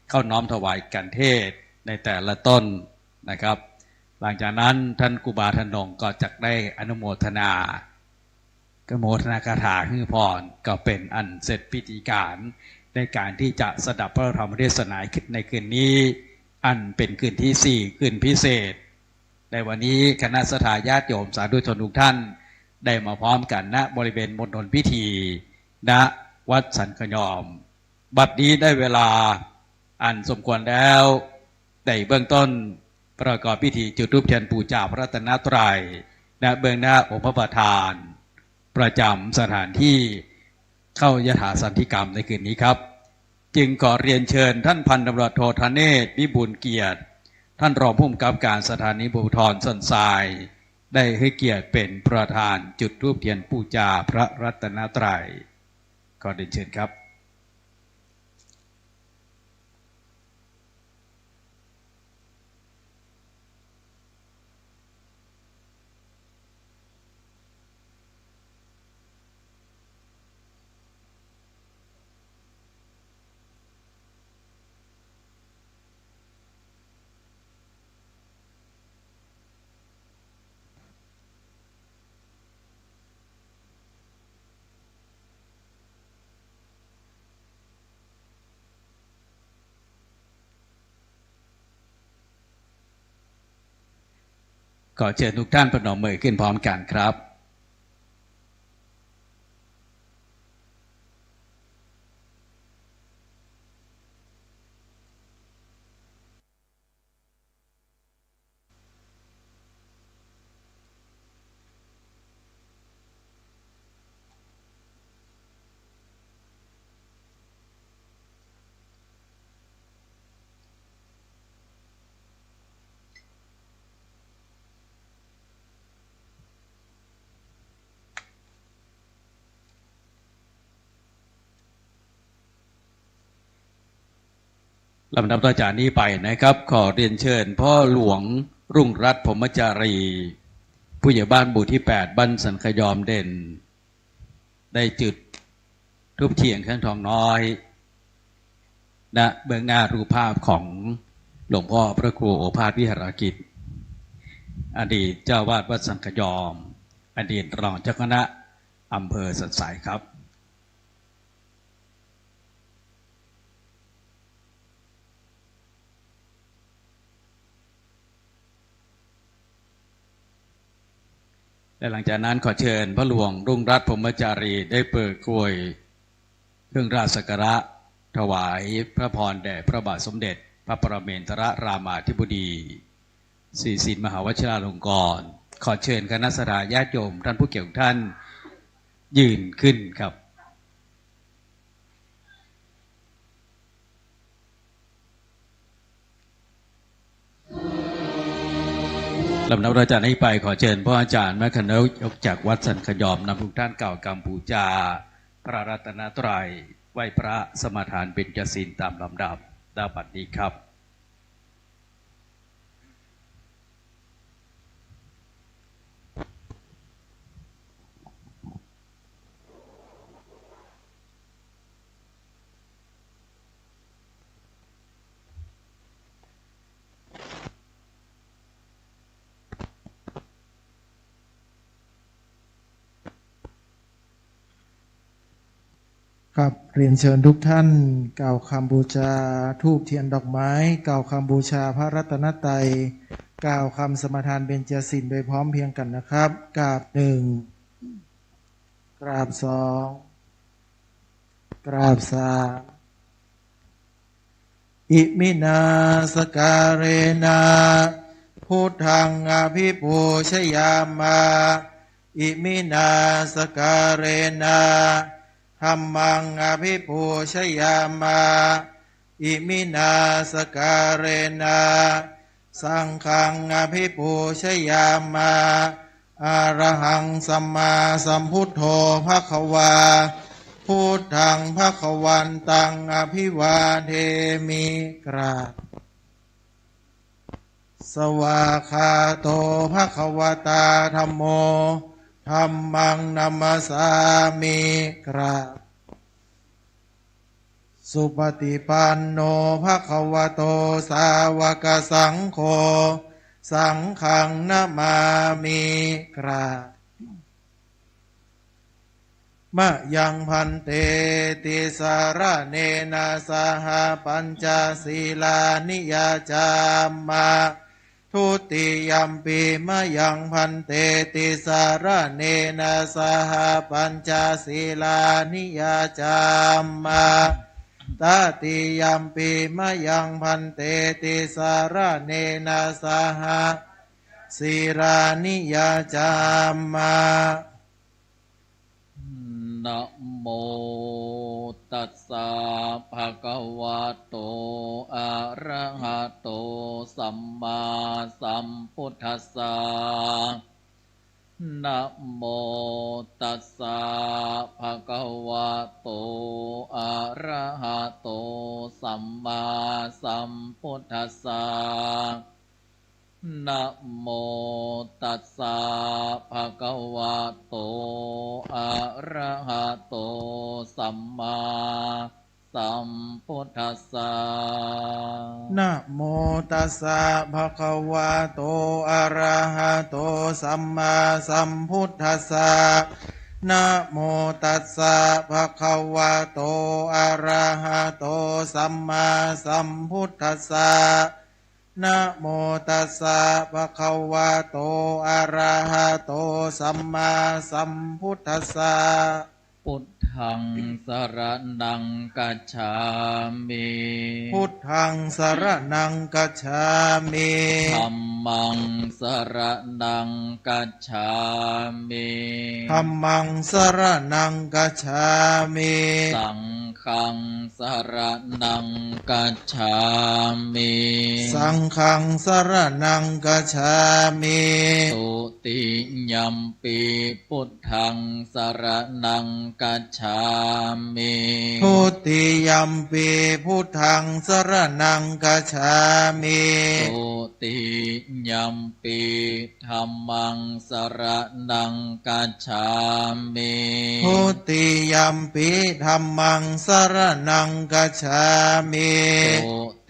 เข้าน้อมถวายกันเทศน์ในแต่ละต้นนะครับ หลังจากนั้นท่านครูบาทนงก็จะได้อนุโมทนา อนุโมทนาคาถาหื้อพร ก็เป็นอันเสร็จพิธีการในการที่จะสดับพระธรรมเทศนาในคืนนี้ อันเป็นคืนที่สี่ คืนพิเศษ ในวันนี้คณะศรัทธาญาติโยมสาธุชนทุกท่าน ได้มาพร้อมกัน ณ บริเวณมณฑลพิธี ณ วัดสันขยอม บัดนี้ได้เวลาอันสมควรแล้ว ในเบื้องต้นประกอบพิธีจุดธูปเทียนบูชาพระรัตนตรัย ณ เบื้องหน้าองค์พระประธาน ประจำสถานที่เข้ายถาสันติกรรมในคืนนี้ครับ จึงขอเรียนเชิญท่านพันตำรวจโทธเนศ วิบูลย์เกียรติ ท่านรองผู้บังคับการสถานีตำรวจภูธรสันทราย ได้ให้เกียรติเป็นประธานจุดธูปเทียนบูชาพระรัตนตรัย ขอเรียนเชิญครับ ขอเชิญทุกท่านประนมมือขึ้นพร้อมกันครับ ลำดับต่อจากนี้ไปนะครับ ขอเรียนเชิญพ่อหลวงรุ่งรัตน์ พรหมจารี ผู้ใหญ่บ้านหมู่ที่แปด บ้านสันขยอมเด่น ได้จุดธูปเทียนแท่งทองน้อย ณ เบื้องหน้ารูปภาพของหลวงพ่อพระครูโอภาสวิหารกิจ อดีตเจ้าวาดวัดสันขยอม อดีตรองเจ้าคณะอำเภอสันทรายครับ และหลังจากนั้นขอเชิญพ่อหลวงรุ่งรัตน์ พรหมจารี ได้เปิดกรวยเครื่องราชสักการะ ถวายพระพรแด่พระบาทสมเด็จพระปรเมนทรรามาธิบดี ศรีสินมหาวชิราลงกรณ์ ขอเชิญคณะศรัทธาญาติโยมท่านผู้เกี่ยวข้องทุกท่านยืนขึ้นครับ ลำดับต่อจากนี้ไปขอเชิญพระอาจารย์มคณายกจากวัดสันขยอมนำทุกท่านกล่าวคำบูชาพระรัตนตรัย ไหว้พระสมาทานเบญจศีลตามลำดับ ณ บัดนี้ครับ ครับ เรียนเชิญทุกท่านกล่าวคำบูชาธูปเทียนดอกไม้ กล่าวคำบูชาพระรัตนตรัย กล่าวคำสมาทานเบญจศีลโดยพร้อมเพรียงกันนะครับ กราบหนึ่ง กราบสอง กราบสาม Iminā sakkārena buddhaṃ abhipūjayāma. Iminā sakkārena dhammaṃ abhipūjayāma. Iminā sakkārena saṅghaṃ abhipūjayāma. Arahaṃ sammāsambuddho bhagavā, buddhaṃ bhagavantaṃ abhivādemi. กราบ Svākkhāto bhagavatā dhammo, dhammaṃ namassāmi. กราบ Supaṭipanno bhagavato sāvakasaṅgho, saṅghaṃ namāmi. กราบ Mayaṃ bhante tisaraṇena saha pañca sīlāni yācāma. Dutiyampi mayaṃ bhante tisaraṇena saha pañca sīlāni yācāma. Tatiyampi mayaṃ bhante tisaraṇena saha sīlāni yācāma. Namo tassa bhagavato arahato sammāsambuddhassa. Namo tassa bhagavato arahato sammāsambuddhassa. Namo tassa bhagavato arahato sammāsambuddhassa. Namo tassa bhagavato arahato sammāsambuddhassa. Namo tassa bhagavato arahato sammāsambuddhassa. นะโมตัสสะ ภะคะวะโต อะระหะโต สัมมาสัมพุทธัสสะ Buddhaṃ saraṇaṃ gacchāmi. Buddhaṃ saraṇaṃ gacchāmi. Dhammaṃ saraṇaṃ gacchāmi. Dhammaṃ saraṇaṃ gacchāmi. Saṅghaṃ saraṇaṃ gacchāmi. Saṅghaṃ saraṇaṃ gacchāmi. Dutiyampi buddhaṃ saraṇaṃ gacchāmi. Dutiyampi buddhaṃ saraṇaṃ gacchāmi. Dutiyampi dhammaṃ saraṇaṃ gacchāmi. Dutiyampi dhammaṃ saraṇaṃ gacchāmi.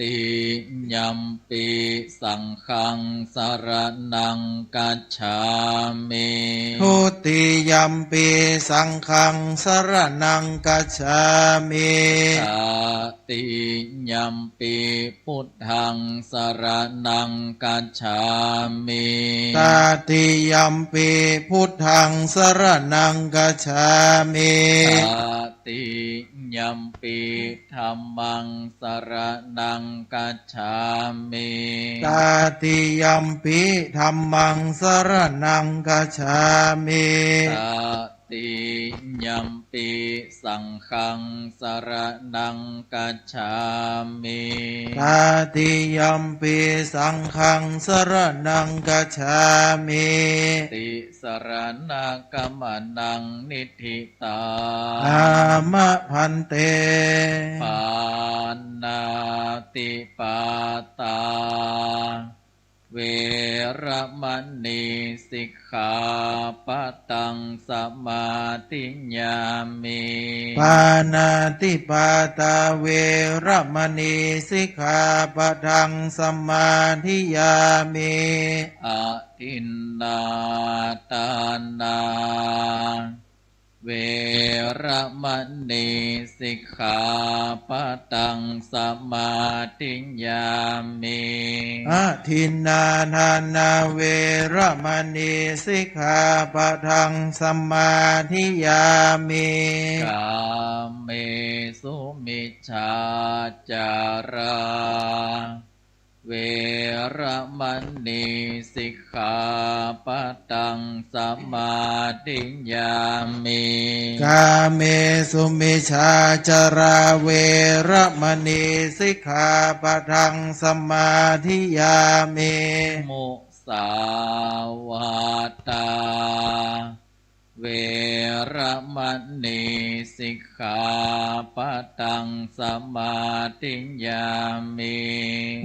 Dutiyampi saṅghaṃ saraṇaṃ gacchāmi. Dutiyampi saṅghaṃ saraṇaṃ gacchāmi. Tatiyampi buddhaṃ saraṇaṃ gacchāmi. Tatiyampi buddhaṃ saraṇaṃ gacchāmi. Tatiyampi dhammaṃ saraṇaṃ gacchāmi. Tatiyampi dhammaṃ saraṇaṃ gacchāmi. Tatiyampi saṅghaṃ saraṇaṃ gacchāmi. Tatiyampi saṅghaṃ saraṇaṃ gacchāmi. Tisaraṇagamanaṃ niṭṭhitaṃ. Āma bhante. Pāṇātipātā veramaṇī sikkhāpadaṃ samādiyāmi. Pāṇātipātā veramaṇī sikkhāpadaṃ samādiyāmi. Adinnādānā veramaṇī sikkhāpadaṃ samādiyāmi. Adinnādānā veramaṇī sikkhāpadaṃ samādiyāmi. Kāmesumicchācārā veramaṇī sikkhāpadaṃ samādiyāmi. Kāmesumicchācārā veramaṇī sikkhāpadaṃ samādiyāmi. Musāvādā veramaṇī sikkhāpadaṃ samādiyāmi.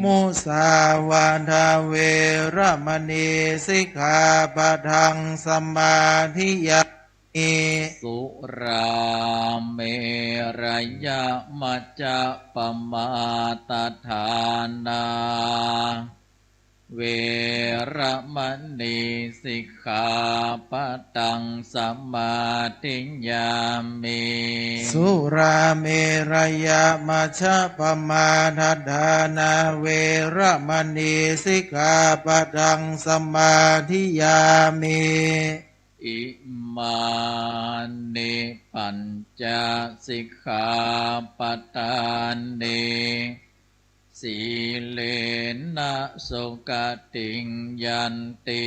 Musāvādā veramaṇī sikkhāpadaṃ samādiyāmi. Surāmerayamajjapamādaṭṭhānā veramaṇī sikkhāpadaṃ samādiyāmi. Surāmerayamajjapamādaṭṭhānā veramaṇī sikkhāpadaṃ samādiyāmi. Imāni pañca sikkhāpadāni. Sīlena sugatiṃ yanti,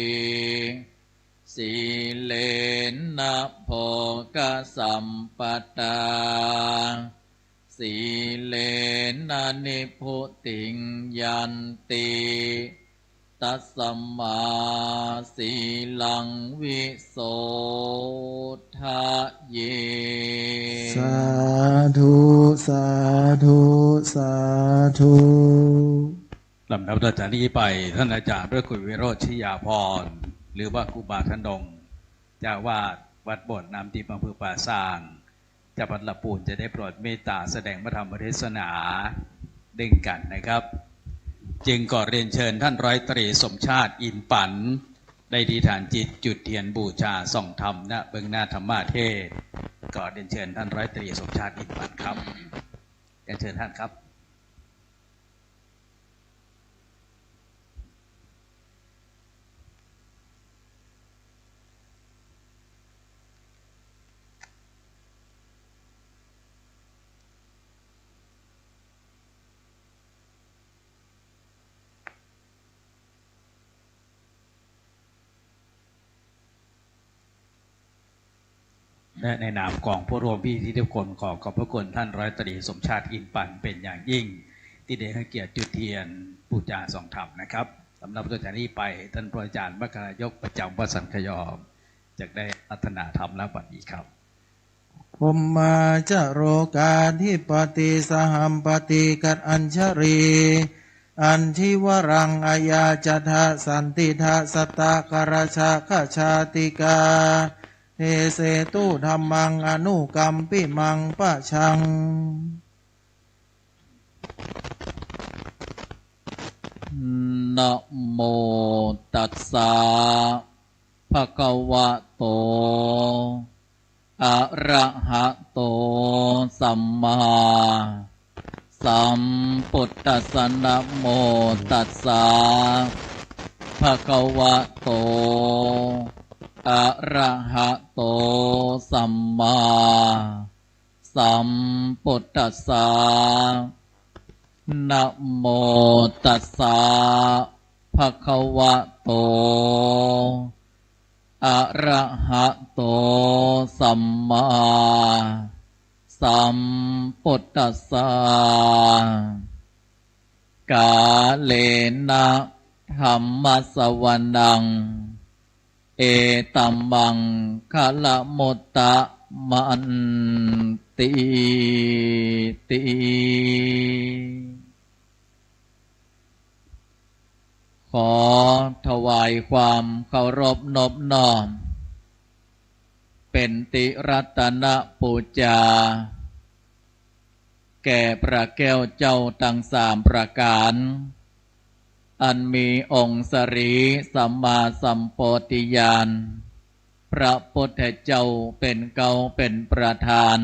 sīlena bhogasampadā, sīlena nibbutiṃ yanti, tasmā sīlaṃ visodhaye. Sādhu, sādhu, sādhu. ลำดับต่อจากนี้ไป ท่านอาจารย์พระครูวิโรจน์ ชยาภรณ์ หรือว่าครูบาทนง เจ้าอาวาสวัดโบสถ์น้ำทิพย์ อำเภอป่าซาง จังหวัดลำพูน จะได้โปรดเมตตาแสดงพระธรรมเทศนาเด้งกันนะครับ จึงขอเรียนเชิญท่านร้อยตรีสมชาติ อินปัน ได้อธิษฐานจิตจุดเทียนบูชาส่องธรรม ณ เบื้องหน้าธรรมเทศน์ ขอเรียนเชิญท่านร้อยตรีสมชาติ อินปัน ครับ เรียนเชิญท่านครับ ในนามของผู้ร่วมพิธีทุกคน ขอขอบพระคุณท่านร้อยตรีสมชาติ อินปัน เป็นอย่างยิ่ง ที่ได้ให้เกียรติจุดเทียนบูชาส่องธรรมนะครับ สำหรับต่อจากนี้ไป ท่านพระอาจารย์มัคคายกประจำวัดสันขยอม จะได้อาราธนาธรรมณบัดนี้ครับ Bhummā ca lokādhipatī sahampati katañjalī, añjivaraṃ ayācatha santidassatā kālajā jātikā, desetu dhammaṃ anukampimaṃ pajaṃ. Namo tassa bhagavato arahato sammāsambuddhassa. Namo tassa bhagavato arahato sammāsambuddhassa. Namo tassa bhagavato arahato sammāsambuddhassa. Kālena dhammasavanaṃ etammaṅgalamuttamantīti. ขอถวายความเคารพนบน้อม เป็นติรัตนปูจา แก่พระแก้วเจ้าตังสามประก๋าน อันมีองค์สรีสัมมาสัมโพธิญาณ พระพุทธเจ้าเป๋นเก๊าเป๋นประธาน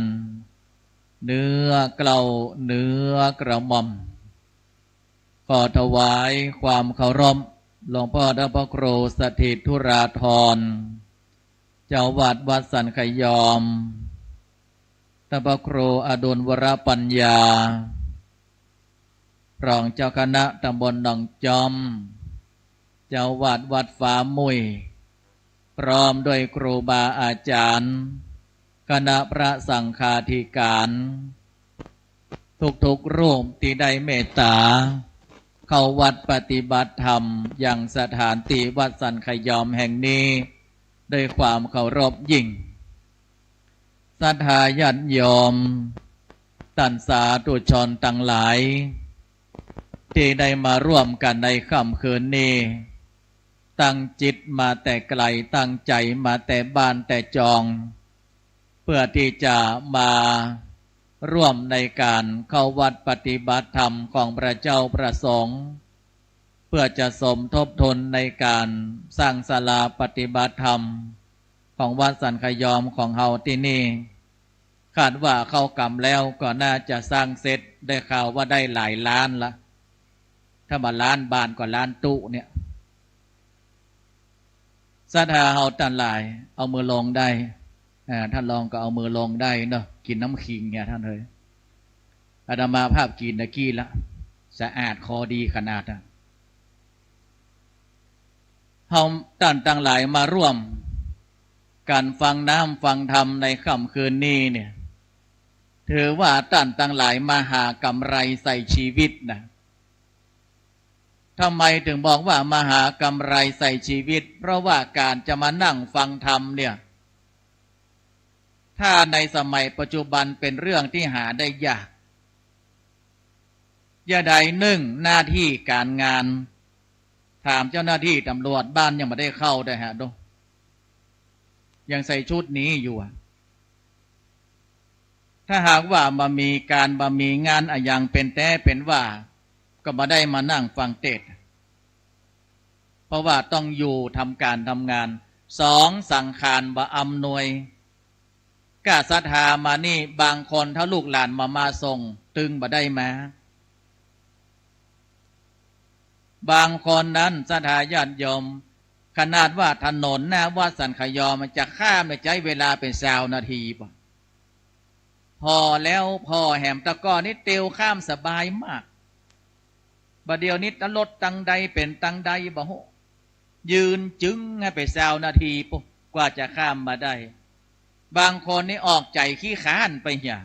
เหนือเกล้าเหนือกระหม่อม ขอถวายความเคารพ หลวงพ่อท่านพระครูสถิตธุราธร เจ้าวัดวัดสันขยอม ท่านพระครูอดุลวรปัญญา รองเจ้าคณะตำบลหนองจ้อม เจ้าวัดวัดฟ้ามุ่ย พร้อมด้วยครูบาอาจารย์ คณะพระสังฆาธิการ ทุกๆ รูปที่ได้เมตตา เข้าวัดปฏิบัติธรรม ยังสถานที่วัดสันขยอมแห่งนี้ ด้วยความเคารพยิ่ง ศรัทธาญาติโยม ต้านสาธุชนตังหลาย ที่ได้มาร่วมกั๋นในค่ำคืนนี้ ตั้งจิตมาแต่ไก๋ ตั้งใจ๋มาแต่บ้านแต่จอง เพื่อที่จะมาร่วมในก๋านเข้าวัดปฏิบัติธรรมของพระเจ้าพระสงฆ์ เพื่อจะสมทบทุนในก๋านสร้างศาลาปฏิบัติธรรมของวัดสันขยอมของเฮาตี้นี่ คาดว่าเข้ากรรมแล้วก็น่าจะสร้างเสร็จ ได้ข่าวว่าได้หลายล้านละ ถ้าบ่าล้านบาทก็ล้านตุ๊เนี่ย ศรัทธาเฮาต้านหลาย เอามือลงได้ อ่า ต้านรองก็เอามือลงได้เนาะ กิ๋นน้ำขิงเนี่ยต้านเอ๋ย อาตมาภาพกิ๋นตะกี้ละ สะอาดคอดีขนาดอะ เฮาต้านตังหลายมาร่วมกั๋นฟังน้ำฟังธรรมในค่ำคืนนี้เนี่ย ถือว่าต้านตังหลายมาหากำไรใส่ชีวิตนะ ทำไมถึงบอกว่ามาหากำไรใส่ชีวิต เพราะว่าก๋านจะมานั่งฟังธรรมเนี่ย ถ้าในสมัยปัจจุบันเป๋นเรื่องที่หาได้ยาก ยะใดนึ่งหน้าตี้ก๋านงาน ถามเจ้าหน้าตี้ตำรวจบ้านยังบ่ได้เข้าได้ฮะ ดู ยังใส่ชุดนี้อยู่อะ ถ้าหากว่าบ่มีก๋านบ่มีงานอะหยังเป๋นแต๊เป๋นว่า ก็บ่ได้มานั่งฟังเตสน์ เพราะว่าต้องอยู่ทำก๋านทำงาน สอง สังขารบ่อำนวย ก้าศรัทธามานี่ บางคนถ้าลูกหลานบ่มาส่ง ตึงบ่ได้มา บางคนนั้นศรัทธาญาติโยม ขนาดว่าถนนหน้าวัดสันขยอมมันจะข้ามเนี่ยใจ๊เวลาเป๋นซาวนาทีปะ ผ่อแล้วผ่อแหม แต่ก่อนนี่เตียวข้ามสบายมาก บ่าเดี่ยวนี้รถตังใดเป๋นตังใดบ่ฮู้ ยืนจึงหื้อไปซาวนาทีปุ้น กว่าจะข้ามมาได้ บางคนนี่ออกใจ๋ขี้คร้านไปเหีย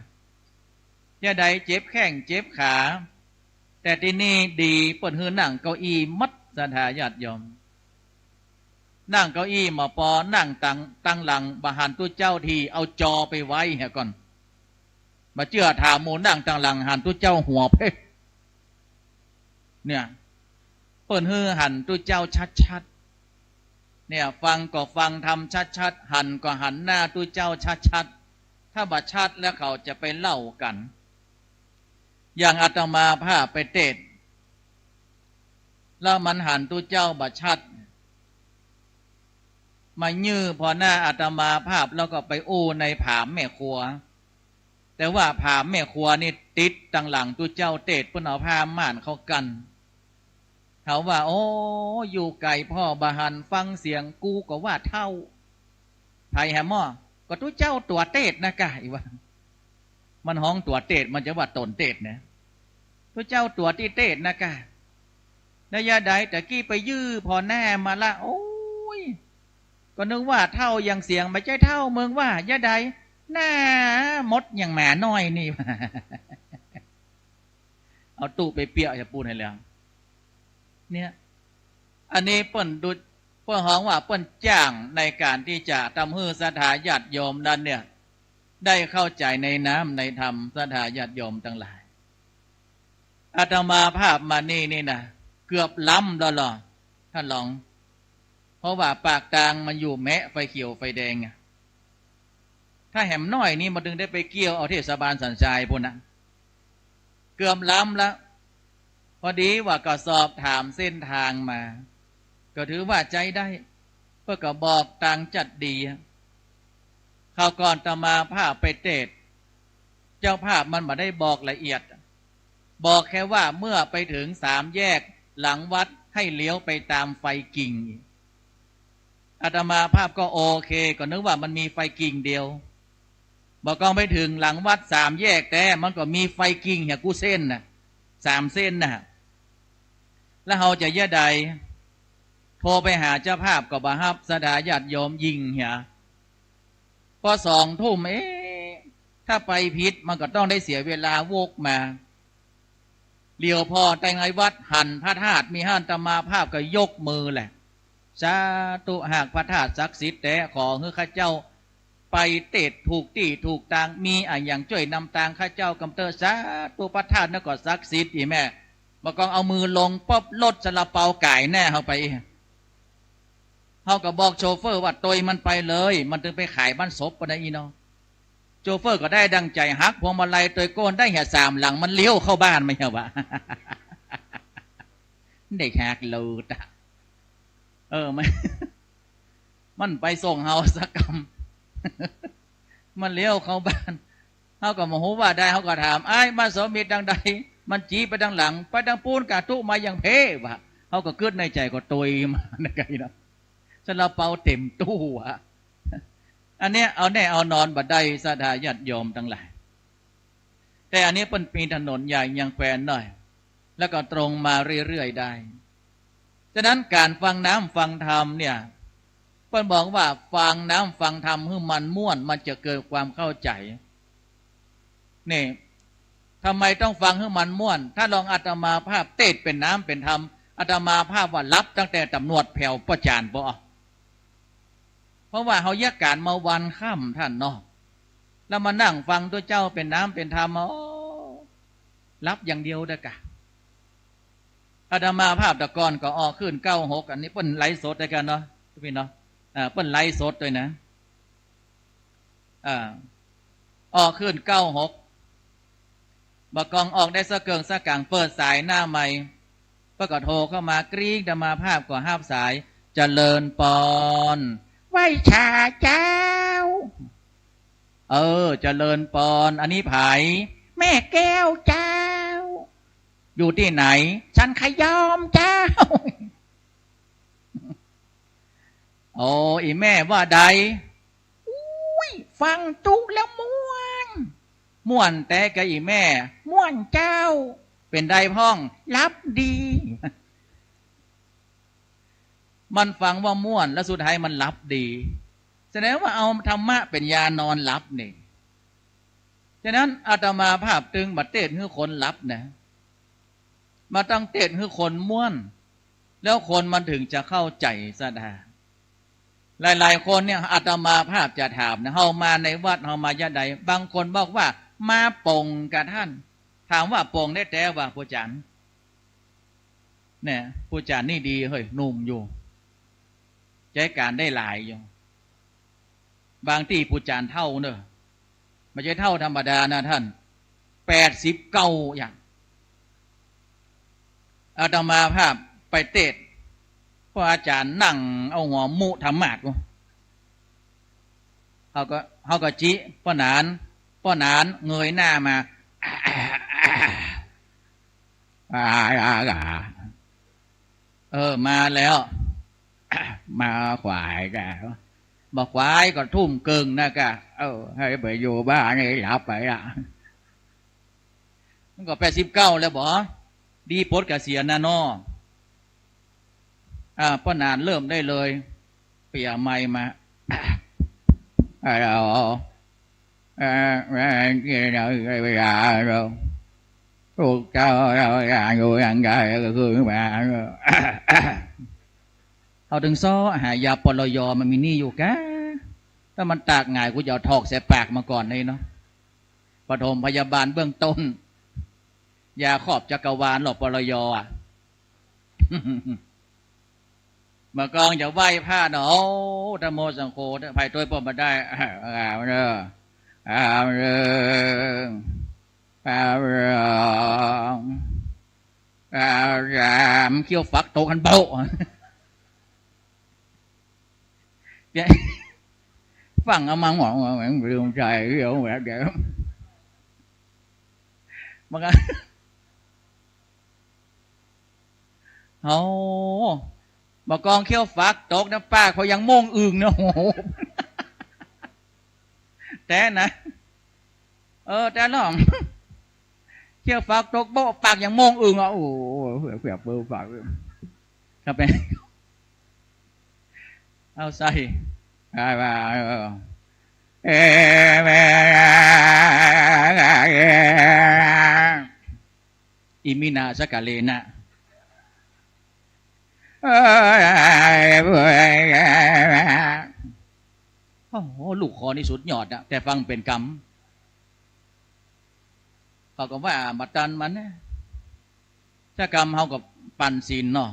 ยะใดเจ็บแข้งเจ็บขา แต่ตี้นี่ดี เปิ้นหื้อนั่งเก้าอี้หมด ศรัทธาญาติโยม นั่งเก้าอี้มาปอ นั่งตัง ตังหลัง บ่หันตุ๊เจ้าที เอาจอไปไว้เหียก่อน บ่าเจื้อถามหมู่นั่งตังหลัง หันตุ๊เจ้าหัวเพ่ เนี่ย เปิ้นหื้อหันตุ๊เจ้าชัดๆ เนี่ย ฟังก็ฟังธรรมชัดๆ หันก็หันหน้าตุ๊เจ้าชัดๆ ถ้าบ่ชัดแล้วเขาจะไปเล่ากั๋น อย่างอาตมาภาพไปเตสน์ แล้วมันหันตุ๊เจ้าบ่ชัด มายื้อผ่อหน้าอาตมาภาพ แล้วก็ไปอู้ในผามแม่ครัว แต่ว่าผามแม่ครัวนี่ติดตังหลังตุ๊เจ้าเตสน์ เปิ้นเอาผ้าม่านเข้ากั้น เขาว่า โอ้ อยู่ไก๋ผ่อบ่หันฟังเสียง กูก็ว่าเฒ่า ไผแหมหม้อ ก็ตุ๊เจ้าตั๋วเตสน์นะก่ะ อีว่า มันฮ้องตั๋วเตสน์ มันจะว่าต๋นเตสน์นะ ตุ๊เจ้าตั๋วตี้เตสน์นะก่ะ แล้วยะใดตะกี้ไปยื้อผ่อหน้ามาละ โอ้ย ก็นึกว่าเฒ่ายังเสียง บ่ใจ้เฒ่า มึงว่ายะใด หน้ามดอย่างหมาน้อยนี่ เอาตุ๊ไปเปียะจะปูนให้แล้ว เนี่ย อันนี้เปิ้นดู เปิ้นฮ้องว่าเปิ้นจ้างในก๋านตี้จะทำหื้อศรัทธาญาติโยมนั้นเนี่ย ได้เข้าใจ๋ในน้ำในธรรม ศรัทธาญาติโยมตังหลาย อาตมาภาพมานี่นี่นะ เกือบล้ำแล้วเหรอ ท่านรอง เพราะว่าปากตางมันอยู่แมะไฟเขียวไฟแดงอะ ถ้าแหมน้อยนี่มันตึงได้ไปเกี่ยวเอาเทศบาลสันทรายปู้นนะ เกือบล้ำละ พอดีว่าก็สอบถามเส้นตางมา ก็ถือว่าใจ๊ได้ เปิ้นก็บอกตางจัดดีอะ คราวก่อนอาตมาภาพไปเตสน์ เจ้าภาพมันบ่ได้บอกละเอียด บอกแค่ว่าเมื่อไปเถิงสามแยกหลังวัดให้เลี้ยวไปตามไฟกิ่ง อาตมาภาพก็โอเค ก็นึกว่ามันมีไฟกิ่งเดียว บ่ากองไปเถิงหลังวัดสามแยกแต๊ มันก็มีไฟกิ่งเหียกู้เส้นน่ะ สามเส้นน่ะ แล้วเฮาจะเยียะใด โทรไปหาเจ้าภาพก็บ่ฮับ ศรัทธาญาติโยมยิ่งเหีย พอสองทุ่ม เอ๊ะ ถ้าไปผิดมันก็ต้องได้เสียเวลาวกมา เหลียวผ่อแต๊ในวัดหันพระธาตุมีหั้น อาตมาภาพก็ยกมือแหละ สาธุ หากพระธาตุศักดิ์สิทธิ์แต๊ ขอหื้อข้าเจ้าไปเตสน์ถูกตี้ถูกตาง มีอะหยังจ้วยนำตางข้าเจ้ากำเต๊อะ สาธุ พระธาตุนั้นก็ศักดิ์สิทธิ์ อี่แม่ บ่ากองเอามือลงปุ๊บ รถซาลาเปาก๋ายหน้าเฮาไป เฮาก็บอกโชเฟอร์ว่า ตวยมันไปเลย มันตึงไปขายบ้านศพปะนะอี้เนาะ โชเฟอร์ก็ได้ดังใจ๋ หักพวงมาลัยตวยก้นได้เหียสามหลัง มันเลี้ยวเข้าบ้าน บ่าเหียว่า ได้หักโลดอะ เออ มัน มันไปส่งเฮาสักกำ มันเลี้ยวเข้าบ้าน เฮาก็บ่ฮู้ว่าใด เฮาก็ถาม อ้าย บ้านสมมิตรตางใด มันจี๊ไปตางหลัง ไปตางปู๊นกะตุ๊มาอย่างเพ่ ว่า เฮาก็กึ๊ดในใจ๋ ก็ตวยมาในใจ๋เนาะ ซาลาเปาเต๋มตู้อะ อันเนี้ยเอาแน่เอานอนบ่ได้ ศรัทธาญาติโยมตังหลาย แต่อันนี้เปิ้นมีถนนใหญ่ยังแควนหน่อย แล้วก็ตรงมาเรื่อยๆ ได้ ฉะนั้นก๋านฟังน้ำฟังธรรมเนี่ย เปิ้นบอกว่าฟังน้ำฟังธรรมหื้อมันม่วน มันจะเกิดความเข้าใจ๋ นี่ ทำไมต้องฟังหื้อมันม่วน ถ้าลองอาตมาภาพเตสน์เป๋นน้ำเป๋นธรรม อาตมาภาพว่าหลับตั้งแต่ต๋ำรวจแผวป้อจ๋านปอ เพราะว่าเฮาเยียะก๋านมาวันค่ำท่านเนาะ แล้วมานั่งฟังตุ๊เจ้าเป๋นน้ำเป๋นธรรม โอ้ หลับอย่างเดียวเต๊อะกะ อาตมาภาพแต่ก่อนก็ออกคลื่นเก้าหก อันนี้เปิ้นไลฟ์สดด้วยกั๋นเนาะ พี่เนาะ อ่า เปิ้นไลฟ์สดด้วยนะ อ่า ออกคลื่นเก้าหก บ่ากองออกได้สักเกิ่งสักกั๋ง เปิดสายหน้าไมค์ เปิ้นก็โทรเข้ามา กริ๊ง อาตมาภาพก็ฮับสาย เจริญปอน ไหว้สาเจ้า เออ เจริญปอน อันนี้ใผ แม่แก้วเจ้า อยู่ตี้ไหน สันขยอมเจ้า โอ้ อี่แม่ว่าใด อุ๊ย ฟังตุ๊แล้วม่วน ม่วนแต๊กะอี่แม่ ม่วนเจ้า เป๋นใดพ่อง หลับดี มันฟังว่าม่วน แล้วสุดท้ายมันหลับดี แสดงว่าเอาธรรมะเป๋นยานอนหลับนี่ ฉะนั้นอาตมาภาพจึงบ่เตสน์หื้อคนหลับนะ บ่ต้องเตสน์หื้อคนม่วน แล้วคนมันถึงจะเข้าใจ๋ศรัทธา หลายๆ คนเนี่ย อาตมาภาพจะถามนะ เฮามาในวัด เฮามาจะใด บางคนบอกว่า มาป๋งกับต้าน ถามว่าป๋งได้แต๊บ่า ปู่จ๋ารย์ เนี่ย ปู่จ๋ารย์นี่ดีเฮ้ย หนุ่มอยู่ ใจ๊ก๋านได้หลายอยู่ บางตี้ปู่จ๋ารย์เฒ่าเน่อ บ่ใจ้เฒ่าธรรมดานะต้าน แปดสิบเก้าอย่าง อาตมาภาพไปเตสน์ ป้ออาจ๋ารย์นั่งเอาหัวมุทะหมาด เฮาก็ เฮาก็จิ ป้อหนาน ป้อหนานเงยหน้ามา เออ มาแล้ว มาขวายกะ บ่ขวายก็ทุ่มเกิ่งนะกะ เออ หื้อไปอยู่บ้านนี่หลับไปละ มันก็แปดสิบเก้าแล้วบ่ ดีปลดเกษียณนะเนาะ อ่า ป้อหนานเริ่มได้เลย เปียะไมค์มา ฮัลโหล เอ่อ เอ่อ พวกเจ้าอยู่ยังไงก็คือมา เฮาตึงเซาะหายา ปลย มันมีนี่อยู่กะ ถ้ามันตากหงาย กูจะเอาถอกใส่ปากมันก่อนนี่เนาะ ปฐมพยาบาลเบื้องต้น ยาครอบจักรวาลหรอก ปลย อะ เมื่อก่อนจะไหว้พระเนาะ โอ้ ธัมโม สังโฆ ไผตวยป้อบ่ได้ เอาเน่อ เอาเน่อ เอาเน่อ เอาเน่อ เขี้ยวฟักตกหั้นโบ๊ะ เนี่ย ฟั่งเอามาหมอง ลืมใจ๋เรื่องแบบเดิม มันก็ โอ้ บ่ากองเขี้ยวฟักตกนะ ปากเขายังโม่งอึ่งนะ โอ้โห แต๊นะ เออ แต๊ล่อง เขี้ยวฟักตกโบ๊ะ ปากยังโม่งอึ่งอ่ะ โอ้โห เผื่อ เผื่อเปิ้ลฟัก ถ้าเป๋น เอาใส่ อ่า ว่า เออ เออ อิมินาสกะเลนะ โอ้โห ลูกคอนี่สุดยอดนะ แต่ฟังเป๋นกำ เขาก็ว่าบ่ตันมันนะ ถ้ากำเฮาก็ปันศีลเนาะ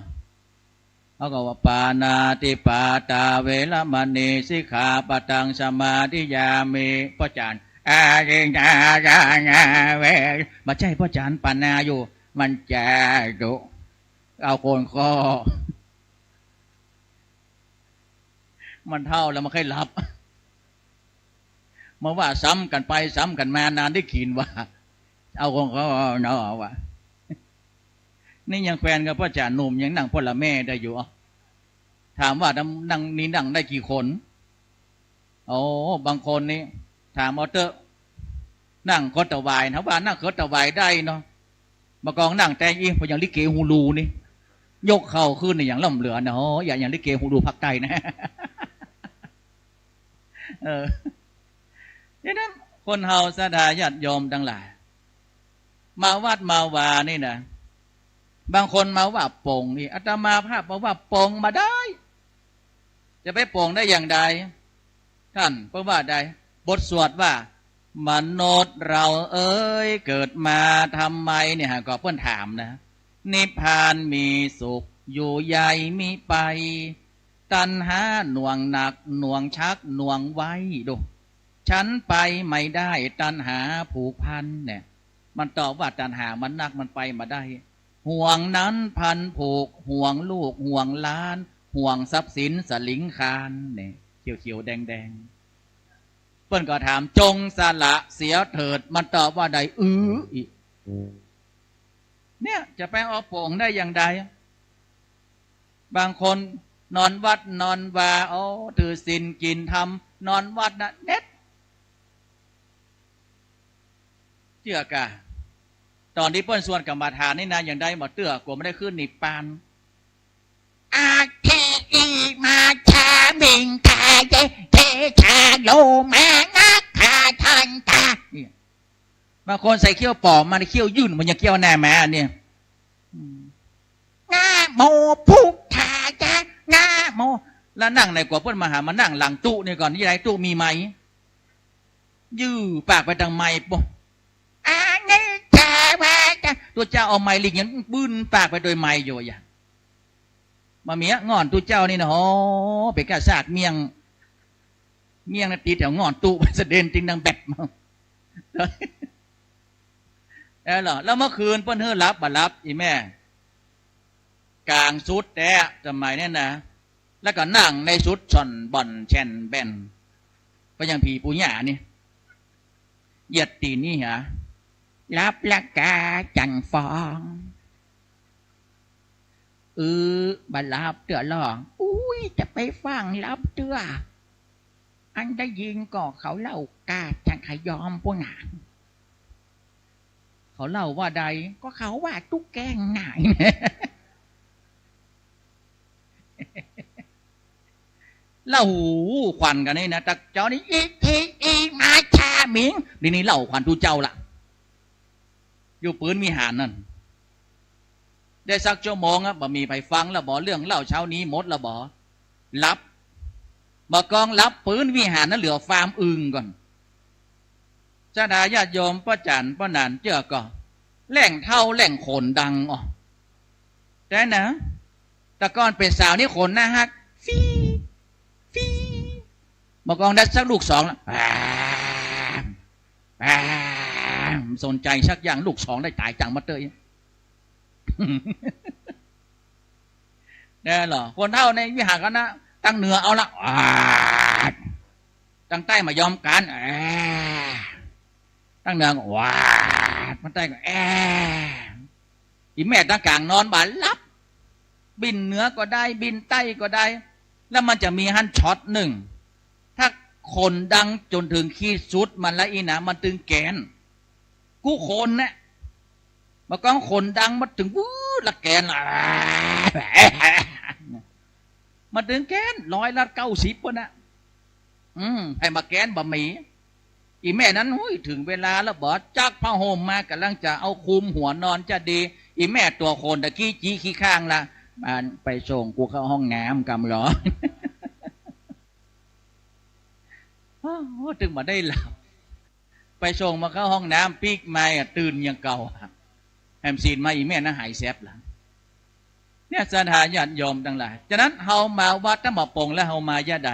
เฮาก็ว่า ปาณาติปาตาเวระมณี สิกขาปะทังสมาธิยามิ ป้อจ๋ารย์ อาทินนาทานาเว บ่ใจ้ ป้อจ๋ารย์ปาณาอยู่ มันจะดุ เอาคนข้อ มันเฒ่าแล้วมันค่อยหลับ มาว่าซ้ำกั๋นไปซ้ำกั๋นมา นานได้กิ๋นว่า เอาของเขาเนาะว่า นี่ยังแควนกับป้อจ๋ารย์หนุ่ม ยังนั่งป้อละแม่ได้อยู่ ถามว่านั่ง นี่นั่งได้กี่คน โอ้ บางคนนี่ ถามเอาเต๊อะ นั่งขดตะหวาย ถ้าว่านั่งขดตะหวายได้เนาะ บ่ากองนั่งแต่อี้ พออย่างลิเกฮูลูนี่ ยกเข่าขึ้นนี่อย่างล้ำเหลือนะ โอ้ อย่าง อย่างลิเกฮูลูภาคใต้นะ เออ ฉะนั้นคนเฮาศรัทธาญาติโยมตังหลาย มาวัดมาวานี่นะ บางคนมาว่าป๋งนี่ อาตมาภาพมาว่าป๋งบ่ได้ จะไปป๋งได้อย่างใด ต้านเปิ้นว่าใด บทสวดว่า มนุษย์เราเอ๋ย เกิดมาทำไม เนี่ย หากว่าเปิ้นถามนะ นิพพานมีสุขอยู่ใยมิไป ตัณหาหน่วงหนัก หน่วงชัก หน่วงไว้ ดู ฉันไปไม่ได้ ตัณหาผูกพัน เนี่ย มันตอบว่าตัณหามันหนัก มันไปบ่ได้ ห่วงนั้นพันผูก ห่วงลูก ห่วงหลาน ห่วงทรัพย์สินสลิงคาร เนี่ย เขียวๆ แดงๆ เปิ้นก็ถาม จงสละเสียเถิด มันตอบว่าใด อือ อีก เนี่ย จะไปเอาป๋งได้อย่างใด บางคนนอนวัดนอนวา โอ้ ถือศีลกิ๋นธรรม นอนวัดนะเน็ด เจื้อกะ ต๋อนตี้เปิ้นสวดกรรมฐานนี่นะ ยังได้บ่เตื้อ กั๋วบ่ได้ขึ้นนิพพาน อัตถิอิมาชามิ ติง ทาเย เท ชา โล มา นะ คา ทันตา เนี่ย บางคนใส่เขี้ยวปลอมมา เขี้ยวยื่น มันยังเขี้ยวหน้าม้าเนี่ย อืม นะโมพุทธายะ นะโม แล้วนั่งไหนกว่าเปิ้นมาหา มานั่งหลังตุ๊นี่ก่อน นี่ไหนตุ๊มีไมค์ ยื่นปากไปตางไมค์ ปะ อานิจจา วาจา ตุ๊เจ้าเอาไมค์หลีกยัง ยื่นปากไปโดยไมค์อยู่อะ บ่มีอะ ง่อนตุ๊เจ้านี่นะ โห เป๋นก้าซากเมี่ยง เมี่ยงนาตีแถวง่อนตุ๊ สะเด็นติงดังแบด เออเหรอ แล้วเมื่อคืนเปิ้นหื้อหลับ บ่หลับ อีแม่ ก๋างสุดแต๊ สมัยนั้นนะ แล้วก็นั่งในสุด ช่อนบ่อนแช่นแบ่น ก็ยังผีปู่ย่านี่ เหยียดตี๋นนี่หา หลับละกาจั๋นฟอง อือ บ่หลับเตื้อลอ อุ๊ย จะไปฟั่งหลับเตื้อ อันได้ยินก็เขาเล่ากาดจั๋นขยอมปู้นน่ะ เขาเล่าว่าใด ก็เขาว่าตุ๊แกงหน่าย เล่าขวัญกั๋นนี่นะ ตะเจ้านี่ อิทิ อิมา ชา มิง นี่ นี่เล่าขวัญตุ๊เจ้าละ อยู่ปื๊นวิหารนั่น ได้สักชั่วโมงอะ บ่มีใผฟังละบ่ เรื่องเล่าเช้านี้หมดละบ่ หลับ บ่ากองหลับ ปื๊นวิหารนั้นเหลือฟาร์มอึ่งก่อน ศรัทธาญาติโยมป้อจ๋ารย์ป้อหนานเจื้อก่อ แหล่งเฒ่าแหล่งขนดังอ๋อ ได้นะ แต่ก่อนเป๋นสาวนี่ขนน่าฮัก ฟี ฟี บ่ากองได้สักลูกสองละ แอม แอม สนใจ๋สักอย่าง ลูกสองได้ต๋ายจังมาเต๊ย แน่เหรอ คนเฒ่าในวิหารกั๋นนะ ตางเหนือเอาละ อาด ตางใต้บ่ยอมกั๋น แอ ตางเหนือก็ อาด ตางใต้ก็ แอ อีแม่ตางก๋างนอนบ่หลับ บินเหนือก็ได้ บินใต้ก็ได้ แล้วมันจะมีหั้นช็อตนึ่ง ถ้าขนดังจ๋นเถิงขีดสุดมันละอี้นะ มันตึงแกน กู้ขนนะ บ่ากองขนดังมาเถิงวืดละแกน มาเถิงแกน ร้อยละเก้าสิบปู้นนะ อืม ใผบ่าแกนบ่มี อีแม่นั้น อุ๊ย เถิงเวลาแล้วบ่ จักผ้าห่มมา ก่ำลังจะเอาคลุมหัวนอนจะดี อีแม่ตั๋วโขนตะกี้จี้ขี้ข้างละ อ่า ไปส่งกูเข้าห้องน้ำกำลอ โอ้ ตึงบ่ได้หลับ ไปส่งมาเข้าห้องน้ำ ปิ๊กไมค์อะ ตื่นอย่างเก่าอะ แหมศีลมา อีแม่นั้นหายแสบละ เนี่ย ศรัทธาญาติโยมตังหลาย ฉะนั้นเฮามาวัดธรรมปงแล้วเฮามาจะใด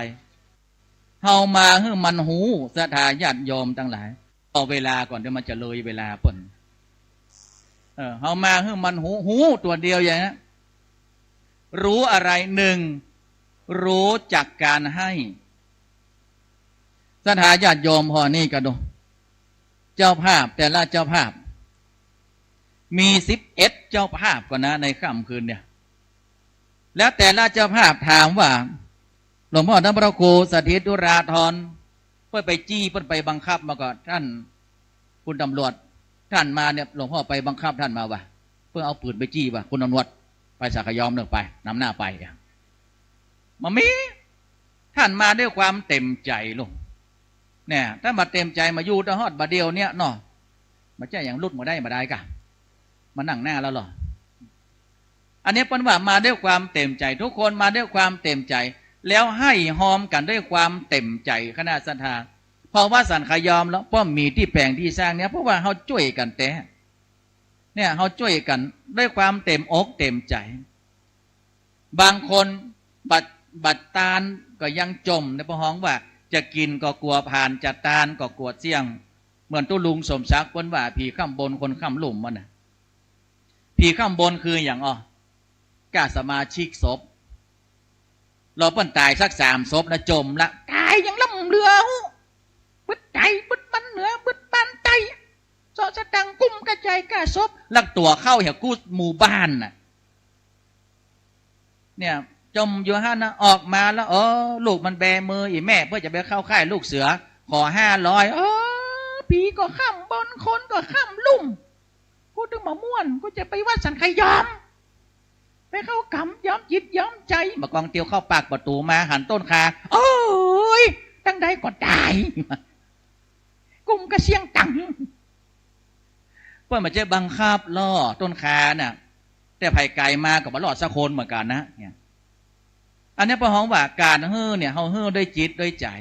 เฮามาหื้อมันฮู้ ศรัทธาญาติโยมตังหลาย เอาเวลาก่อน เดี๋ยวมันจะเลยเวลาเปิ้น เออ เฮามาหื้อมันฮู้ ฮู้ตั๋วเดียวอย่างนี้ รู้อะไร นึ่ง รู้จักการให้ ศรัทธาญาติโยม ผ่อนี่ก็ดู เจ้าภาพแต่ละเจ้าภาพ มีสิบเอ็ดเจ้าภาพก่อนนะ ในค่ำคืนเนี่ย แล้วแต่ละเจ้าภาพถามว่า หลวงพ่อท่านพระครูสถิตอุราธร เปิ้นไปจี้ เปิ้นไปบังคับมาก่อ ท่าน คุณตำรวจ ท่านมาเนี่ย หลวงพ่อไปบังคับท่านมาว่ะ เปิ้นเอาปืนไปจี้ว่ะ คุณตำรวจ ไปสักขยอมเน่อ ไป นำหน้าไป บ่มี ท่านมาด้วยความเต็มใจ๋ลูก เนี่ย ถ้าบ่าเต็มใจ๋มาอยู่ตะฮอดบ่าเดี่ยวเนี่ยเนาะ บ่ใจ้อย่างลุดบ่ได้บ่ได้ก่ะ มานั่งหน้าแล้วเหรอ อันนี้เปิ้นว่ามาด้วยความเต็มใจ๋ ทุกคนมาด้วยความเต็มใจ๋ แล้วให้ฮอมกั๋นด้วยความเต็มใจ๋ คณะศรัทธา เพราะว่าสันขยอมแล้ว ป้อมมีตี้แป๋งตี้สร้างเนี่ย เพราะว่าเฮาจ้วยกั๋นแต๊ เนี่ย เฮาจ้วยกั๋นด้วยความเต็มอกเต็มใจ๋ บางคนบ่า บ่าตานก็ยังจ่มในประหองว่า จะกิ๋นก็กั๋วผ่าน จะตานก็กั๋วเสี้ยง เหมือนตุ๊ลุงสมศักดิ์เปิ้นว่า ผีค่ำบนคนค่ำลุ่มมันน่ะ ผีค่ำบนคืออย่างอ้อ ก้าสมาชิกศพ รอเปิ้นต๋ายสักสามศพนะ จ่มละ ต๋ายยังล้ำเหลือฮู้ บึดใจ๋ บึดบ้านเหนือ บึดบ้านใต้ เซาะสตังค์กุ้มกระจายก้าศพ ลักตั๋วเข้าเหี่ยกู้หมู่บ้านน่ะ เนี่ย จ่มอยู่หั้นนะ ออกมาแล้ว เออ ลูกมันแบมือ อี่แม่เปิ้นจะไปเข้าค่ายลูกเสือ ขอห้าร้อย เออ ผีก็ค่ำบน คนก็ค่ำลุ่ม กูตึงบ่ม่วน กูจะไปวัดสันขยอม ไปเข้าก๋ำยอม ยินยอมใจ๋ บ่ากองเตียวเข้าปากประตู๋มา หันต้นข่า โอ๊ย ตังใดก็ต๋าย กุมกระเสี้ยงตัง เปิ้นบ่ใจ้บังคับลอ ต้นข่าน่ะ แต่ใผไก๋มาก็บ่รอดสักคนเหมือนกั๋นนะ เนี่ย อันนี้เปิ้นฮ้องว่าก๋านหื้อเนี่ย เฮาหื้อด้วยจิตด้วยใจ๋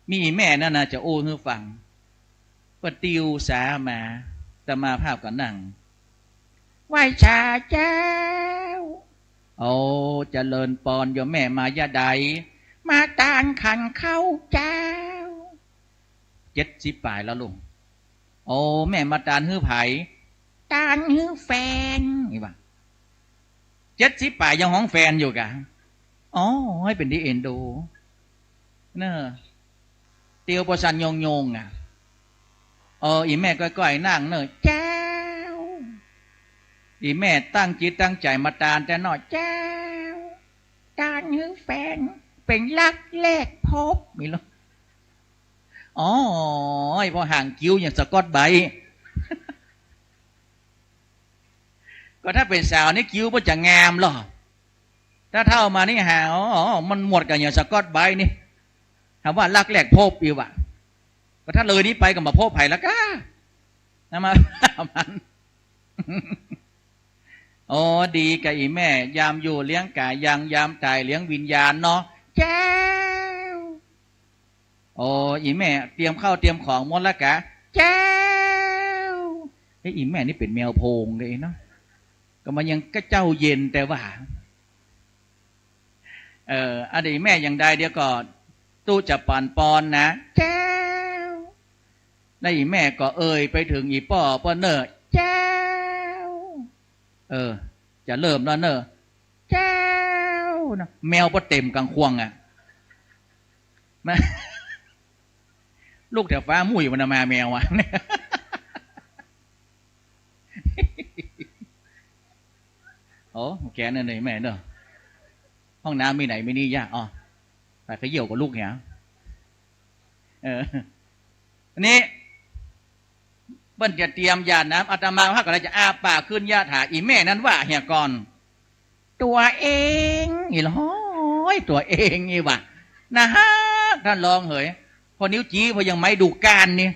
มีอี่แม่นั่นน่ะจะอู้หื้อฟัง เปิ้นติวสามา อาตมาภาพก็นั่ง ไหว้สาเจ้า โอ้ เจริญปอน โยมแม่มาย่าใด มาตานขันข้าวเจ้า เจ็ดสิบป๋ายแล้วลุง โอ้ แม่มาตานหื้อใผ ตานหื้อแฟน นี่ว่า เจ็ดสิบป๋ายยังฮ้องแฟนอยู่กะ อ๋อ หื้อเป๋นตี้เอ็นดู เน่อ เตียวปอสันโยงๆ อ่ะ เออ อี่แม่ก้อยๆ นั่งเน่อ เจ้า อี่แม่ตั้งจิตตั้งใจ๋มาตานแต๊เนาะ เจ้า ตานหื้อแฟน เป๋นฮักแรกพบ มีลอ อ๋อ ไอ้ป้อห่างกิ้วอย่างสะก๊อตไบรท์ ก็ถ้าเป๋นสาวนี่กิ้วป้อจะงามลอ ถ้าเฒ่ามานี่หา อ๋อ มันหมดกั๋นอย่างสะก๊อตไบรท์นี่ ถามว่าฮักแรกพบอีกว่ะ ก็ถ้าเลยนี้ไปก็บ่พบใผแล้วก้า นะมา มัน อ๋อ ดีกับอี่แม่ ยามอยู่เลี้ยงก๋ายยัง ยามต๋ายเลี้ยงวิญญาณเนาะ เจ้า โอ้ อี่แม่เตรียมข้าวเตรียมของหมดแล้วกะ เจ้า เอ๊ะ อี่แม่นี่เป๋นแมวโพงเลยเนาะ ก็มันยังกระเจ้าเย็นแต่ว่า เออ อันนี้แม่อย่างใดเดี๋ยวก็ตุ๊จะปั๋นปอนนะ เจ้า แล้วอี่แม่ก็เอ่ยไปเถิงอี่ป้อป้อเน่อ เจ้า เออ จะเริ่มแล้วเน่อ เจ้า นะ แมวป้อเต็มกังควงอ่ะ มา ลูกแถวฟ้ามุ่ยมันมาแมวอ่ะ โอ้ แกนั่นเลยแม่เนอะ ห้องน้ำมีไหนมีนี่ย่า อ๋อ ไปเขย่ากับลูกเนี่ย เออ อันนี้ เปิ้นจะเตรียมหยาดน้ำ อาตมาภาพก็เลยจะอ้าปากขึ้นยะถา อี่แม่นั้นว่าเหียก่อน ตั๋วเอง อี่ละฮ้อย ตั๋วเองอี่ว่ะ นะฮะ ต้านรองเหย พอนิ้วจี๊ พอยังไม้ดูก้านนี่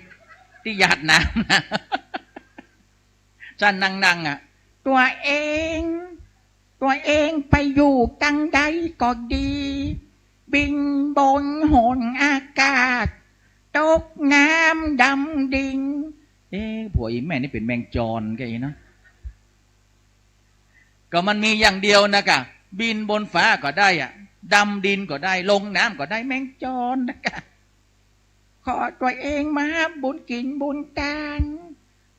ตี้หยาดน้ำนะ ต้านนั่งๆ อ่ะ ตั๋วเอง ตั๋วเองไปอยู่ตังใดก็ดี บินบนหนอากาศ ตกน้ำดำดิน เอ๊ะ ผัวอี่แม่นี่เป๋นแมงจอนกะอี้เนาะ ก็มันมีอย่างเดียวนะกะ บินบนฟ้าก็ได้อะ ดำดินก็ได้ ลงน้ำก็ได้ แมงจอนนะกะ ขอตั๋วเองมาฮับบุญกิ๋นบุญตาน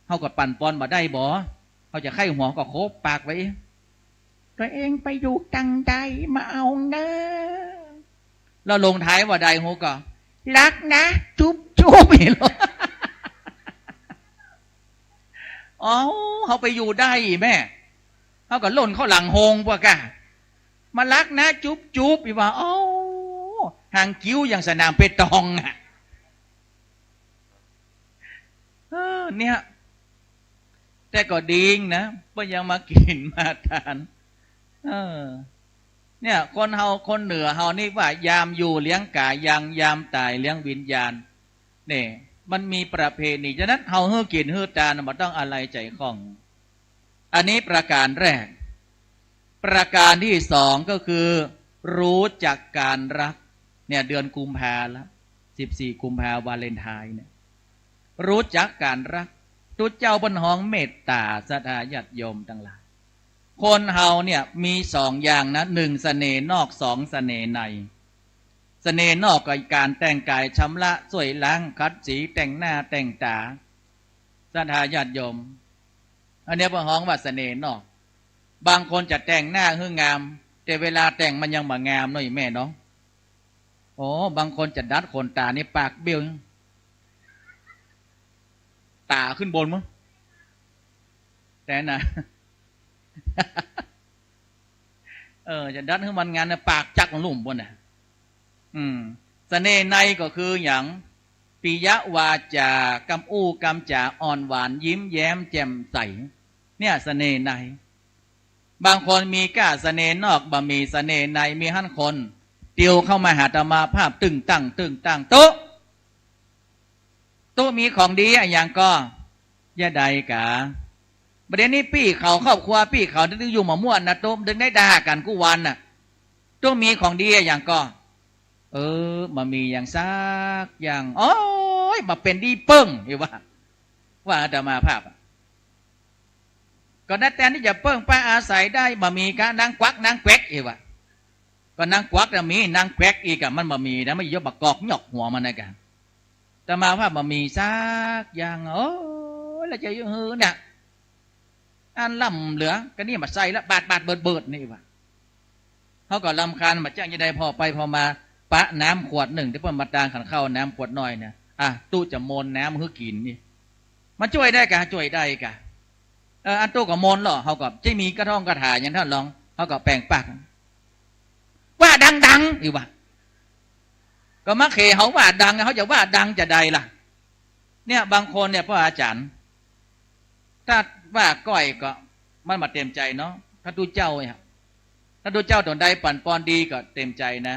เฮาก็ปั๋นปอนบ่ได้บ่ เฮาจะใค่หัวก็โคบปากไว้ ตั๋วเองไปอยู่ตังใดมาเอาเน่อ แล้วลงท้ายว่าใดฮู้ก่อ ฮักนะ จุ๊บจุ๊บ เอ้า เฮาไปอยู่ได้แม่ เฮาก็ล่นเข้าหลังโฮงปะกะ มาฮักนะ จุ๊บจุ๊บ อี่ว่า เอ้า ห่างกิ้วอย่างสนามเปตองอ่ะ เออ เนี่ย แต่ก็ดีนะ เปิ้นยังมากิ๋นมาตาน เออ เนี่ย คนเฮา คนเหนือเฮานี่ว่ายามอยู่เลี้ยงก๋ายยัง ยามต๋ายเลี้ยงวิญญาณ เนี่ย มันมีประเพณี ฉะนั้นเฮาหื้อกิ๋นหื้อตาน บ่ต้องอะไหล่ใจ๋ข้อง อันนี้ประก๋านแรก ประก๋านตี้สองก็คือ ฮู้จักก๋านฮัก เนี่ย เดือนกุมภาละ สิบสี่กุมภาวาเลนไทน์เนี่ย ฮู้จักก๋านฮัก ตุ๊เจ้าเปิ้นฮ้องเมตต๋า ศรัทธาญาติโยมตังหลาย คนเฮาเนี่ยมีสองอย่างนะ หนึ่งเสน่ห์นอก สองเสน่ห์ใน เสน่ห์นอกก็ก๋านแต่งก๋ายชำระ ซ่วยล้าง ขัดสี แต่งหน้าแต่งต๋า ศรัทธาญาติโยม อันเนี้ยเปิ้นฮ้องว่าเสน่ห์นอก บางคนจะแต่งหน้าหื้องาม แต่เวลาแต่งมันยังบ่งามเนาะ อี่แม่เนาะ โอ้ บางคนจะดัดขนต๋านี่ปากเบี้ยว ต๋าขึ้นบนมั้ง แต่นะ เออ จะดัดหื้อมันงามนะ ปากจักมันลุ่มบนน่ะ อืม เสน่ห์ในก็คือหยัง ปิยวาจา กำอู้กำจ๋าอ่อนหวาน ยิ้มแย้มแจ่มใส เนี่ย เสน่ห์ใน บางคนมีก้าเสน่ห์นอก บ่มีเสน่ห์ใน มีหั้นคน ติวเข้ามาหาอาตมาภาพ ตึงตัง ตึงตัง ตุ๊ ตุ๊มีของดีอะหยังก่อ อย่าได้กา บ่าเดี่ยวนี้ปี้เขา ครอบครัวปี้เขา ตึงอยู่บ่ม่วนนะตุ๊ ตึงได้ด่ากั๋นกู้วันน่ะ ตุ๊มีของดีอะหยังก่อ เออ บ่มีหยังสักอย่าง โอ๊ย บ่เป๋นดีเปิ้ง อีกว่า ว่าอาตมาภาพอะ ก็นั้นแตนตี้จะเปิ้งป้าอาศัยได้ บ่มีกา นางกวักนางแกวก อีกว่า ก็นางกวักน่ะมี นางแกวกอีกอะ มันบ่มีนะ มันยกบ่ากอกหยอกหัวมันนะกา อาตมาภาพบ่มีสักอย่าง โอ๊ย แล้วจะอยู่หื้อเนี่ย อันล้ำเหลือ ก็นี่บ่าใส่ละ บาดบาดเบิดเบิดนี่ว่า เฮาก็รำคาญ บ่าจ้างจะได้ ผ่อไปผ่อมา ปะน้ำขวดนึ่งตี้เปิ้นมาตางขันข้าว น้ำขวดน้อยเนี่ย อ่ะ ตุ๊จะมนต์น้ำหื้อกิ๋นนี่ มันจ้วยได้กา จ้วยได้กา เออ อันตุ๊ก็มนต์ลอ เฮาก็จะมีกระท่องคาถาหยัง ต้านรอง เฮาก็แป๋งปาก ว่าดังๆ อีกว่า ก็มาเขเฮาว่าดัง เฮาจะว่าดังจะใดล่ะ เนี่ย บางคนเนี่ย ป้ออาจ๋ารย์ ถ้าว่าก้อยก็มันบ่เต๋มใจ๋เนาะ ถ้าตุ๊เจ้าเนี่ย ถ้าตุ๊เจ้าต๋นใดปั๋นปอนดีก็เต๋มใจ๋นะ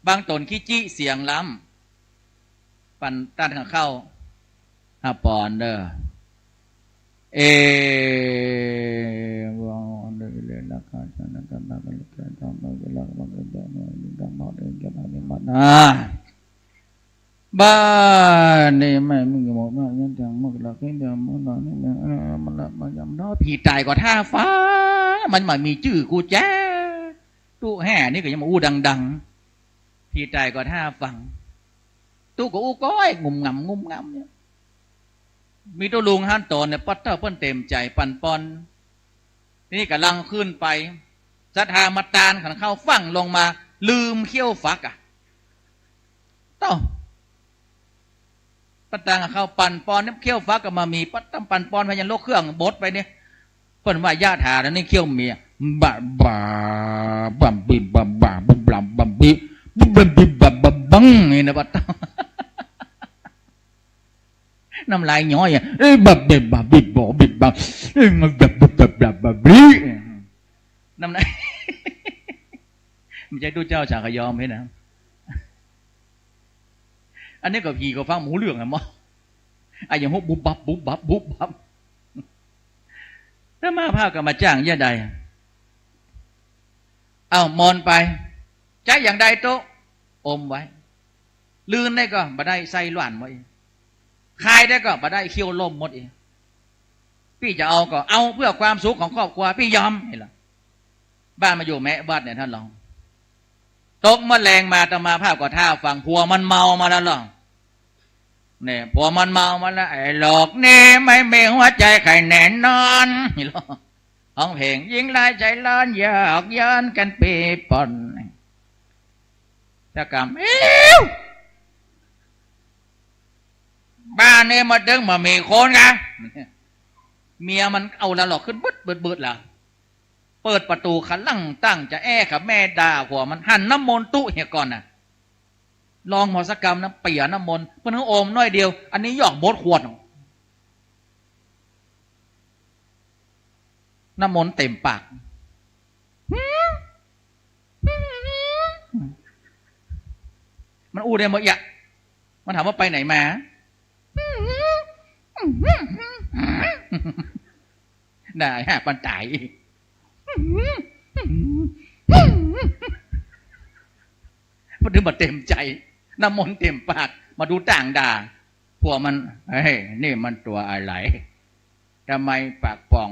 บางต๋นขี้จี้เสียงล้ำ ปั๋นต้านข้าว อ่ะ ปอนเน่อ เอวัง อ่า บ้านนี่ไม่มึงจะบอกว่ายังจังมึงละ เดี๋ยวมึงนอนนี่ มันละ มันยำเนาะ ผีต๋ายก็ท่าฟัง มันบ่มีจื้อกูแจ๊ ตุ๊แห่นี่ก็ยังมาอู้ดังๆ ผีต๋ายก็ท่าฟัง ตุ๊ก็อู้ก้อยงุ่มงำงุ่มงำเนี่ย มีตุ๊ลุงหั้นต๋นเนี่ย ป๊อดเต้าเปิ้นเต๋มใจ๋ปั๋นปอน ทีนี้ก่ำลังขึ้นไป ศรัทธามาตางขันข้าวฟั่งลงมา ลืมเขี้ยวฝักอะ เต้า มาตางขันข้าวปั๋นปอนเนี่ย เขี้ยวฝักก็บ่มี ป๊อดเต้าปั๋นปอนไปยังลกเครื่องบดไปเนี่ย เปิ้นว่ายะถา แล้วนี่เขี้ยวเมีย บะบา บัมบิบะบา บุบลัมบัมบิ บุบลัมบิบะบะบัง นี่นะ ป๊อดเต้า น้ำลายย้อยอะ เอ้ย บับเบะบับบิบบ่บิบบับ เอ้ย มันบับบับบับบับบับบิ น้ำลาย บ่ใจ้ตุ๊เจ้าสาขยอมให้นะ อันนี้ก็ผีก็ฟังบ่ฮู้เรื่องอะหมอ อะ อย่างฮู้บุบบับ บุบบับ บุบบับ อาตมาภาพก็บ่าจ้างจะใด เอ้า มนต์ไป ใจ๊อย่างใดตุ๊ อมไว้ ลื่นได้ก็บ่ได้ ไส้หว่านหมดอีก คายได้ก็บ่ได้ เขี้ยวล่มหมดอีก ปี้จะเอาก็เอา เพื่อความสุขของครอบครัว ปี้ยอม นี่ละ บ้านมาอยู่แมะวัดเนี่ย ต้านรอง ตกเมื่อแลงมา อาตมาภาพก็ท่าฟัง ผัวมันเมามาแล้วลอ เนี่ย ผัวมันเมามาแล้ว ไอ้โลกนี้ไม่มีหัวใจใครแน่นอน นี่ลอ ฮ้องเพลง หญิงร้ายใจร้อน หยอกเยินกันปี้ป้น ตะกำ อิ๊ว บ้านนี้มาตึงบ่มีคนกา เมียมันเอาละลอกขึ้นบึดบึดบึดละ เปิดประตู๋ข้างหลัง ตั้งจะแอ้กับแม่ด่าผัวมัน หันน้ำมนต์ตุ๊เหียก่อนน่ะ ลองหมอสักกำนะ เปียน้ำมนต์ เปิ้นหื้ออมน้อยเดียว อันนี้หยอกหมดขวด น้ำมนต์เต๋มปาก มันอู้ได้หมดอะ มันถามว่าไปไหนมา น่า หาปันต๋าย มันถึงบ่เต๋มใจ๋ น้ำมนต์เต๋มปาก มาดูต่างด่า ผัวมัน เฮ้ย นี่มันตั๋วอะไร ทำไมปากป่อง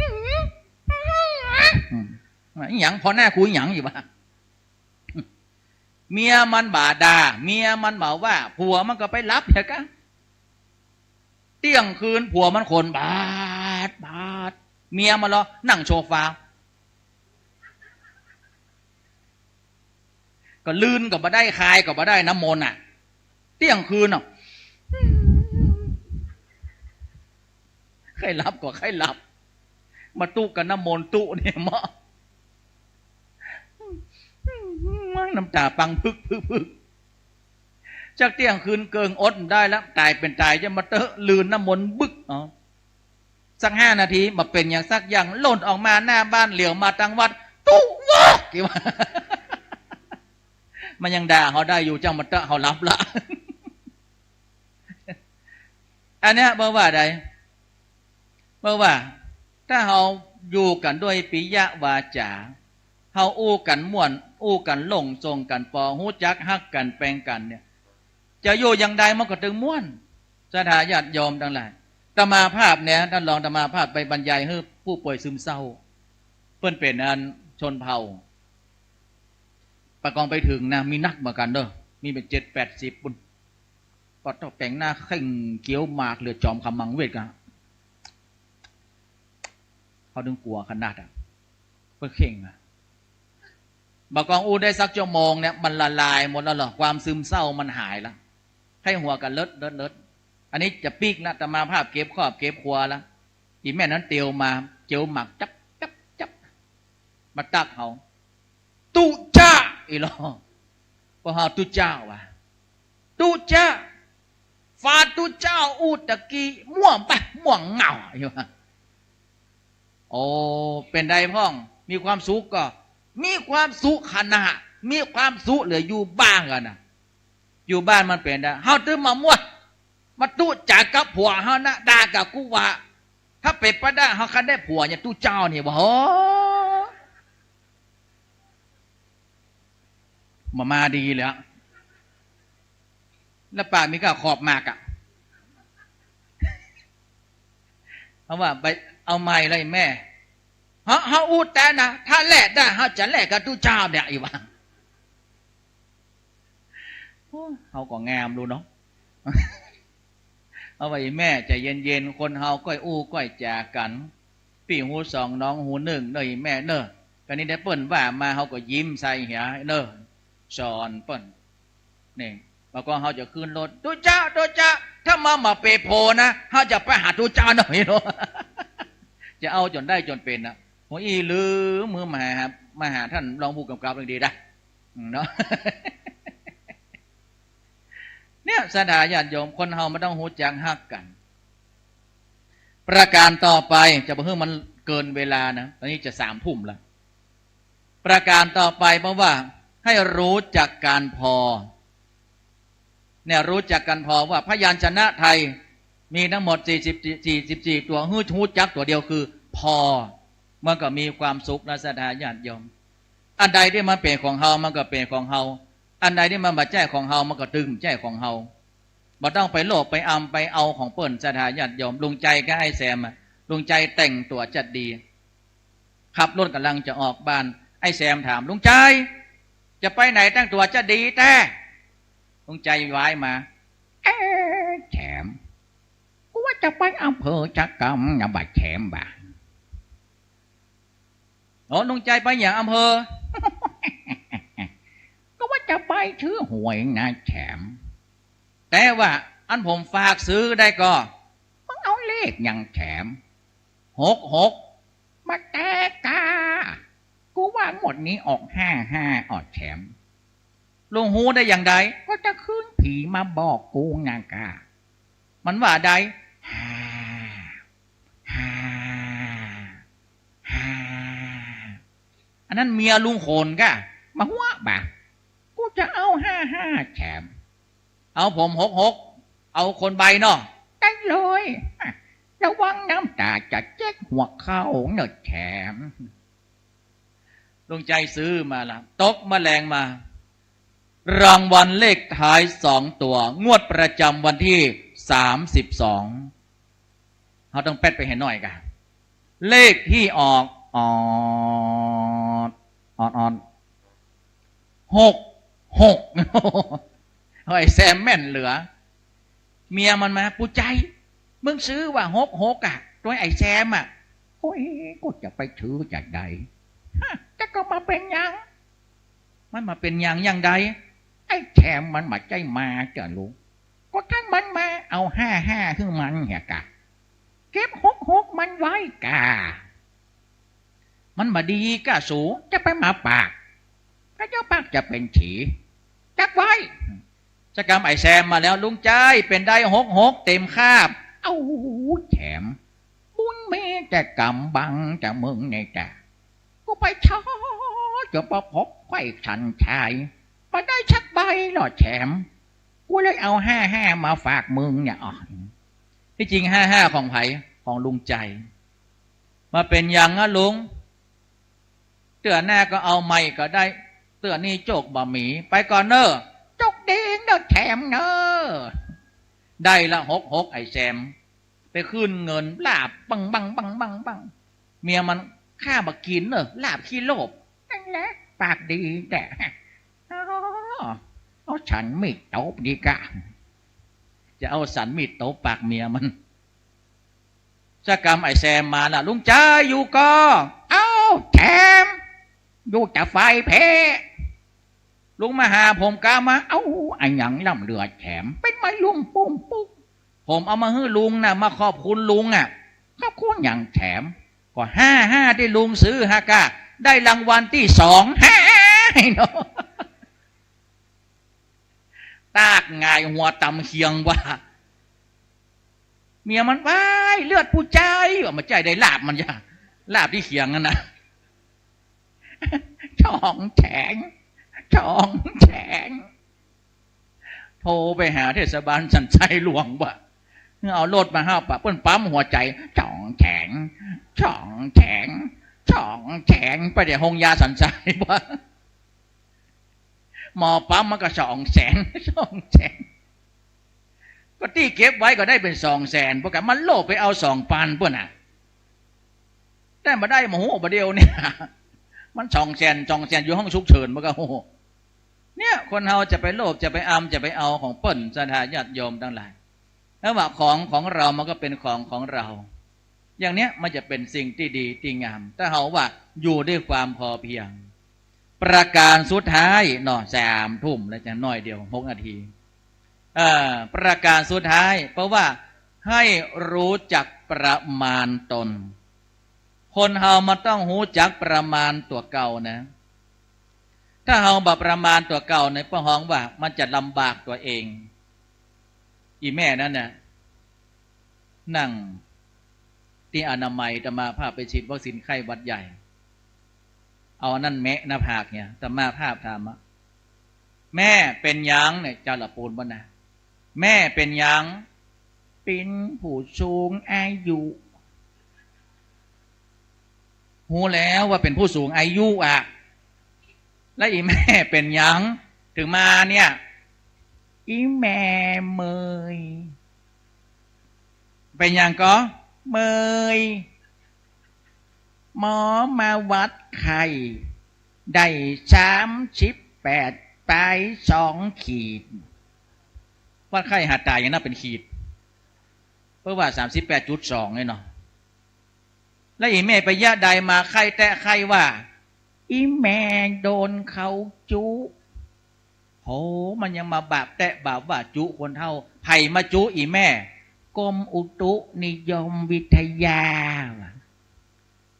อืม อิหยัง ผ่อหน้ากูอิหยังอยู่วะ เมียมันบ่าด่า เมียมันบ่าว่า ผัวมันก็ไปหลับเหียกะ เตี้ยงคืนผัวมันขนบาดบาด เมียมันลอนั่งโซฟา ก็ลื่นก็บ่ได้ คายก็บ่ได้ น้ำมนต์น่ะ เตี้ยงคืนน่ะ ใค่หลับก็ใค่หลับ มาตุ๊กับน้ำมนต์ตุ๊เนี่ยเมาะ น้ำต๋าปังพึกพึกพึก จักเตี้ยงคืนเกิ่งอดบ่ได้แล้ว ต๋ายเป๋นต๋ายจะมาเต๊อะ ลื่นน้ำมนต์บึก อ๋อ สักห้านาที บ่เป๋นหยังสักอย่าง ล่นออกมาหน้าบ้าน เหลียวมาตางวัด ตุ๊ วอก กี่ว่า มันยังด่าเฮาได้อยู่ จ้างมันเต๊อะ เฮาหลับละ อันเนี้ยบ่ว่าใด บ่ว่า ถ้าเฮาอยู่กั๋นด้วยปิยวาจา เฮาอู้กั๋นม่วน อู้กั๋นโล่ง ส่งกั๋นปอ ฮู้จักฮักกั๋นแปงกั๋นเนี่ย จะอยู่อย่างใดมันก็ตึงม่วน ศรัทธาญาติโยมตังหลาย อาตมาภาพเนี่ย ต้านรองอาตมาภาพไปบรรยายหื้อผู้ป่วยซึมเศร้า เปิ้นเป๋นอันชนเผ่า ปะกองไปเถิงนะ มีนักเหมือนกั๋นเน่อ มีเป๋นเจ็ดแปดสิบปุ้น ปอดเต้าแต่งหน้าเข่งเขียวหมากเหลือจอมขมังเวทกะ เขาตึงกั๋วขนาดอะ เปิ้นเข่งอะ บ่ากองอู้ได้สักชั่วโมงเนี่ย มันละลายหมดแล้วเหรอ ความซึมเศร้ามันหายละ ไข้หัวก็เลิดเลิดเลิด อันนี้จะปิ๊กละ อาตมาภาพเก็บครอบเก็บครัวละ อี่แม่นั้นเตียวมา เจียวหมากจับจับจับ มาตักเฮา ตุ๊จ้า อี่หลอ ปอเฮาตุ๊จ้าวะ ตุ๊จ้า ฝาตุ๊จ้าอู้ตะกี้ ม่วงปะ ม่วงเหง่า อี่หลอ โอ้ เป๋นใดพ่อง มีความสุขก่อ มีความสุขขนาด มีความสุขเหลืออยู่บ้านกั๋นนะ อยู่บ้านมันเป๋นใด เฮาตึงมามัว มาตุ๊จ๋ากับผัวเฮานะ ด่ากับกู้ว่า ถ้าเป๋นไปได้ เฮาคันได้ผัวอย่างตุ๊จ้านี่วะ โห บ่มาดีเลยอะ แล้วปากมีก้าขอบหมากอะ เฮาว่าไปเอาใหม่เลยแม่ เฮา เฮาอู้แต่นะ ถ้าแลกได้ เฮาจะแลกกับตุ๊จ้าเนี่ย อี่หว่า โอ้ เฮาก็งามดูเนาะ เอาไว้แม่ใจเย็นๆ คนเฮาก้อยอู้ก้อยจ๋ากั๋น ปี้หูสองน้องหูนึ่งเน่ออี่แม่เน่อ กั๋นนี้ได้เปิ้นว่ามาเฮาก็ยิ้มใส่เหียเน่อ สอนเปิ้น นี่ บ่ากองเฮาจะขึ้นรถ ตุ๊จ้า ตุ๊จ้า ถ้ามา มาเป๋นโผนะ เฮาจะไปหาตุ๊จ้าหน่อยเนาะ จะเอาจ๋นได้จ๋นเป๋นนะ หัวอี้ลืมมือมาหา มาหาต้านรองผู้กำกับเรื่องดีนะ เนาะ เนี่ย ศรัทธาญาติโยม คนเฮามันต้องฮู้จักฮักกั๋น ประการต่อไป จะบ่หื้อมันเกินเวลานะ ต๋อนนี้จะสามทุ่มแล้ว ประการต่อไป เพราะว่าให้รู้จักการพอ เนี่ย รู้จักการพอว่าพยัญชนะไทยมีทั้งหมดสี่สิบ สี่สิบสี่ตั๋ว ฮู้ ฮู้จักตั๋วเดียวคือ พอ มันก็มีความสุขนะ ศรัทธาญาติโยม อันใดตี้มันเป๋นของเฮา มันก็เป๋นของเฮา อันใดตี้มันบ่ใจ้ของเฮา มันก็ตึงบ่ใจ้ของเฮา บ่ต้องไปโลภไปอำไปเอาของเปิ้น ศรัทธาญาติโยม ลุงใจ๋กับไอ้แซมอะ ลุงใจ๋แต่งตั๋วจัดดี ขับรถก่ำลังจะออกบ้าน ไอ้แซมถาม ลุงใจ๋ จะไปไหนแต่งตั๋วจัดดีแต๊ ลุงใจ๋ว้ายมา เอ๊ะ แซม กูว่าจะไปอำเภอสักกำนะบ่าแซมบ่า โอ้ ลุงใจ๋ไปหยังอำเภอ ก็ว่าจะไปซื้อหวยนะแซม แต่ว่าอันผมฝากซื้อได้ก่อ มึงเอาเลขหยังแซม หกหก บ่แต๊ก้า กูว่างวดนี้ออกห้าห้า ออกแซม ลุงฮู้ได้อย่างใด ก็ตะคืนผีมาบอกกูนะก้า มันว่าใด ห้า ห้า ห้า อันนั้นเมียลุงโขนก้า มาหัวบ่า กูจะเอาห้าห้าแซม เอาผมหกหก เอาคนใบ้เนาะ ได้เลย ระวังน้ำต๋าจะเจ๊กหัวเข้าเน่อแซม ลุงใจ๋ซื้อมาละ ตกมาแลงมา รางวัลเลขท้ายสองตั๋ว งวดประจำวันที่สามสิบสอง เฮาต้องแป๊ดไปเหียหน่อยก่า เลขตี้ออก ออด ออด ออด หกหก ไอ้แซมแม่นเหลือ เมียมันมา ปู่ใจ๋ มึงซื้อว่าหกหกอะ ตั๋วไอ้แซมอะ โอ้ย กูจะไปซื้อจากใด ฮะ แต่ก็บ่เป๋นหยัง มันบ่เป๋นหยังอย่างใด ไอ้แซมมันบ่ใจ้มาจ้ะลุง ก็ถ้ามันมา เอาห้าห้าหื้อมันเหียก้า เก็บหกหกมันไว้ก้า มันบ่ดีก้าสู จะไปมาปาก ก็เจ้าปากจะเป๋นฉี จักไว้ สักกำไอ้แซมมาแล้ว ลุงใจ๋ เป๋นใด หกหกเต็มคาบ เอ้า แซม กูมีแต่ก๋ำบังจากมึงนี่แต๊ กูไปเช่าจ๋นบ่ปบใค่สันชาย บ่ได้สักใบลอแถม กูเลยเอาห้าห้ามาฝากมึงเนี่ย อ้อ ตี้จริงห้าห้าของใผ ของลุงใจ๋ บ่าเป๋นหยังอะลุง เตื้อหน้าก็เอาใหม่ก็ได้ เตื้อนี้โจคบ่มี ไปก่อนเน่อ โจคดีเน่อแถมเน่อ ได้ละหกหก ไอ้แซม ไปขึ้นเงิน ลาบบังบังบังบังบัง เมียมัน ข้าบ่กิ๋นเน่อ ลาบขี้โลภ นั่นแหละ ปากดีแต๊ อ้อ เอาสันมีดตบดีกว่า จะเอาสันมีดตบปากเมียมัน สักกำไอ้แซมมาละ ลุงใจ๋อยู่ก่อ เอ้า แถม อยู่แต่ฝ่ายแพ้ ลุงมาหาผมกามา เอ้า อะหยังล้ำเหลือแถม เป๋นไม้ลุ่มปุ้มปุ๊ก ผมเอามาหื้อลุงน่ะ มาขอบคุณลุงอะ ขอบคุณหยังแถม ก็ห้าห้าตี้ลุงซื้อหากา ได้รางวัลตี้สอง ห้า เนาะ ตากหงายหัวตำเขียงว่า เมียมัน ว้าย เลือดผู้ใจ๋ ว่าบ่ใจ้ ได้ลาบมันจ้ะ ลาบตี้เขียงนั่นน่ะ จ๋องแถง จ๋องแถง โทรไปหาเทศบาลสันทรายหลวงว่า เอารถมาห้าปะ เปิ้นปั๊มหัวใจ๋ จ๋องแถง จ๋องแถง จ๋องแถง ไปเดี๋ยวโฮงยาสันทรายว่า หมอปั๊มมันก็สองแสน สองแสน ก็ตี้เก็บไว้ก็ได้เป๋นสองแสน ปรากฏมันโลภไปเอาสองปันเปิ้นน่ะ แต่บ่ได้มาฮู้บ่าเดี่ยวเนี่ย มันสองแสน สองแสน อยู่ห้องฉุกเฉินมันก็ฮู้ เนี่ย คนเฮาจะไปโลภ จะไปอำ จะไปเอาของเปิ้น ศรัทธาญาติโยมตังหลาย แล้วว่าของของเรามันก็เป๋นของของเรา อย่างเนี้ยมันจะเป๋นสิ่งตี้ดีตี้งาม ถ้าเฮาว่าอยู่ด้วยความพอเพียง ประการสุดท้ายเนาะ สามทุ่มแล้ว จะน้อยเดียว หกนาที เอ่อ ประการสุดท้าย เพราะว่าให้รู้จักประมาณตน คนเฮามันต้องฮู้จักประมาณตั๋วเก่านะ ถ้าเฮาบ่ประมาณตั๋วเก่าเนี่ย ป้อฮ้องว่ามันจะลำบากตั๋วเอง อี่แม่นั้นน่ะ นั่งตี้อนามัย อาตมาภาพไปฉีดวัคซีนไข้หวัดใหญ่ เอาอันนั้นแมะหน้าผากเนี่ย อาตมาภาพถามอะ แม่เป๋นหยังเนี่ย เจ้าละปูนบ่นะ แม่เป๋นหยัง เป๋นผู้สูงอายุ ฮู้แล้วว่าเป๋นผู้สูงอายุอะ แล้วอี่แม่เป๋นหยัง เถิงมาเนี่ย อี่แม่เมื่อย เป๋นหยังก่อ เมื่อย หมอมาวัดไข้ ได้สามสิบแปดปลายสองขีด วัดไข้หาต๋ายยังนับเป๋นขีด เปิ้นว่าสามสิบแปดจุดสองเนี่ยเนาะ แล้วอี่แม่ไปเยียะใดมา ไข้แต๊ไข้ว่า อี่แม่โดนเขาจุ โห มันยังมาบาปแต๊บาปว่าจุคนเฒ่า ใผมาจุอี่แม่ กรมอุตุนิยมวิทยา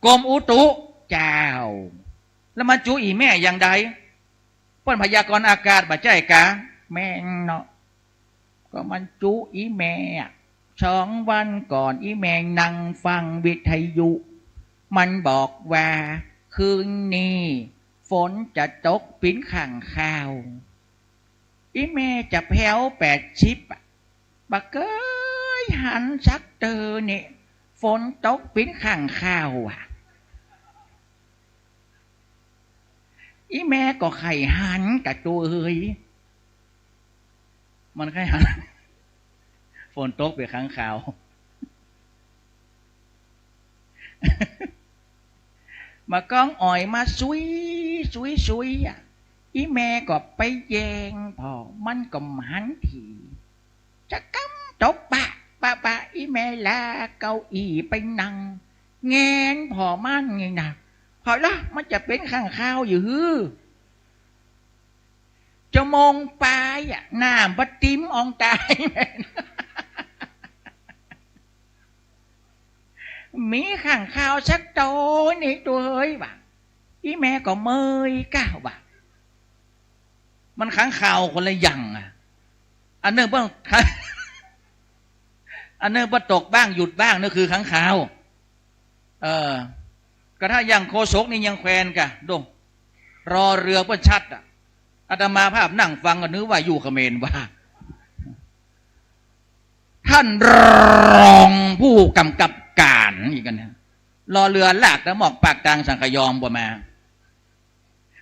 กรมอุตุ เจ้า แล้วมาจุอี่แม่อย่างใด เปิ้นพยากรณ์อากาศบ่ใจ้กา แม่นเนาะ ก็มันจุอี่แม่อะ สองวันก่อนอี่แม่นั่งฟังวิทยุ มันบอกว่าคืนนี้ฝนจะตกเป๋นข้างคาว อี่แม่จะแผ่วแปดสิบอะ บ่เกยหันสักเตื้อนี่ ฝนตกเป๋นข้างคาวอะ อี่แม่ก็ใค่หันกาตั๋วเอย มันใค่หัน ฝนตกเป๋นข้างคาว มาก้องอ่อยมาสุย สุย สุยอะ อี่แม่ก็ไปแยงผ่อ มันก็หันถี่ จะกำตกปะ ปะ ปะ อี่แม่ลากเก้าอี้ไปนั่ง แงนผ่อมันนี่นะ ผ่อละ มันจะเป๋นข้างคาวอยู่หื้อ จั่วโมงปายอะ น้ำบ่ติ่มอองต๋าย มีข้างคาวสักตั๋วนี่ตั๋วเอยว่ะ อี่แม่ก็เมื่อยก้าว่ะ มันข้างคาวคนละอย่างอะ อันนึ่งเปิ้น อันนึ่งเปิ้นตกบ้างหยุดบ้าง นั่นคือข้างคาว เออ กระทั่งอย่างโฆษกนี่ยังแควนกะ ดู รอเรือเปิ้นชัดอะ อาตมาภาพนั่งฟังก็นึกว่าอยู่เขมรว่า ท่านรองผู้กำกับการอีกกันนะ รอเรือลากตะหมอกปากตางสังขยอมบ่มา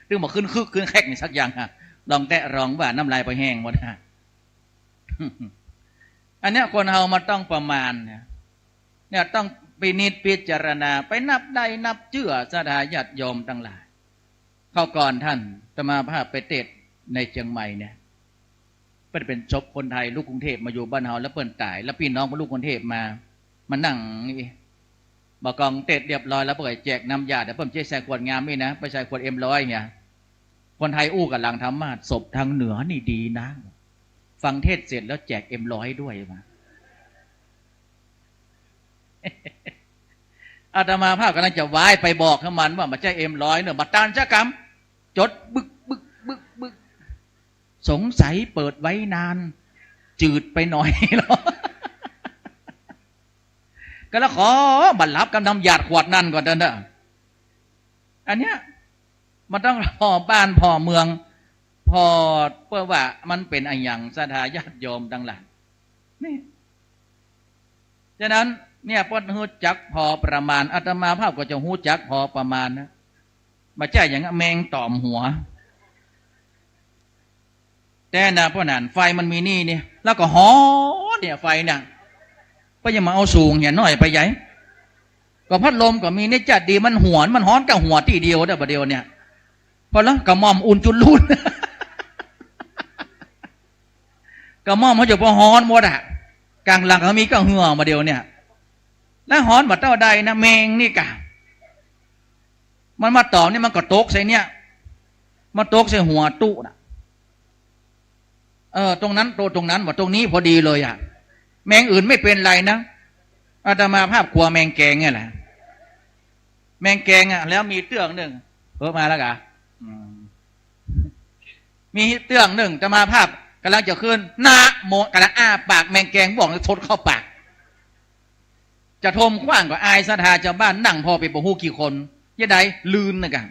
ตึงบ่ขึ้นคึกขึ้นแคกนี่สักอย่างฮะ ลองแตะลองว่าน้ำลายไปแห้งหมดฮะ อันเนี้ยคนเฮามันต้องประมาณเนี่ย เนี่ยต้องพินิจพิจารณา ไปนับได้นับเจื้อศรัทธาญาติโยมตังหลาย คราวก่อนท่านอาตมาภาพไปเตสน์ในเจียงใหม่เนี่ย เปิ้นเป๋นศพคนไทยลูกกรุงเทพฯมาอยู่บ้านเฮา แล้วเปิ้นต๋าย แล้วปี้น้องเปิ้นลูกกรุงเทพฯมา มานั่งอี้ บ่ากองเตสน์เรียบร้อยแล้ว เปิ้นก็แจกน้ำยา แต่เปิ้นบ่ใจ้ใส่ขวดงามอี้นะ ไปใส่ขวดเอ็มร้อยเนี่ย คนไทยอู้กั๋นหลังธรรมาสน์ ศพตางเหนือนี่ดีนะ ฟังเทศน์เสร็จแล้วแจกเอ็มร้อยด้วยมา อาตมาภาพก๋ำลังจะว้ายไปบอกหื้อมันว่า บ่ใจ้เอ็มร้อยเน่อ บ่าตานสักกำ จดบึกบึกบึกบึก สงสัยเปิดไว้นาน จืดไปหน่อย ก็แล้วขอบ่าหลับกับน้ำยาดขวดนั้นก่อนเถอะเน่อ อันเนี้ย มันต้องผ่อบ้านผ่อเมือง ผ่อเปิ้นว่ามันเป๋นอะหยัง ศรัทธาญาติโยมตังหลาย นี่ ฉะนั้นเนี่ย เปิ้นฮู้จักพอประมาณ อาตมาภาพก็จะฮู้จักพอประมาณนะ บ่ใจ้อย่างแมงต๋อมหัว แต่นะ เพราะนั้นไฟมันมีนี่นี่ แล้วก็ฮ้อนเนี่ย ไฟเนี่ย เปิ้นอย่ามาเอาสูงเหียน้อยไปใหญ่ ก็พัดลมก็มีนี่ จะดีมันหวน มันฮ้อนกับหัวตี้เดียวเด้อ บ่าเดี่ยวเนี่ย พอแล้วกระหม่อมอุ่นจุนลุ่น กระหม่อมเขาจะพอฮ้อนหมดอะ ก๋างหลังเขามีก็เหื่อ บ่าเดี่ยวเนี่ย แล้วฮ้อนบ่าเต้าใดนะ แมงนี่กะ มันมาต๋อมนี่ มันก็ตกใส่เนี่ย มันตกใส่หัวตุ๊น่ะ เออ ตรงนั้น โต๊ะตรงนั้น บ่าตรงนี้พอดีเลยอะ แมงอื่นไม่เป๋นไรนะ อาตมาภาพกั๋วแมงแกงเนี่ยแหละ แมงแกงอะ แล้วมีเตื้องนึ่ง เออ มาแล้วกะ อืม มีเตื้องนึ่ง อาตมาภาพก๋ำลังจะขึ้น นะโม ก๋ำลังอ้าปาก แมงแกงบ่วงชดเข้าปาก จะทมขว้างก็อายศรัทธาจาวบ้าน นั่งผ่อไปบ่ฮู้กี่คน ยะใด ลื่นนะกะ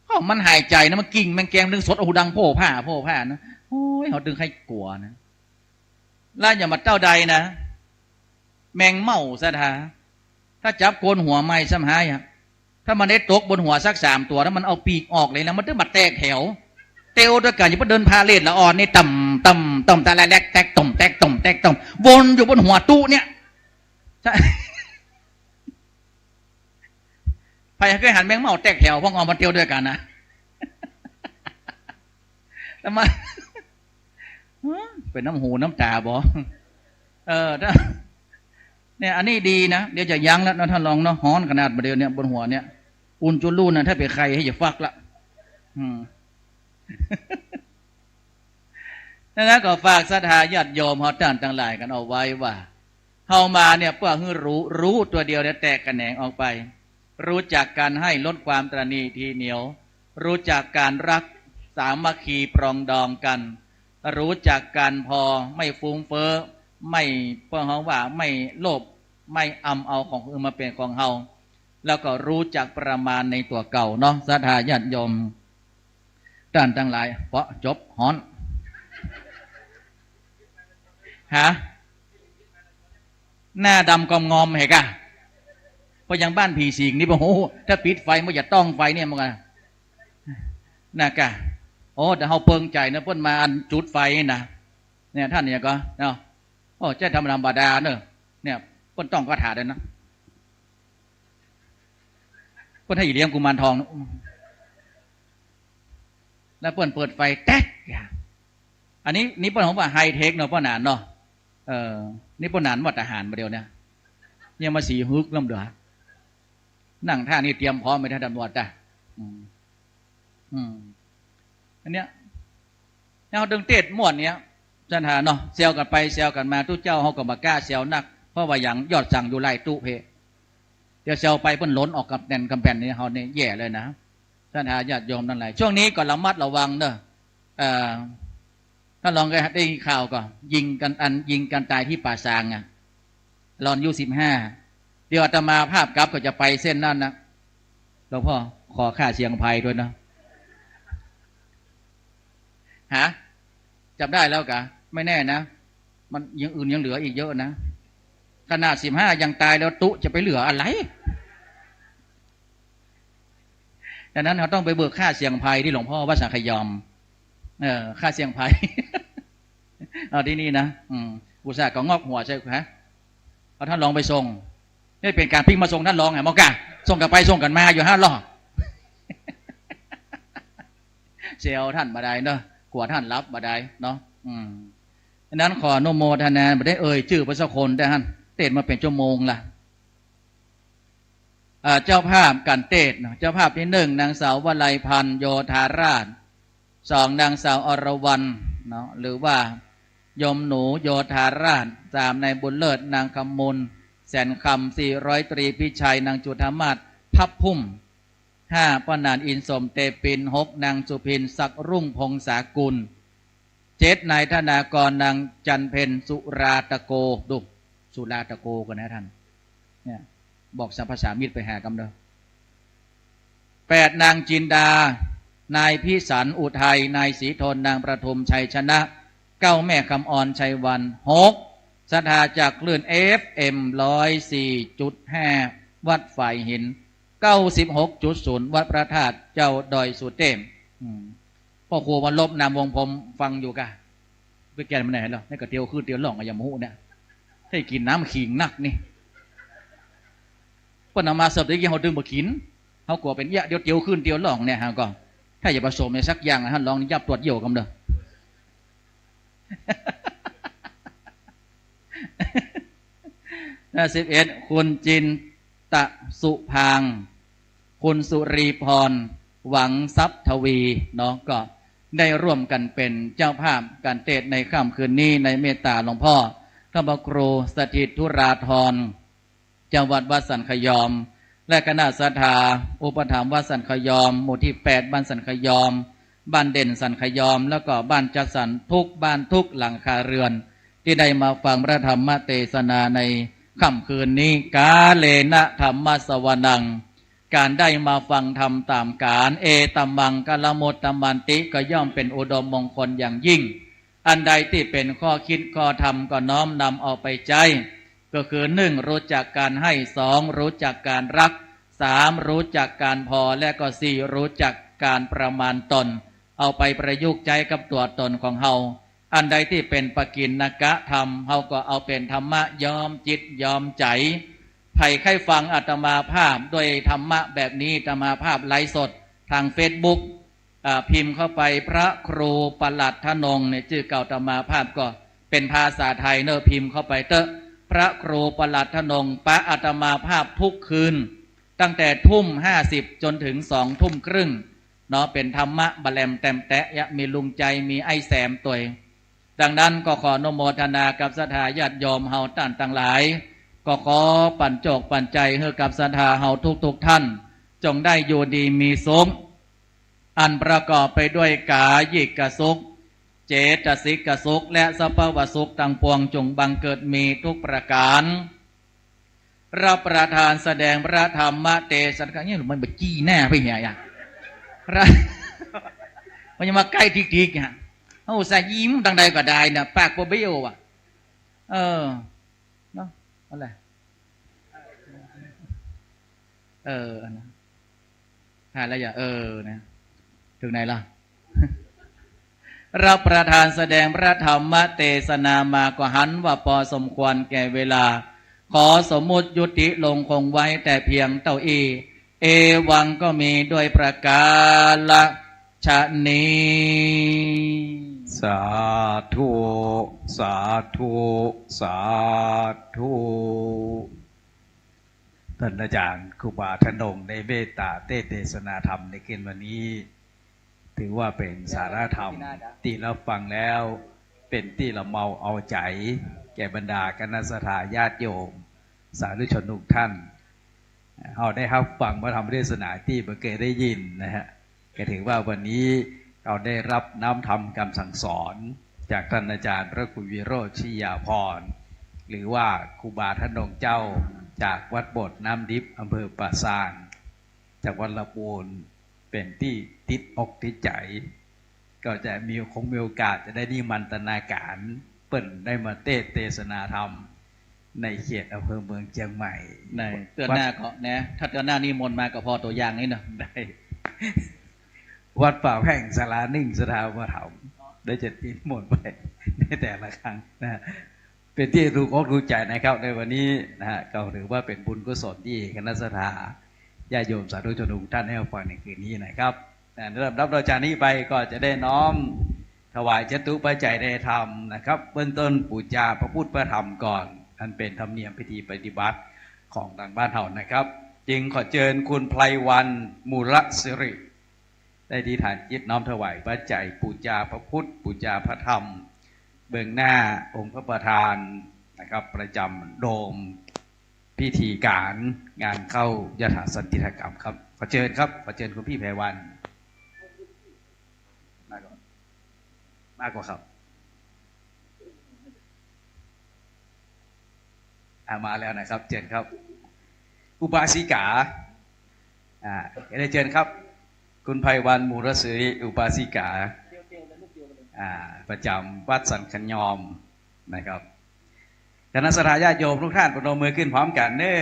เอ้า มันหายใจ๋นะ มันกิ่งแมงแกงนึ่งสด โอ้โห ดังโพ่พ่า โพ่พ่านะ โอ้ย เฮาตึงใค่กั๋วนะ แล้วอย่ามาเต้าใดนะ แมงเม่าศรัทธา ถ้าจับโคนหัวใหม่ซ้ำหายอะ ถ้ามันได้ตกบนหัวสักสามตั๋ว ถ้ามันเอาปีกออกเลยนะ มันจะมาแตกแถว เตียวด้วยกั๋น อย่าไปเดินพาเหรดละอ่อนนี่ ต่ำ ต่ำ ต่ำ ตะแลแลกแตกต่ำ แตกต่ำ แตกต่ำ วนอยู่บนหัวตุ๊เนี่ย ใช่ ใผเกยหันแมงเม่าแตกแถว พ่องเอามาเตียวด้วยกั๋นนะ แต่มา เป๋นน้ำหูน้ำต๋าบ่ เออ ถ้า เนี่ย อันนี้ดีนะ เดี๋ยวจะยั้งแล้วนะ ท่านรองเนาะ ฮ้อนขนาดบ่าเดี่ยวเนี่ย บนหัวเนี่ย อุ่นจุนลุ่นนะ ถ้าเป๋นใค่หื้อจะฟักละ อืม นั้นนะ ก็ฝากศรัทธาญาติโยมเฮาต้านตังหลายกั๋นเอาไว้ว่า เฮามาเนี่ย เปื้อหื้อรู้ รู้ตั๋วเดียวเนี่ย แตกแขนงออกไป รู้จักก๋านให้ ลดความตระหนี่ทีเหนียว รู้จักก๋านฮัก สามัคคีปรองดองกั๋น รู้จักก๋านผ่อ ไม่ฟุ้งเฟ้อ ไม่ เปิ้นฮ้องว่าไม่โลภ ไม่อำเอาของคนอื่นมาเป๋นของเฮา แล้วก็รู้จักประมาณในตั๋วเก่าเนาะ ศรัทธาญาติโยมต้านตังหลาย เปาะจบ ฮ้อน ฮะ หน้าดำกอมงอมเหกะ เพราะอย่างบ้านผีสิงนี่ โอ้โห ถ้าปิดไฟมันจะต้องไฟเนี่ยมันก็ นะกะ โอ้ แต่เฮาเปิงใจ๋นะ เปิ้นมาอันจุดไฟนี่นะ เนี่ย ต้านเนี่ยก็ เนาะ โอ้ ใจ้ธรรมดาเน่อ เนี่ย เปิ้นต้องคาถาด้วยนะ เปิ้นหื้อเลี้ยงกุมารทองนะ แล้วเปิ้นเปิดไฟแต๊ก อันนี้ นี่เปิ้นฮ้องว่าไฮเทคเนาะ ป้อหนานเนาะ เออ นี่ป้อหนานว่าทหารบ่าเดี่ยวเนี่ย ยังมาสีฮึกล้ำเหลือ นั่งท่านี่เตรียมพร้อมไว้ ถ้าตำรวจจ้ะ อืม อืม อันเนี้ย เฮาตึงเตสน์ม่วนเนี่ย ศรัทธาเนาะ แซวกั๋นไปแซวกั๋นมา ตุ๊เจ้าเฮาก็บ่กล้าแซวนัก เพราะว่าอย่างยอดสั่งอยู่หลายตุ๊เพ เดี๋ยวแซวไปเปิ้นหลนออกกำแหน่งกำแผ่นนี่ เฮานี่แย่เลยนะ ศรัทธาญาติโยมตังหลาย ช่วงนี้ก็ระมัดระวังเนาะ เอ่อ ต้านรองก็ได้ยินข่าวก่อ ยิงกั๋น อันยิงกั๋นต๋ายตี้ป่าซางอะ หล่อนอายุสิบห้า เดี๋ยวอาตมาภาพกลับก็จะไปเส้นนั้นนะ หลวงพ่อ ขอค่าเสี่ยงภัยด้วยนะ ฮะ จำได้แล้วกะ ไม่แน่นะ มันอย่างอื่นยังเหลืออีกเยอะนะ ขนาดสิบห้ายังตายแล้วตุ๊จะไปเหลืออะไร ดังนั้นเราต้องไปเบิกค่าเสี่ยงภัยตี้หลวงพ่อวัดสังขยอม เออ ค่าเสี่ยงภัย เอาตี้นี่นะ อืม อุตส่าห์ก็งอกหัวใช่ไหม เอาท่านลองไปส่ง นี่เป๋นก๋านปิ๊กมาส่งท่านลองไง มอกะ ส่งกั๋นไปส่งกั๋นมาอยู่ห้าล้อ เสียวท่านบ่ได้เนาะ กั๋วท่านหลับบ่ได้เนาะ อืม ดังนั้นขออนุโมทนา บ่ได้เอ่ยจื้อไปสักคน แต่ท่านเตศน์มาเป๋นชั่วโมงละ อ่า เจ้าภาพก๋านเตศน์เนาะ เจ้าภาพตี้หนึ่ง นางสาววลัยพันธ์ โยธาราช สอง นางสาวอรวรรณเนาะ หรือว่าโยมหนูโยธาราช สาม นายบุญเลิศ นางคำมูล แสนคำ สี่ ร้อยตรีพิชัย นางจุฑามาศ พับพุ่ม ห้า ป้อหนาน อินสม เตปิน หก นางสุพิน ศักดิ์รุ่งพงษากุล เจ็ด นายธนากร นางจันเพ็ญ สุราตะโก ดู สุราตะโกก่อนนะท่าน เนี่ย บอกสัมภาษามิตรไปหากำเด้อ แปด นางจินดา นายพิสัน อุทัย นายศรีทน นางประทุม ชัยชนะ เก้า แม่คำออน ชัยวรรณ หก ศรัทธาจากคลื่น เอฟเอ็ม ร้อยสี่จุดห้า วัดฝายหิน เก้าสิบหกจุดศูนย์ วัดพระธาตุเจ้าดอยสุเตพ อืม พ่อครูวันลบ นามวงศ์พรหม ฟังอยู่กะ ไปแก่นมาไหนเหรอ นี่ก็เตียวขึ้นเตียวล่องอะ ยังบ่ฮู้เนี่ย ให้กิ๋นน้ำขิงนักนี่ เปิ้นเอามาเสิร์ฟตะกี้เฮาดึงบ่กิ๋น เฮากั๋วเป๋นเอี้ย เดี๋ยวเตียวขึ้นเตียวล่องเนี่ย เฮาก็ ถ้าจะผสมในสักอย่างนะ ท่านลองยับตรวจเยี่ยวกำเด้อ หน้าสิบเอ็ด คุณจินตะสุพางค์ คุณสุรีพร หวังทรัพย์ทวี เนาะ ก็ได้ร่วมกันเป๋นเจ้าภาพก๋านเตศน์ในค่ำคืนนี้ ในเมตตาหลวงพ่อพระครูสถิตธุราธร เจ้าวัดวัดสันขยอม และคณะศรัทธาอุปถัมภ์วัดสันขยอม หมู่ตี้แปด บ้านสันขยอม บ้านเด่นสันขยอม แล้วก็บ้านจัดสรรทุกบ้านทุกหลังคาเรือน ตี้ได้มาฟังพระธรรมเตสนาในค่ำคืนนี้ กาเลนะธัมมะสวนัง ก๋านได้มาฟังธรรมต๋ามก๋าล เอตะมังคะละมุตตะมันติ ก็ย่อมเป๋นอุดมมงคลอย่างยิ่ง อันใดตี้เป๋นข้อคิดข้อธรรมก็น้อมนำเอาไปใจ๊ ก็คือ หนึ่ง รู้จักก๋านให้ สอง รู้จักก๋านรัก สาม รู้จักก๋านผ่อ และก็ สี่ รู้จักก๋านประมาณต๋น เอาไปประยุกต์ใจ๊กับตั๋วต๋นของเฮา อันใดตี้เป๋นปกิณณกธรรม เฮาก็เอาเป๋นธรรมะย้อมจิตย้อมใจ๋ ใผใค่ฟังอาตมาภาพด้วยธรรมะแบบนี้ อาตมาภาพไลฟ์สดทางเฟซบุ๊ก อ่า พิมพ์เข้าไปพระครูประหลัดทนงในจื้อเก่าอาตมาภาพก็เป๋นภาษาไทยเนอะ พิมพ์เข้าไปเต๊อะ พระครูประหลัดทนงปะอาตมาภาพทุกคืน ตั้งแต่ทุ่มห้าสิบจนถึงสองทุ่มครึ่งเนาะ เป๋นธรรมะบ่าแหลมแตมแตะ ยะมีลุงใจ๋ มีไอ้แสมตวย ดังนั้นก็ขออนุโมทนากับศรัทธาญาติโยมเฮาต้านตังหลาย ก็ขอปั๋นโจคปั๋นใจ๋หื้อกับศรัทธาเฮาทุกๆ ท่าน จงได้อยู่ดีมีสุข อันประกอบไปด้วยกายิกสุข เจตสิกสุข และสัพพะวสุขตังปวงจงบังเกิดมีทุกประก๋าน รับประทานแสดงพระธรรมเตสนา เนี่ยมันบ่าจี้หน้าไปเหียอะ พระ มันจะมาใก้ติ๊กๆ เนี่ย เฮาอุตส่าห์ยิ้มตังใดก็ได้นะ ปากบ่เบี้ยวอะ เออ เนาะ อะไร เออ อันนั้น หาแล้วอย่า เออ นะ ถึงไหนล่ะ รับประทานแสดงพระธรรมเตสนามาก็หันว่าปอสมควรแก่เวลา ขอสมมุติยุติลงคงไว้แต่เพียงเต้าอี้ เอวังก็มีด้วยประการฉะนี้ สาธุ สาธุ สาธุ ต้านอาจ๋ารย์ครูบาทนงได้เมตตาเตสน์เตสนาธรรมในคืนวันนี้ ถือว่าเป๋นสาระธรรมตี้รับฟังแล้วเป๋นตี้ละเมาเอาใจ๋ แก่บรรดาคณะศรัทธาญาติโยม สาธุชนทุกท่าน เฮาได้ฮับฟังพระธรรมเตสนาตี้บ่เกยได้ยินนะฮะ ก็ถือว่าวันนี้เฮาได้ฮับน้ำธรรมกำสั่งสอนจากต้านอาจ๋ารย์พระครูวิโรจน์ ชยาภรณ์ หรือว่าครูบาทนงเจ้า จากวัดโบสถ์น้ำดิบ อำเภอป่าซาง จังหวัดลำพูน เป๋นตี้ติดอกติดใจ๋ ก็จะมี คงมีโอกาสจะได้นิมนตนาการ เปิ้นได้มาเตสน์เตสนาธรรม ในเขตอำเภอเมืองเจียงใหม่ ในเตื้อหน้าก็นะ ถ้าเตื้อหน้านิมนต์มาก็พอตั๋วอย่างนี้เนาะ ได้ วัดป่าแพ่ง ศาลานึ่ง ศรัทธาอุปถัมภ์ ได้จะนิมนต์ไปในแต่ละครั้งนะ เป๋นตี้ถูกอกถูกใจ๋นะครับ ในวันนี้นะฮะ ก็ถือว่าเป๋นบุญกุศลตี้คณะศรัทธาญาติโยมสาธุชนทุกท่านได้มาฟังในคืนนี้นะครับ นะ ลำดับต่อจากนี้ไปก็จะได้น้อมถวายจตุปัจจัยในธรรมนะครับ เบื้องต้นปู๋จาพระพุทธพระธรรมก่อน อันเป๋นธรรมเนียมพิธีปฏิบัติของตางบ้านเฮานะครับ จึงขอเจิญคุณไพรวรรณ มูลสิริ ได้อธิษฐานจิตน้อมถวายปัจจัยปู๋จาพระพุทธ ปู๋จาพระธรรม เบื้องหน้าองค์พระประธานนะครับ ประจำโดมพิธีการงานเข้ายถาสันติกรรมครับ ขอเจิญครับ ขอเจิญคุณพี่ไพรวรรณ มาก่อน มาก่อนครับ อ่า มาแล้วนะครับ เจิญครับ อุบาสิกา อ่า เรียนเจิญครับ คุณไพรวรรณ มูลสิริ อุบาสิกา อ่า ประจำวัดสันขยอมนะครับ คณะศรัทธาญาติโยมทุกท่าน ประนมมือขึ้นพร้อมกั๋นเน้อ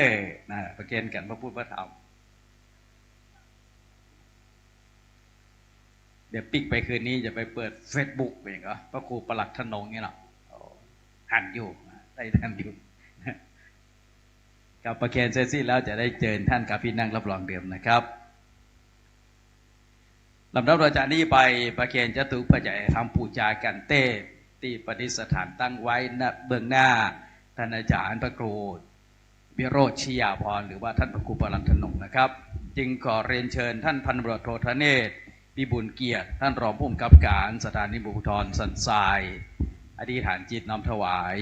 นะ ประเคนกั๋นพระพุทธพระธรรม เดี๋ยวปิ๊กไปคืนนี้จะไปเปิดเฟซบุ๊กไปอย่างเงี้ย พระครูประหลัดธนงเนี่ยเนาะ โอ้ หันอยู่ ได้หันอยู่ ครับ ประเคนเสร็จสิ้นแล้วจะได้เจิญท่านกลับที่นั่งรับรองเดิมนะครับ ลำดับต่อจากนี้ไปประเคนจตุปัจจัยธรรมปู๋จากั๋นเตสน์ตี้ประดิษฐานตั้งไว้ณเบื้องหน้าท่านอาจารย์พระครู วิโรจน์ ชยาภรณ์ หรือว่าท่านพระครูประหลัดธนงนะครับ จึงขอเรียนเชิญท่านพันตำรวจโท ธเนศ วิบูลย์เกียรติ ท่านรองผู้บังคับการสถานีตำรวจภูธรสันทราย อธิษฐานจิตน้อมถวาย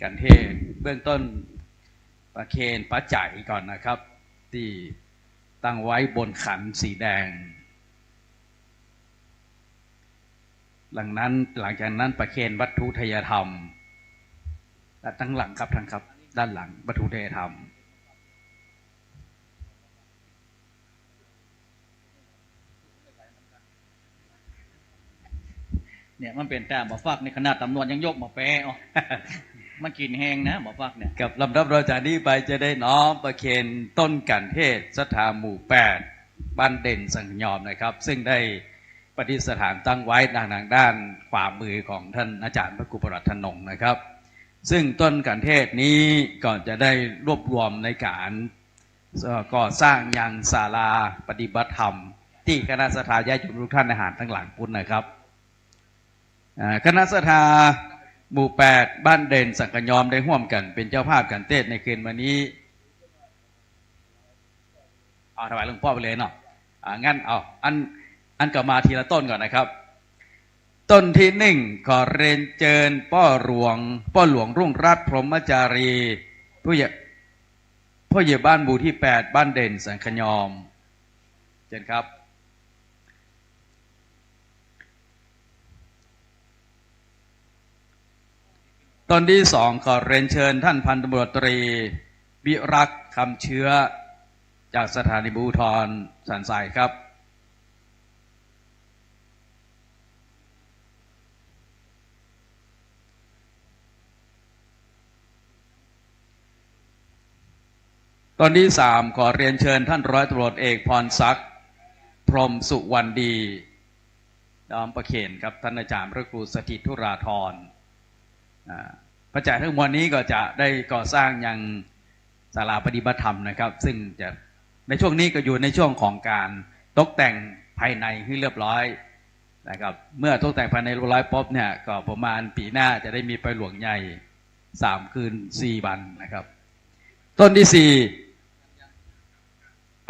กั๋นเตสน์ เบื้องต้นประเคนปัจจัยก่อนนะครับ ตี้ตั้งไว้บนขันสีแดง หลังนั้น หลังจากนั้นประเคนวัตถุไทยธรรม ด้านหลังครับท่านครับ ด้านหลังวัตถุไทยธรรม เนี่ยมันเป๋นต๋ามบ่าฟัก ในขนาดตำรวจยังยกบ่าแปะ อ๋อ มันกิ๋นแฮงนะ บ่าฟักเนี่ย ครับ ลำดับต่อจากนี้ไปจะได้น้อมประเคนต้นกั๋นเตสน์ศรัทธาหมู่แปด บ้านเด่นสันขยอมนะครับ ซึ่งได้ประดิษฐานตั้งไว้ทางด้านขวามือของท่านอาจารย์พระครูประหลัดธนงนะครับ ซึ่งต้นกั๋นเตสน์นี้ก็จะได้รวบรวมในก๋าน เอ่อ ก่อสร้างยังศาลาปฏิบัติธรรม ตี้คณะศรัทธาญาติโยมทุกท่านได้หันตางหลังปู๊นนะครับ อ่า คณะศรัทธาหมู่แปด บ้านเด่นสันขยอม ได้ฮ่วมกั๋นเป๋นเจ้าภาพกั๋นเตสน์ในคืนวันนี้ เอาถวายหลวงป้อไปเลยเนาะ อ่า งั้นเอา อัน อันก็มาทีละต้นก่อนนะครับ ต้นตี้นึ่ง ขอเรียนเจิญป้อหลวง ป้อหลวงรุ่งรัตน์ พรหมจารี ผู้ใหญ่ ผู้ใหญ่บ้านหมู่ตี้แปด บ้านเด่นสันขยอม เจิญครับ ต้นตี้สอง ขอเรียนเจิญท่านพันตำรวจตรี วิรักษ์ คำเชื้อ จากสถานีตำรวจภูธรสันทรายครับ ต้นตี้สาม ขอเรียนเจิญท่านร้อยตำรวจเอกพรศักดิ์ พรหมสุวรรณดี น้อมประเคนครับ ท่านอาจารย์พระครูสถิตธุราธร อ่า ปัจจัยตังมวลนี้ก็จะได้ก่อสร้างยังศาลาปฏิบัติธรรมนะครับ ซึ่งจะ ในช่วงนี้ก็อยู่ในช่วงของก๋านตกแต่งภายในหื้อเรียบร้อยนะครับ เมื่อตกแต่งภายในเรียบร้อยปุ๊บเนี่ย ก็ประมาณปี๋หน้าจะได้มีปอยหลวงใหญ่ สามคืนสี่วันนะครับ ต้นตี้สี่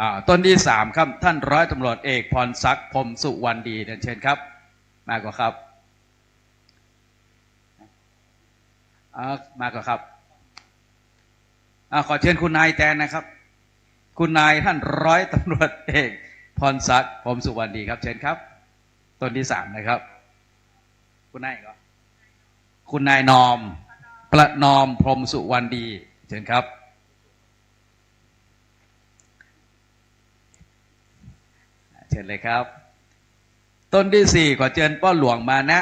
อ่า ต้นตี้สามครับ ท่านร้อยตำรวจเอกพรศักดิ์ พรหมสุวรรณดี เรียนเจิญครับ มาก่อครับ อ่า มาก่อครับ อ่า ขอเจิญคุณนายแตนนะครับ คุณนายท่านร้อยตำรวจเอกพรศักดิ์ พรหมสุวรรณดีครับ เจิญครับ ต้นตี้สามนะครับ คุณนายก่อ คุณนายนอม ประนอม พรหมสุวรรณดี เจิญครับ ห็นเลยครับ ต้นตี้สี่ ขอเจิญป้อหลวงมานะ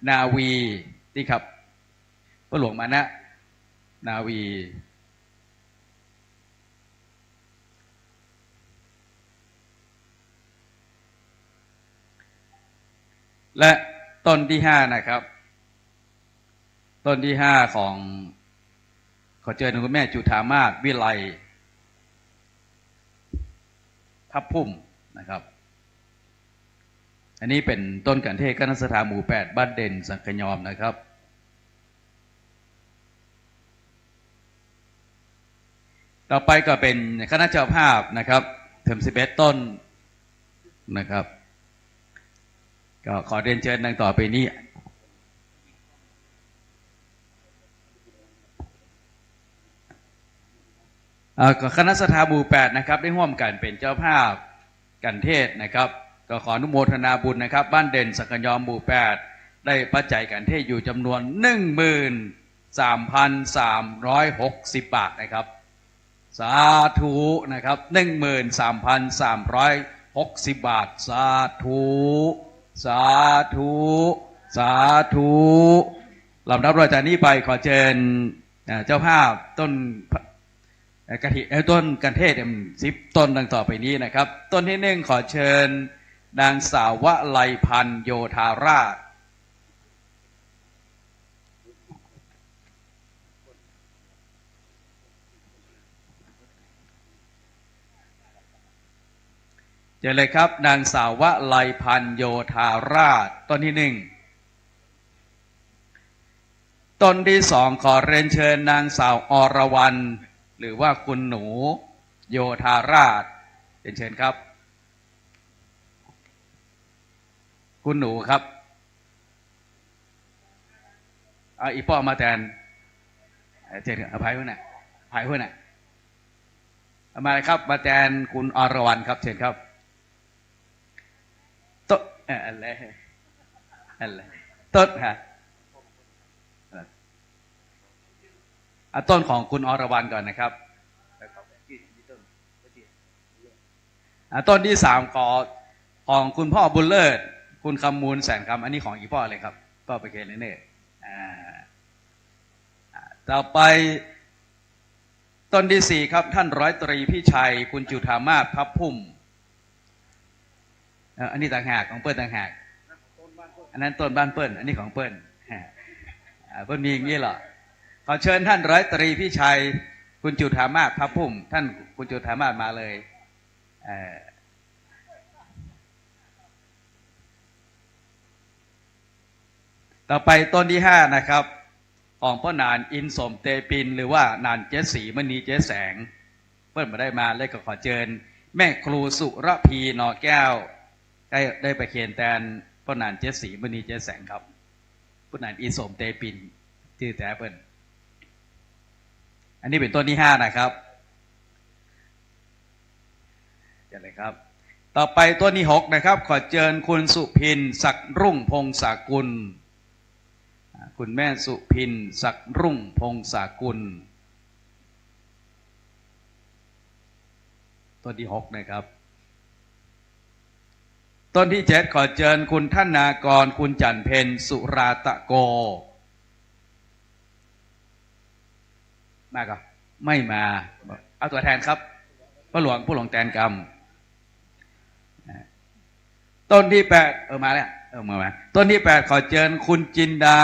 นาวี ตี้ครับ ป้อหลวงมานะ นาวี และต้นตี้ห้านะครับ ต้นตี้ห้าของ ขอเจิญคุณแม่จุฑามาศ วิไล ทับพุ่มนะครับ อันนี้เป๋นต้นกัณฑ์เทศน์คณะศรัทธาหมู่แปด บ้านเด่นสังขยอมนะครับ ต่อไปก็เป๋นคณะเจ้าภาพนะครับ เถิงสิบเอ็ดต้นนะครับ ก็ขอเรียนเจิญดังต่อไปนี้ เอ่อ ก็คณะศรัทธาหมู่แปดนะครับ ได้ฮ่วมกั๋นเป๋นเจ้าภาพกัณฑ์เทศน์นะครับ ก็ขออนุโมทนาบุญนะครับ บ้านเด่นสังขยอมหมู่แปด ได้ปัจจัยกัณฑ์เทศน์อยู่จ๋ำนวน หนึ่งหมื่นสามพันสามร้อยหกสิบ บาทนะครับ สาธุนะครับ หนึ่งหมื่นสามพันสามร้อยหกสิบ บาท สาธุ สาธุ สาธุ ลำดับต่อจากนี้ไปขอเจิญ เอ่อ เจ้าภาพต้น เอ่อ กัณฑ์เทศน์ เอ่อ ต้นกัณฑ์เทศน์ เอ่อ สิบต้นดังต่อไปนี้นะครับ ต้นตี้หนึ่งขอเจิญนางสาววลัยพันธ์ โยธาราช เจิญเลยครับ นางสาววลัยพันธ์ โยธาราช ต้นตี้หนึ่ง ต้นตี้สอง ขอเรียนเจิญนางสาวอรวรรณ หรือว่าคุณหนู โยธาราช เรียนเจิญครับ คุณหนูครับ เอาอีป้อมาแตน เอ่อ เจิญ เอาภายพุ้นน่ะ ภายพุ้นน่ะ เอามาเลยครับ มาแตนคุณอรวรรณครับ เจิญครับ ต้น เอ่อ อันแรก อันแรก ต้นฮะ อ่ะ ต้นของคุณอรวรรณก่อนนะครับ อ่ะ ต้นตี้สามขอ ของคุณพ่อบุญเลิศ คุณคำมูล แสนคำ อันนี้ของอีป้อเลยครับ ป้อประเคนเน่อ อ่า อ่า ต่อไป ต้นตี้สี่ครับ ท่านร้อยตรีพิชัย คุณจุฑามาศ ทับพุ่ม เอ่อ อันนี้ต่างหาก ของเปิ้นต่างหาก อันนั้นต้นบ้านเปิ้น อันนี้ของเปิ้น ฮะ อ่า เปิ้นมีอย่างนี้เหรอ ขอเจิญท่านร้อยตรีพิชัย คุณจุฑามาศ ทับพุ่ม ท่านคุณจุฑามาศมาเลย เอ่อ ต่อไปต้นตี้ห้านะครับ ของป้อหนาน อินสมเตปิน หรือว่าหนานเจ็ดสีมณีเจ็ดแสง เปิ้นบ่ได้มา แล้วก็ขอเจิญแม่ครูสุรพี หนอแก้ว ได้ ได้ประเคนแตนป้อหนานเจ็ดสีมณีเจ็ดแสงครับ ป้อหนาน อินสมเตปิน จื้อแต๊เปิ้น อันนี้เป๋นต้นตี้ห้านะครับ เจิญเลยครับ ต่อไปต้นตี้หกนะครับ ขอเจิญคุณสุพิน ศักดิ์รุ่ง พงศากุล อ่า คุณแม่สุพิน ศักดิ์รุ่ง พงศากุล ต้นตี้หกนะครับ ต้นตี้เจ็ดขอเจิญคุณธนากร คุณจันทร์เพ็ญ สุราตะโก มาก่อ ไม่มา เอาตั๋วแตนครับ ป้อหลวง ป้อหลวงแตนกำ อ่า ต้นตี้แปด เออ มาแล้ว เออ มา มา ต้นตี้แปดขอเจิญคุณจินดา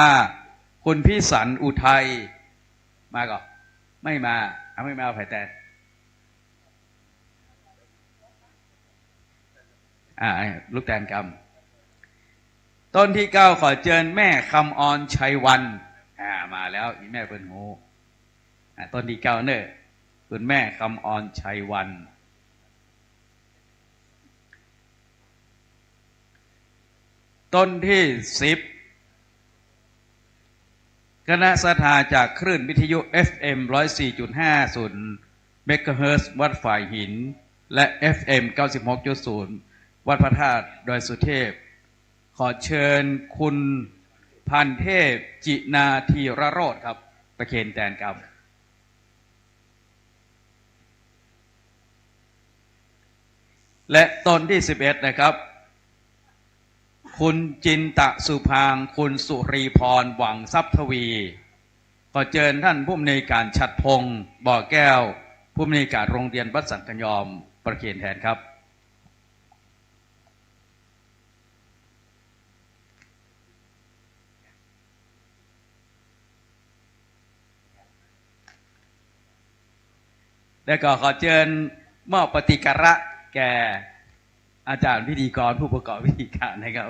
คุณพิสันต์อุทัย มาก่อ ไม่มา เอา ไม่มา เอาใผแตน อ่า ลูกแตนกำ ต้นตี้เก้าขอเจิญแม่คำออน ชัยวรรณ อ่า มาแล้ว อีแม่เปิ้นฮู้ อ่า ต้นตี้เก้าเน่อ คุณแม่คำออน ชัยวรรณ ต้นตี้สิบ คณะศรัทธาจากคลื่นวิทยุ เอฟเอ็ม ร้อยสี่จุดห้าศูนย์ เมกะเฮิรตซ์ วัดฝายหิน และ เอฟเอ็ม เก้าสิบหกจุดศูนย์ วัดพระธาตุดอยสุเทพ ขอเจิญคุณพานเทพ จินาธีรโรจน์ครับ ประเคนแตนกำ แ และต้นที่สิบเอ็ดนะครับ คุณจินตะสุภางค์ คุณสุรีพร หวังทรัพย์ทวี ขอเจิญท่านผู้อำนวยการฉัตรพงษ์ บ่อแก้ว ผู้อำนวยการโรงเรียนวัดสังคยอม ประเคนแทนครับ แล้วก็ขอเจิญมอบปฏิการะแก่อาจารย์พิธีกรผู้ประกอบพิธีการนะครับ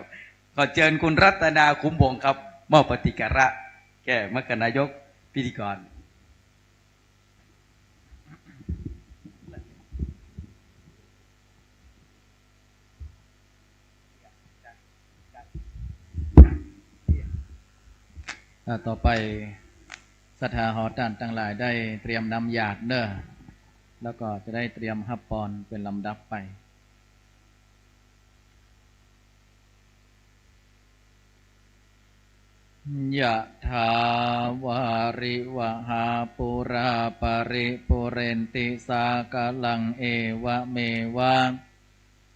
ขอเจิญคุณรัตนา ขุมวงศ์ครับ มอบปฏิการะแก่มคคนายกพิธีกร อ่า ต่อไปศรัทธาหอต้านตังหลายได้เตรียมน้ำหยาดเน่อ แล้วก็จะได้เตรียมฮับปอนเป็นลำดับไป ยะถาวาริวหาปูราปะริปูเรนติสาคะลัง เอวะเมวะ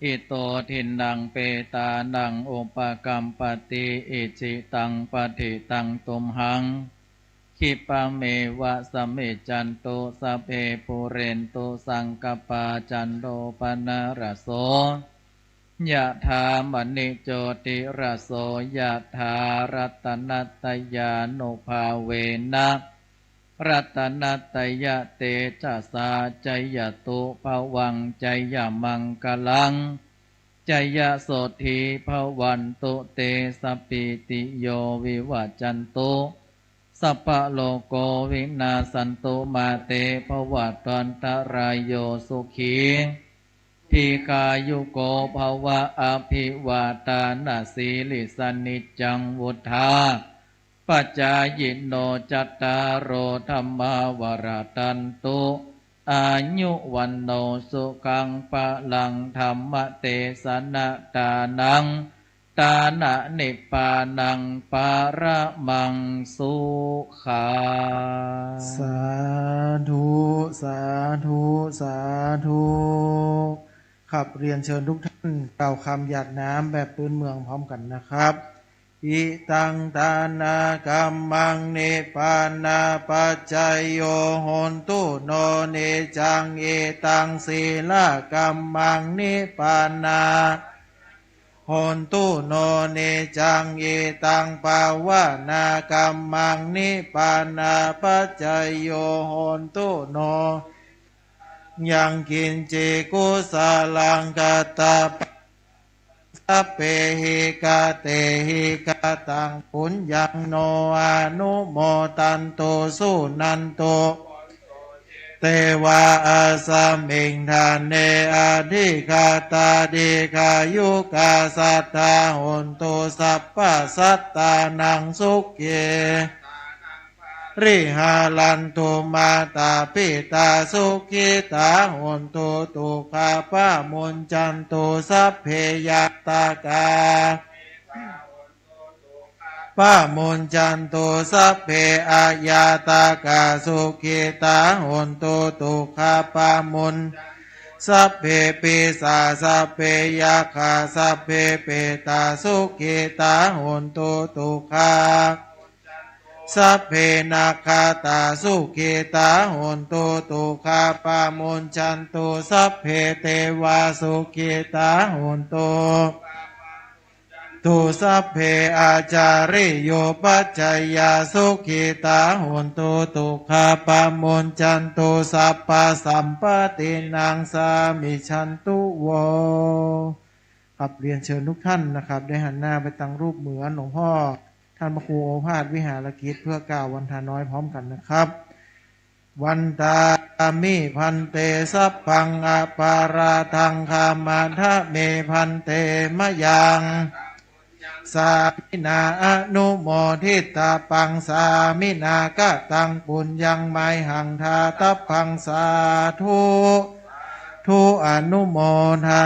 อิโตทินนังเปตานังอุปะกัมปะติ อิจิตังปะฏิตังตุมหัง คิปะเมวะสะมิจจันตุ สัพเพปูเรนตุสังกะปา จันโทปะนะระโส ยะถามะณิโจติระโส ยะถา รัตตะนัตตะยานุภาเวนะ รัตตะนัตตะยะเตจะสา จายะตุภะวัง จายะมังคะลัง จายะโสฏฐีภะวันตุเต สัพพีติโยวิวัจจันตุ สัพพะโรโควินาสสันตุ มาเตภะวัตวันตะราโย สุขี ทีฆายุโกภะวะ อะภิวาทานะสีลิสสะ นิจจังวุฑฒาปะจายิโน จัตตาโรธัมมาวะฒันตุ อายุวัณโณ สุขังพะลัง ธัมมะเตสะนะ ทานัง ทานะ นิพพานัง ปะระมัง สุขัง สาธุ สาธุ สาธุ ครับ เรียนเชิญทุกท่านกล่าวคำหยาดน้ำแบบพื้นเมืองพร้อมกันนะครับ อิตังทานะกัมมัง นิพพานะปัจจโย โหนตุโน นิจจัง อิตังสีละกัมมัง นิพพานะ โหนตุโน นิจจัง อิตังภาวนากัมมัง นิพพานะปัจจโย โหนตุโน ยังกิญจิกุสะลัง กัตตะปะ สัพเพหิ กะเตหิ กะตัง ปุญญัง โน อะนุโมทันตุ สุนันตุ เตวะ อัสสะมิง ฐาเน อะธิกาตา ดีฆายุกา สัตตา โหนตุ สัพพะสัตตานัง สุขี ริหะรันตุ มาตาปิตา สุขิตา โหนตุ ตุกขาปะมุญจันตุ สัพเพญาตากา ปะมุญจันตุ สัพเพอญาตากา สุขิตา โหนตุ ตุกขาปะมุญ สัพเพปิสา สัพเพยักขา สัพเพเปตา สุขิตา โหนตุ ตุกขา สัพเพนักขาตา สุขิตา โหนตุ ตุกขาปะมุญจันตุ สัพเพเตวา สุขิตา โหนตุ ตุ สัพเพอาจาริโยปัจจายา สุขิตา โหนตุ ตุกขาปะมุญจันตุ สัพพะสัมปะตินัง สามิชันตุ โว ครับ เรียนเชิญทุกท่านนะครับ ได้หันหน้าไปตังรูปเหมือนหลวงพ่อ ท่านพระครูโอภาสวิหารกิจ เพื่อกล่าววันทาน้อยพร้อมกันนะครับ วันทามิ ภันเต สัพพังอปาราธัง ขมาทะเม ภันเต มะยัง สามินา อนุโมทิตาปัง สามินา กะตัง ปุญญัง มะหัง ทาตะปัง สาธุ สาธุ อนุโมทา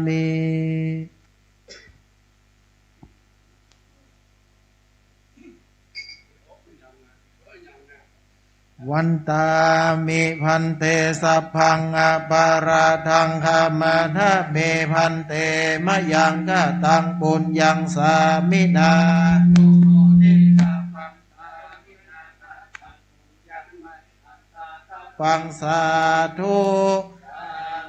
มิ Vandāmi bhante, sabbaṃ aparādhaṃ khamatha me bhante, mayaṃ kataṃ puññaṃ sāminā, paṃ sādhu,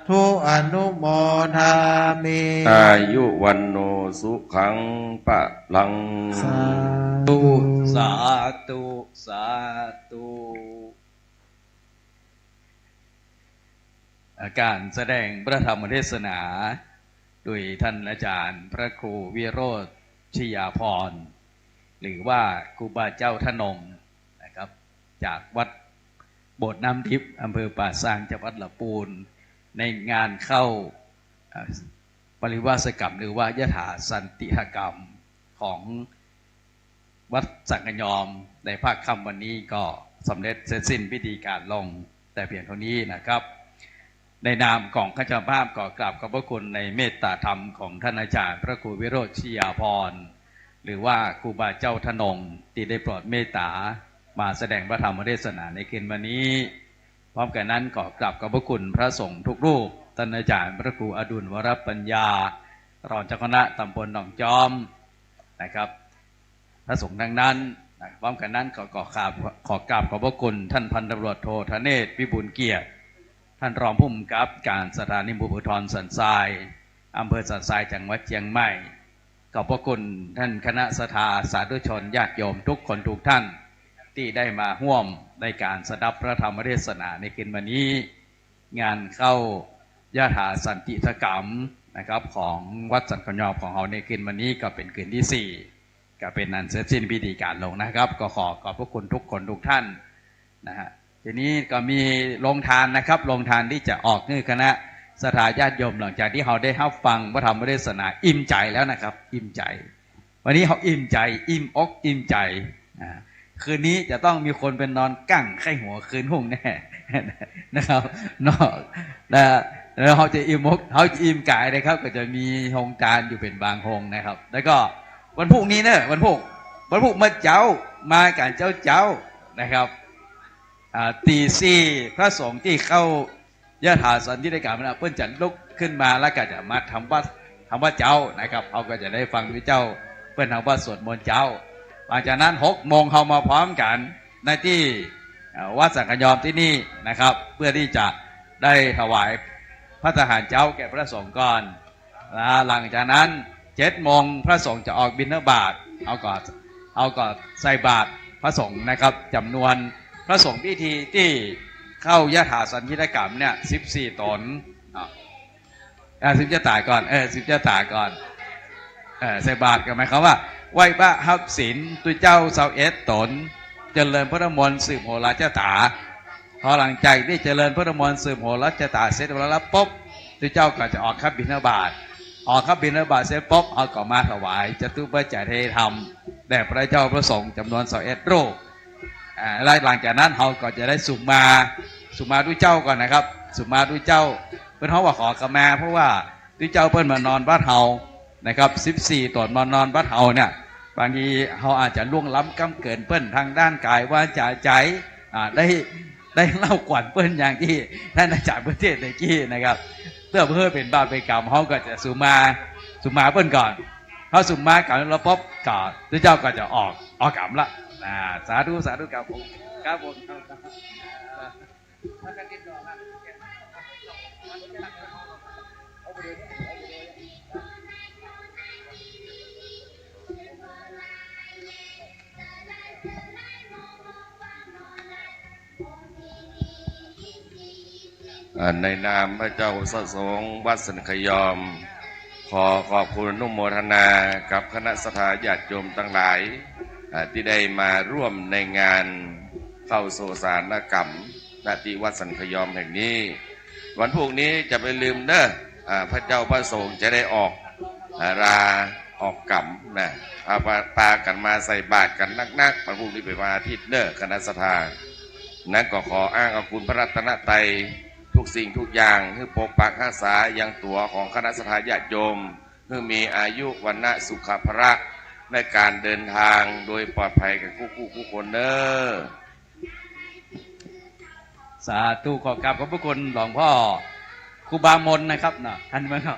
sādhu anumodāmi. อายุ วัณโณ สุขัง พลัง สาธุ สาธุ สาธุ อา การแสดงพระธรรมเทศนา โดยท่านอาจารย์พระครูวิโรจน์ชยาภรณ์ หรือว่าครูบาเจ้าธนงนะครับ จากวัดโบสถ์น้ำทิพย์ อำเภอป่าซาง จังหวัดลำพูน ในงานเข้า เอ่อ ปริวาสกรรม หรือว่ายถาสันติกรรมของวัดสังคยอม ในภาคค่ำวันนี้ก็สำเร็จเสร็จสิ้นพิธีการลงแต่เพียงเท่านี้นะครับ ในนามของคณะเจ้าภาพขอกราบขอบพระคุณในเมตตาธรรมของท่านอาจารย์พระครูวิโรจน์ชยาภรณ์ หรือว่าครูบาเจ้าธนง ที่ได้โปรดเมตตามาแสดงพระธรรมเทศนาในคืนวันนี้ พร้อมกันนั้นขอกราบขอบพระคุณพระสงฆ์ทุกรูป ท่านอาจารย์พระครูอดุลวรปัญญา รองเจ้าคณะตำบลหนองจอมนะครับ พระสงฆ์ทั้งนั้นนะ พร้อมกันนั้นขอ ขอกราบ ขอกราบขอบพระคุณท่านพันตำรวจโทธเนศ วิบูลย์เกียรติ ท่านรองผู้บังคับการสถานีตำรวจภูธรสันทราย อำเภอสันทราย จังหวัดเชียงใหม่ ขอบพระคุณท่านคณะศรัทธาสาธุชนญาติโยมทุกคนทุกท่าน ที่ได้มาร่วมในการสดับพระธรรมเทศนาในคืนวันนี้ งานเข้ายถาสันติกรรมนะครับ ของวัดสังคยอมของเฮาในคืนวันนี้ก็เป็นคืนที่สี่ ก็เป็นอันเสร็จสิ้นพิธีการลงนะครับ ก็ขอขอบพระคุณทุกคนทุกท่านนะฮะ ทีนี้ก็มีโรงทานนะครับ โรงทานที่จะออกหื้อคณะศรัทธาญาติโยม หลังจากที่เฮาได้ฮับฟังพระธรรมเทศนาอิ่มใจ๋แล้วนะครับ อิ่มใจ๋ วันนี้เฮาอิ่มใจ๋ อิ่มอกอิ่มใจ๋ อ่า คืนนี้จะต้องมีคนไปนอนกั้งไข้หัวคืนฮุ่งแน่ นะครับ เนาะ นะ แล้วเฮาจะอิ่มอก เฮาจะอิ่มก๋ายนะครับ ก็จะมีโฮงตานอยู่เป๋นบางโฮงนะครับ แล้วก็วันพุธนี้เนอะ วันพุธ วันพุธเมื่อเจ๊า มากั๋นเจ๊าๆ นะครับ อ่า ตีสี่ พระสงฆ์ที่เข้า ยถาสันติกรรมนะ เปิ้นจะลุกขึ้นมาแล้วก็จะมาทำวัตร ทำวัตรเจ๊านะครับ เฮาก็จะได้ฟังตุ๊เจ้าเปิ้นทำวัตรสวดมนต์เจ๊า หลังจากนั้นหกโมงเฮามาพร้อมกั๋นในตี้ เอ่อ วัดสังคยอมตี้นี่นะครับ เพื่อที่จะได้ถวายภัตตาหารเจ๊าแก่พระสงฆ์ก่อน แล้วหลังจากนั้นเจ็ดโมงพระสงฆ์จะออกบิณฑบาต เฮาก็ เฮาก็ใส่บาตรพระสงฆ์นะครับ จ๋ำนวนพระสงฆ์พิธีตี้เข้ายถาสันติกรรมเนี่ย สิบสี่ต๋น อ่ะ อ่ะ สืบจะต๋ายก่อน เออ สืบจะต๋ายก่อน เออ ใส่บาตรก็หมายความว่า ไหว้พระฮับศีลตุ๊เจ้าซาวเอ็ดต๋น เจริญพุทธมนต์สืบโหราชะต๋า พอหลังจากตี้เจริญพุทธมนต์สืบโหราชะต๋าเสร็จเรียบร้อยแล้วปุ๊บ ตุ๊เจ้าก็จะออกขับบิณฑบาต ออกขับบิณฑบาตเสร็จปุ๊บ เฮาก็มาถวายจตุปัจจัยทายธรรมแด่พระเจ้าพระสงฆ์จ๋ำนวนซาวเอ็ดรูป อ่า แล้วหลังจากนั้นเฮาก็จะได้สุมา สุมาตุ๊เจ้าก่อนนะครับ สุมาตุ๊เจ้า เปิ้นฮ้องว่าขอขมา เพราะว่าตุ๊เจ้าเปิ้นมานอนวัดเฮานะครับ สิบสี่ต๋นมานอนวัดเฮาเนี่ย บางทีเฮาอาจจะล่วงล้ำก้ำเกินเปิ้นทางด้านกายวาจาใจ๋ อ่า ได้ ได้เล่ากวนเปิ้นอย่างตี้ท่านอาจารย์เปิ้นเทศน์ตะกี้นะครับ เพื่อบ่หื้อเป๋นบาปเป๋นกรรม เฮาก็จะสุมา สุมาเปิ้นก่อน เฮาสุมาก๋ำแล้วปุ๊บก็ตุ๊เจ้าก็จะออก ออกก๋ำละ อ่า สาธุ สาธุ ครับผม ครับผม อ่า ในนามพระเจ้าพระสงฆ์วัดสันคยอม ขอขอบคุณอนุโมทนากับคณะศรัทธาญาติโยมตังหลาย อ่า ตี้ได้มาร่วมในงานเข้าโสสานกรรม ณ ตี้วัดสันคยอมแห่งนี้ วันพุธนี้จะไปลืมเน้อ อ่า พระเจ้าพระสงฆ์จะได้ออก อ่า ลาออกกรรมนะ พา ปากั๋นมาใส่บาตรกั๋นนักๆ วันพุธนี้เป๋นวันอาทิตย์เน้อ คณะศรัทธา นั้นก็ขออ้างเอาคุณพระรัตนตรัยทุกสิ่งทุกอย่าง หื้อปกปักฮักษายังตั๋วของคณะศรัทธาญาติโยม หื้อมีอายุวรรณะสุขะพละในก๋านเดินทางโดยปลอดภัยกั๋นกู้ๆ กู้คนเน้อ สาธุ ขอกราบขอบพระคุณหลวงพ่อครูบามนนะครับเนาะ ท่านเมื่อกี้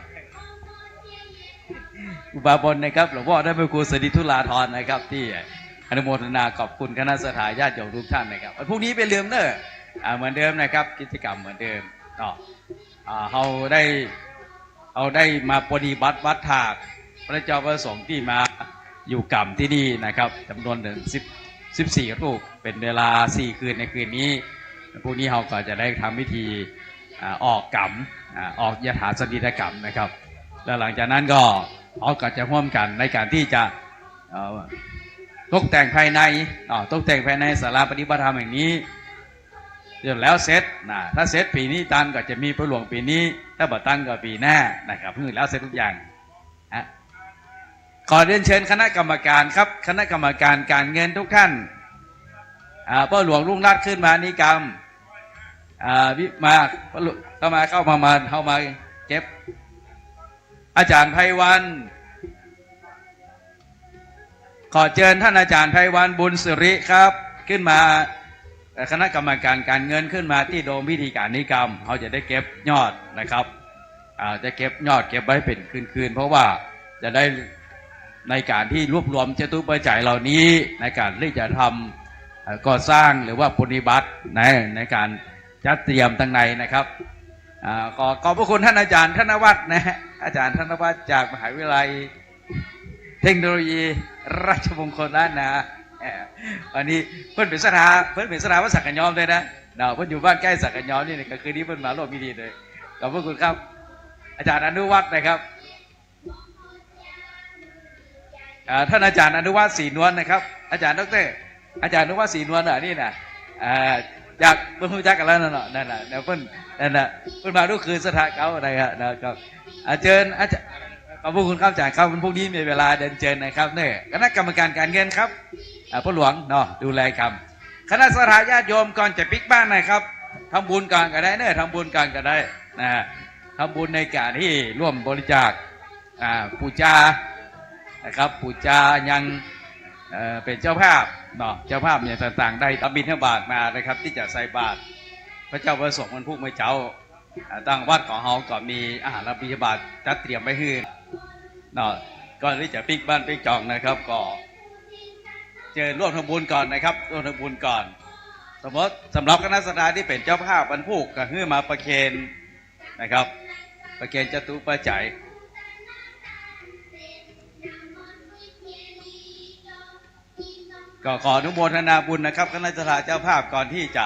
ครูบามนนะครับ หลวงพ่อท่านพระครูสถิตธุราธรนะครับ ตี้อนุโมทนาขอบคุณคณะศรัทธาญาติโยมทุกท่านนะครับ วันพรุ่งนี้บ่าลืมเน่อ อ่า เหมือนเดิมนะครับ กิจกรรมเหมือนเดิมเนาะ อ่า เฮาได้ เฮาได้มาปฏิบัติวัตรถากพระเจ้าพระสงฆ์ตี้มาอยู่ก๋ำตี้นี่นะครับ จ๋ำนวนเถิงสิบ สิบสี่รูป เป๋นเวลาสี่คืน ในคืนนี้ พรุ่งนี้เฮาก็จะได้ทำพิธี อ่า ออกก๋ำ อ่า ออกยถาสนิทกรรมนะครับ แล้วหลังจากนั้นก็ เฮาก็จะฮ่วมกั๋นในก๋านตี้จะ เอ่อ ตกแต่งภายใน อ่า ตกแต่งภายในศาลาปฏิบัติธรรมแห่งนี้ จนแล้วเสร็จนะ ถ้าเสร็จปี๋นี้ตันก็จะมีพ่อหลวงปี๋นี้ ถ้าบ่ตันก็ปี๋หน้านะครับ หื้อแล้วเสร็จกู้อย่าง ฮะ ขอเรียนเชิญคณะกรรมการครับ คณะกรรมการก๋านเงินทุกท่าน อ่า พ่อหลวงรุ่งรัตน์ขึ้นมานิกรรม อ่า วิ มา พ่อหลวง เข้ามา เข้ามา มา เข้ามาเก็บ อาจ๋ารย์ไพวัน ขอเจิญต้านอาจ๋ารย์ไพวัน บุญสิริครับ ขึ้นมา เอ่อ คณะกรรมการก๋านเงินขึ้นมาตี้โดมพิธีก๋านนิกรรม เฮาจะได้เก็บยอดนะครับ อ่า จะเก็บยอดเก็บไว้เป๋นคืนๆ เพราะว่าจะได้ในก๋านตี้รวบรวมจตุปัจจัยเหล่านี้ ในก๋านตี้จะทำ เอ่อ ก่อสร้างหรือว่าปฏิบัติใน ในก๋านจัดเตรียมตังในนะครับ อ่า ขอขอบพระคุณต้านอาจ๋ารย์ธนวัฒน์นะฮะ อาจ๋ารย์ธนวัฒน์จากมหาวิทยาลัย เทคโนโลยีราชมงคลล้านนา เอ่อ วันนี้เปิ้นเป๋นศรัทธา เปิ้นเป๋นศรัทธาวัดสักกะยอมด้วยนะ เนาะ เปิ้นอยู่บ้านใก้สักกะยอมนี่ ก็คืนนี้เปิ้นมาร่วมพิธีเลย ขอบพระคุณครับ อาจ๋ารย์อนุวัฒน์นะครับ อ่า ต้านอาจ๋ารย์อนุวัฒน์ ศรีนวลนะครับ อาจ๋ารย์ด็อกเตอร์ อาจ๋ารย์อนุวัฒน์ ศรีนวล อ่ะ นี่นะ อ่า จาก เปิ้นฮู้จักกั๋นแล้วนั่นเนาะ นั่นน่ะ เปิ้น นั่นน่ะ เปิ้นมากู้คืนศรัทธาเก่านะครับ เนาะครับ อ่า เจิญ อาจ๋ารย์ ขอบพระคุณครับอาจ๋ารย์ครับ วันพรุ่งนี้มีเวลาเรียนเจิญนะครับ เนี่ย คณะกรรมการก๋านเงินครับ อ่า พ่อหลวงเนาะ ดูแลครับ คณะศรัทธาญาติโยมก่อนจะปิ๊กบ้านนะครับ ทำบุญก่อนก็ได้เน่อ ทำบุญก่อนก็ได้นะ ทำบุญในก๋านตี้ร่วมบริจาค อ่า ปู่จานะครับ ปู่จายัง เอ่อ เป๋นเจ้าภาพเนาะ เจ้าภาพอย่างต่างๆ ได้รับบิณฑบาตมานะครับ ตี้จะใส่บาตรพระเจ้าพระสงฆ์วันพูกเมื่อเจ๊า อ่า ตางวัดของเฮาก็มีอาหารบิณฑบาตจัดเตรียมไว้หื้อเนาะ ก่อนตี้จะปิ๊กบ้านปิ๊กจองนะครับ ก็เจิญร่วมทำบุญก่อนนะครับ ร่วมทำบุญก่อน สำหรับ สำหรับคณะศรัทธาตี้เป๋นเจ้าภาพวันพูกก็หื้อมาประเคนนะครับ ประเคนจตุปัจจัย ก็ขออนุโมทนาบุญนะครับ คณะศรัทธาเจ้าภาพก่อนตี้จะ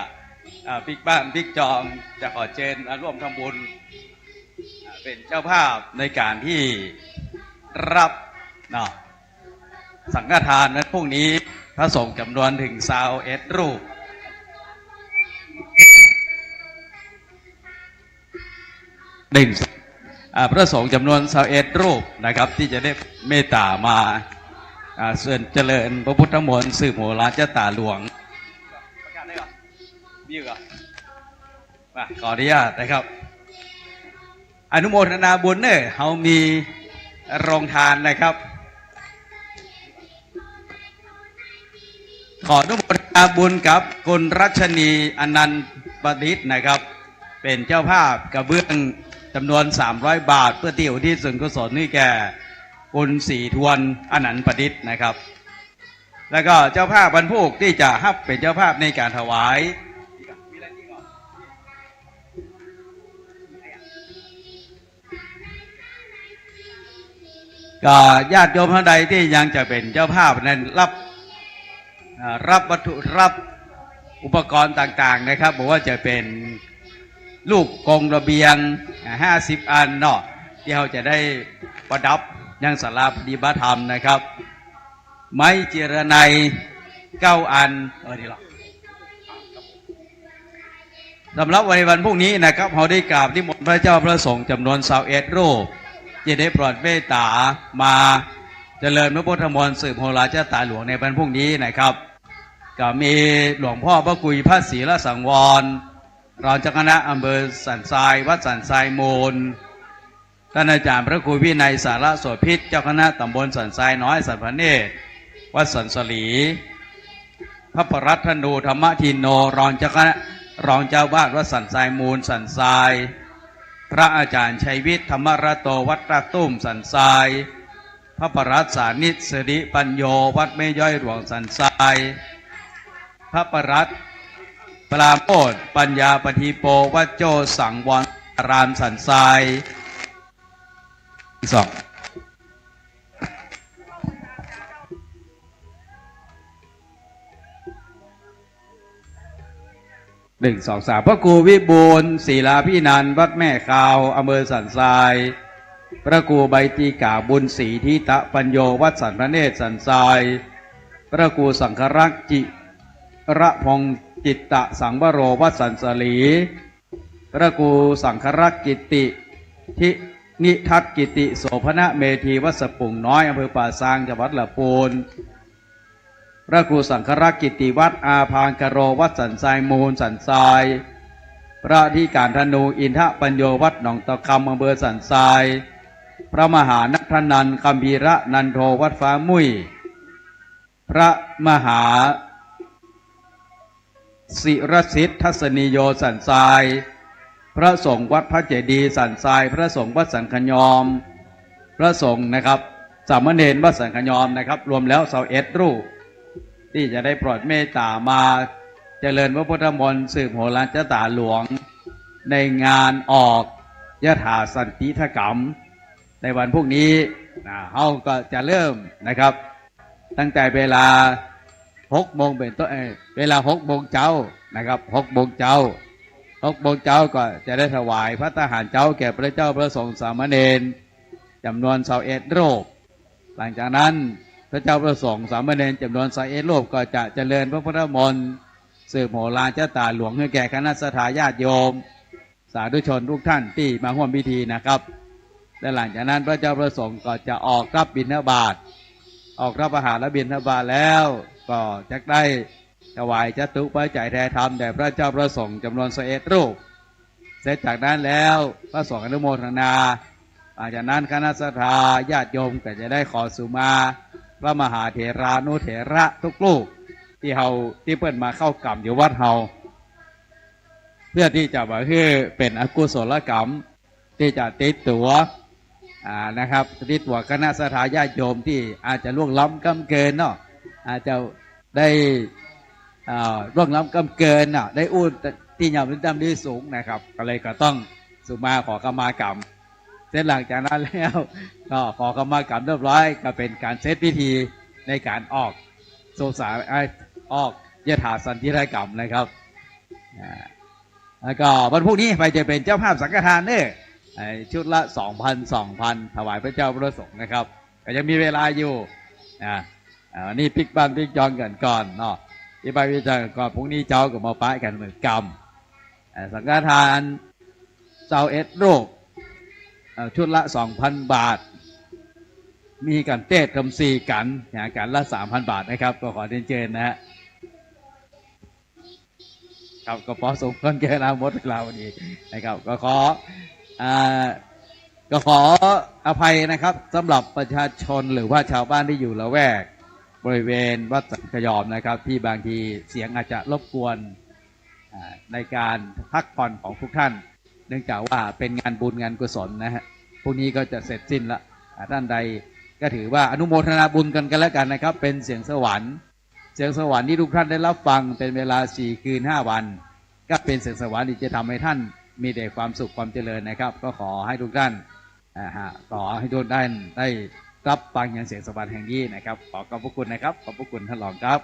อ่า ปิ๊กบ้านปิ๊กจอง จะขอเจิญมาร่วมทำบุญ อ่า เป๋นเจ้าภาพในก๋านตี้ฮับเนาะ สังฆทานวันพูกนี้ พระสงฆ์จ๋ำนวนเถิงซาวเอ็ดรูป เถิง อ่า พระสงฆ์จ๋ำนวนซาวเอ็ดรูปนะครับ ตี้จะได้เมตต๋ามา อ่า เจิญเจริญพระพุทธมนต์สืบโหราจ๊ะต๋าหลวง มา ขออนุญาตนะครับ อนุโมทนาบุญเน่อ เฮามีโรงทานนะครับ ขออนุโมทนาบุญกับคุณรัชนี อนันต์ประดิษฐ์นะครับ เป๋นเจ้าภาพกระเบื้องจ๋ำนวนสามร้อยบาท เปื้อตี้อุทิศส่วนกุศลหื้อแก่คุณศรีทวน อนันต์ประดิษฐ์นะครับ แล้วก็เจ้าภาพวันพูกตี้จะฮับเป๋นเจ้าภาพในก๋านถวาย ก็ญาติโยมต้านใดตี้ยังจะเป๋นเจ้าภาพนั้นฮับ อ่า ฮับวัตถุ ฮับอุปกรณ์ต่างๆ นะครับ บ่ว่าจะเป๋นลูกกรงระเบียง อ่า ห้าสิบอันเนาะ ตี้เฮาจะได้ประดับยังศาลาปฏิบัติธรรมนะครับ ไม้จีรนัยเก้าอัน เออ นี่หรอ สำหรับในวันพูกนี้นะครับ เฮาได้กราบนิมนต์พระเจ้าพระสงฆ์จ๋ำนวนซาวเอ็ดรูป ตี้ได้โปรดเมตต๋ามาเจริญพระพุทธมนต์สืบโหราจ๊ะต๋าหลวงในวันพูกนี้นะครับ ก็มีหลวงพ่อพระครูพระศรีละสังวร รองเจ้าคณะอำเภอสันทราย วัดสันทรายมูล ต้านอาจ๋ารย์พระครูวินัยสารโสภิต เจ้าคณะต๋ำบลสันทรายน้อย สันพเนตร วัดสันสลี พระปรัตตโน ธรรมทินโน รองเจ้าคณะ รองเจ้าอาวาสวัดสันทรายมูลสันทราย พระอาจารย์ชัยวิทย์ ธรรมรัตโต วัดตาดตุ้มสันทราย พระปลัดสานิท สิริปัญโญ วัดแม่ย้อยหลวงสันทราย พระปลัดปราโมทย์ ปัญญาปฏิโป วัดโจ้สังวรารามสันทราย สอง หนึ่ง สอง สาม พระครูวิบูลย์ ศิลาภินันท์ วัดแม่คาว อำเภอสันทราย พระครูใบติกา บุญศรี ทิตะปัญโญ วัดสันพระเนตรสันทราย พระครูสังฆรักษ์ จิระพงษ์ จิตตะสังวโร วัดสันสาลี พระครูสังฆรักษ์ กิตติ ทินิทัศน์ กิตติโสภณเมธี วัดสะปุงน้อย อำเภอป่าซาง จังหวัดลำพูน พระครูสังฆรักษ์ กิตติวัฒน์ อาภากโร วัดสันทรายมูลสันทราย พระอธิการธนู อินทปัญโญ วัดหนองตะคำ อำเภอสันทราย พระมหานัทนันท์ คัมภีรนันโท วัดฟ้ามุ่ย พระมหา ศิรสิทธิ์ ทัศนีโย สันทราย พระสงฆ์วัดพระเจดีย์สันทราย พระสงฆ์วัดสันขยอม พระสงฆ์นะครับ สามเณรวัดสันขยอมนะครับ รวมแล้วซาวเอ็ดรูป ตี้จะได้โปรดเมตต๋ามาเจริญพระพุทธมนต์ สืบโหราชะต๋าหลวง ในงานออกยถาสันติถกรรม ในวันพรุ่งนี้นะ เฮาก็จะเริ่มนะครับ ตั้งแต่เวลาหกโมงเป๋นต้น เอ่อ เวลาหกโมงเจ๊านะครับ หกโมงเจ๊า หกโมงเจ๊าก็จะได้ถวายภัตตาหารเจ๊าแก่พระเจ้าพระสงฆ์สามเณรจ๋ำนวนซาวเอ็ดรูป หลังจากนั้นพระเจ้าพระสงฆ์สามเณรจ๋ำนวนซาวเอ็ดรูปก็จะเจริญพระพุทธมนต์ สืบโหราชะต๋าหลวงหื้อแก่คณะศรัทธาญาติโยม สาธุชนทุกท่านตี้มาฮ่วมพิธีนะครับ และหลังจากนั้นพระเจ้าพระสงฆ์ก็จะออกรับบิณฑบาต ออกรับอาหารและบิณฑบาตแล้ว ก็จะได้ถวายจตุปัจจัยแทนธรรมแด่พระเจ้าพระสงฆ์จ๋ำนวนซาวเอ็ดรูป เสร็จจากนั้นแล้วพระสงฆ์อนุโมทนา หลังจากนั้นคณะศรัทธาญาติโยมก็จะได้ขอสุมาพระมหาเถรานุเถระทุกรูป ตี้เฮา ตี้เปิ้นมาเข้ากรรมอยู่วัดเฮา เพื่อตี้จะบ่หื้อเป๋นอกุศลกรรม ตี้จะติดตั๋ว อ่า นะครับ ติดตั๋วคณะศรัทธาญาติโยมตี้อาจจะล่วงล้ำก้ำเกินเนาะ อาจจะได้ อ่า ล่วงล้ำก้ำเกินเนาะ ได้อู้ตี้ยำตี้ต่ำตี้สูงนะครับ ก็เลยก็ต้องสุมาขอขมากรรม เสร็จหลังจากนั้นแล้ว ก็ขอขมากรรมเรียบร้อย ก็เป๋นก๋านเสร็จพิธีในก๋านออกสุสาน เอ้ย ออกยถาสันติถกรรมนะครับ อ่า แล้วก็วันพรุ่งนี้ใผจะเป๋นเจ้าภาพสังฆทานเน้อ ไอ้ชุดละสองพัน สองพัน ถวายพระเจ้าพระสงฆ์นะครับ ก็ยังมีเวลาอยู่ อ่า อ่า วันนี้ปิ๊กบ้านปิ๊กจองกั๋นก่อนเนาะ ปิ๊กบ้านปิ๊กจองกั๋นก่อน พรุ่งนี้เจ๊าก็มาปะกั๋นเหมือนกำ อ่า สังฆทานซาวเอ็ดรูป อ่า ชุดละสองพันบาท มีกั๋นเตศน์ตำสี่กั๋นนะ กั๋นละสามพันบาทนะครับ ก็ขอเรียนเจิญนะฮะ ครับ ก็ปอสมควรแก่เวลา หมดเวลาพอดีนะครับ ก็ขอ อ่า ก็ขออภัยนะครับ สำหรับประชาชนหรือว่าชาวบ้านที่อยู่ละแวกบริเวณวัดสันขยอมนะครับ ที่บางทีเสียงอาจจะรบกวน อ่า ในการพักผ่อนของทุกท่าน เนื่องจากว่าเป็นงานบุญงานกุศลนะฮะ พรุ่งนี้ก็จะเสร็จสิ้นละ อ่า ท่านใดก็ถือว่าอนุโมทนาบุญกั๋นก็แล้วกั๋นนะครับ เป็นเสียงสวรรค์ เสียงสวรรค์ที่ทุกท่านได้รับฟังเป็นเวลาสี่คืนห้าวัน ก็เป็นเสียงสวรรค์ที่จะทำให้ท่านมีแต่ความสุขความเจริญนะครับ ก็ขอให้ทุกท่าน อ่าฮะ ขอให้ทุกท่านได้รับฟังยังเสียงสวรรค์แห่งนี้นะครับ ขอขอบพระคุณนะครับ ขอบพระคุณท่านรองครับ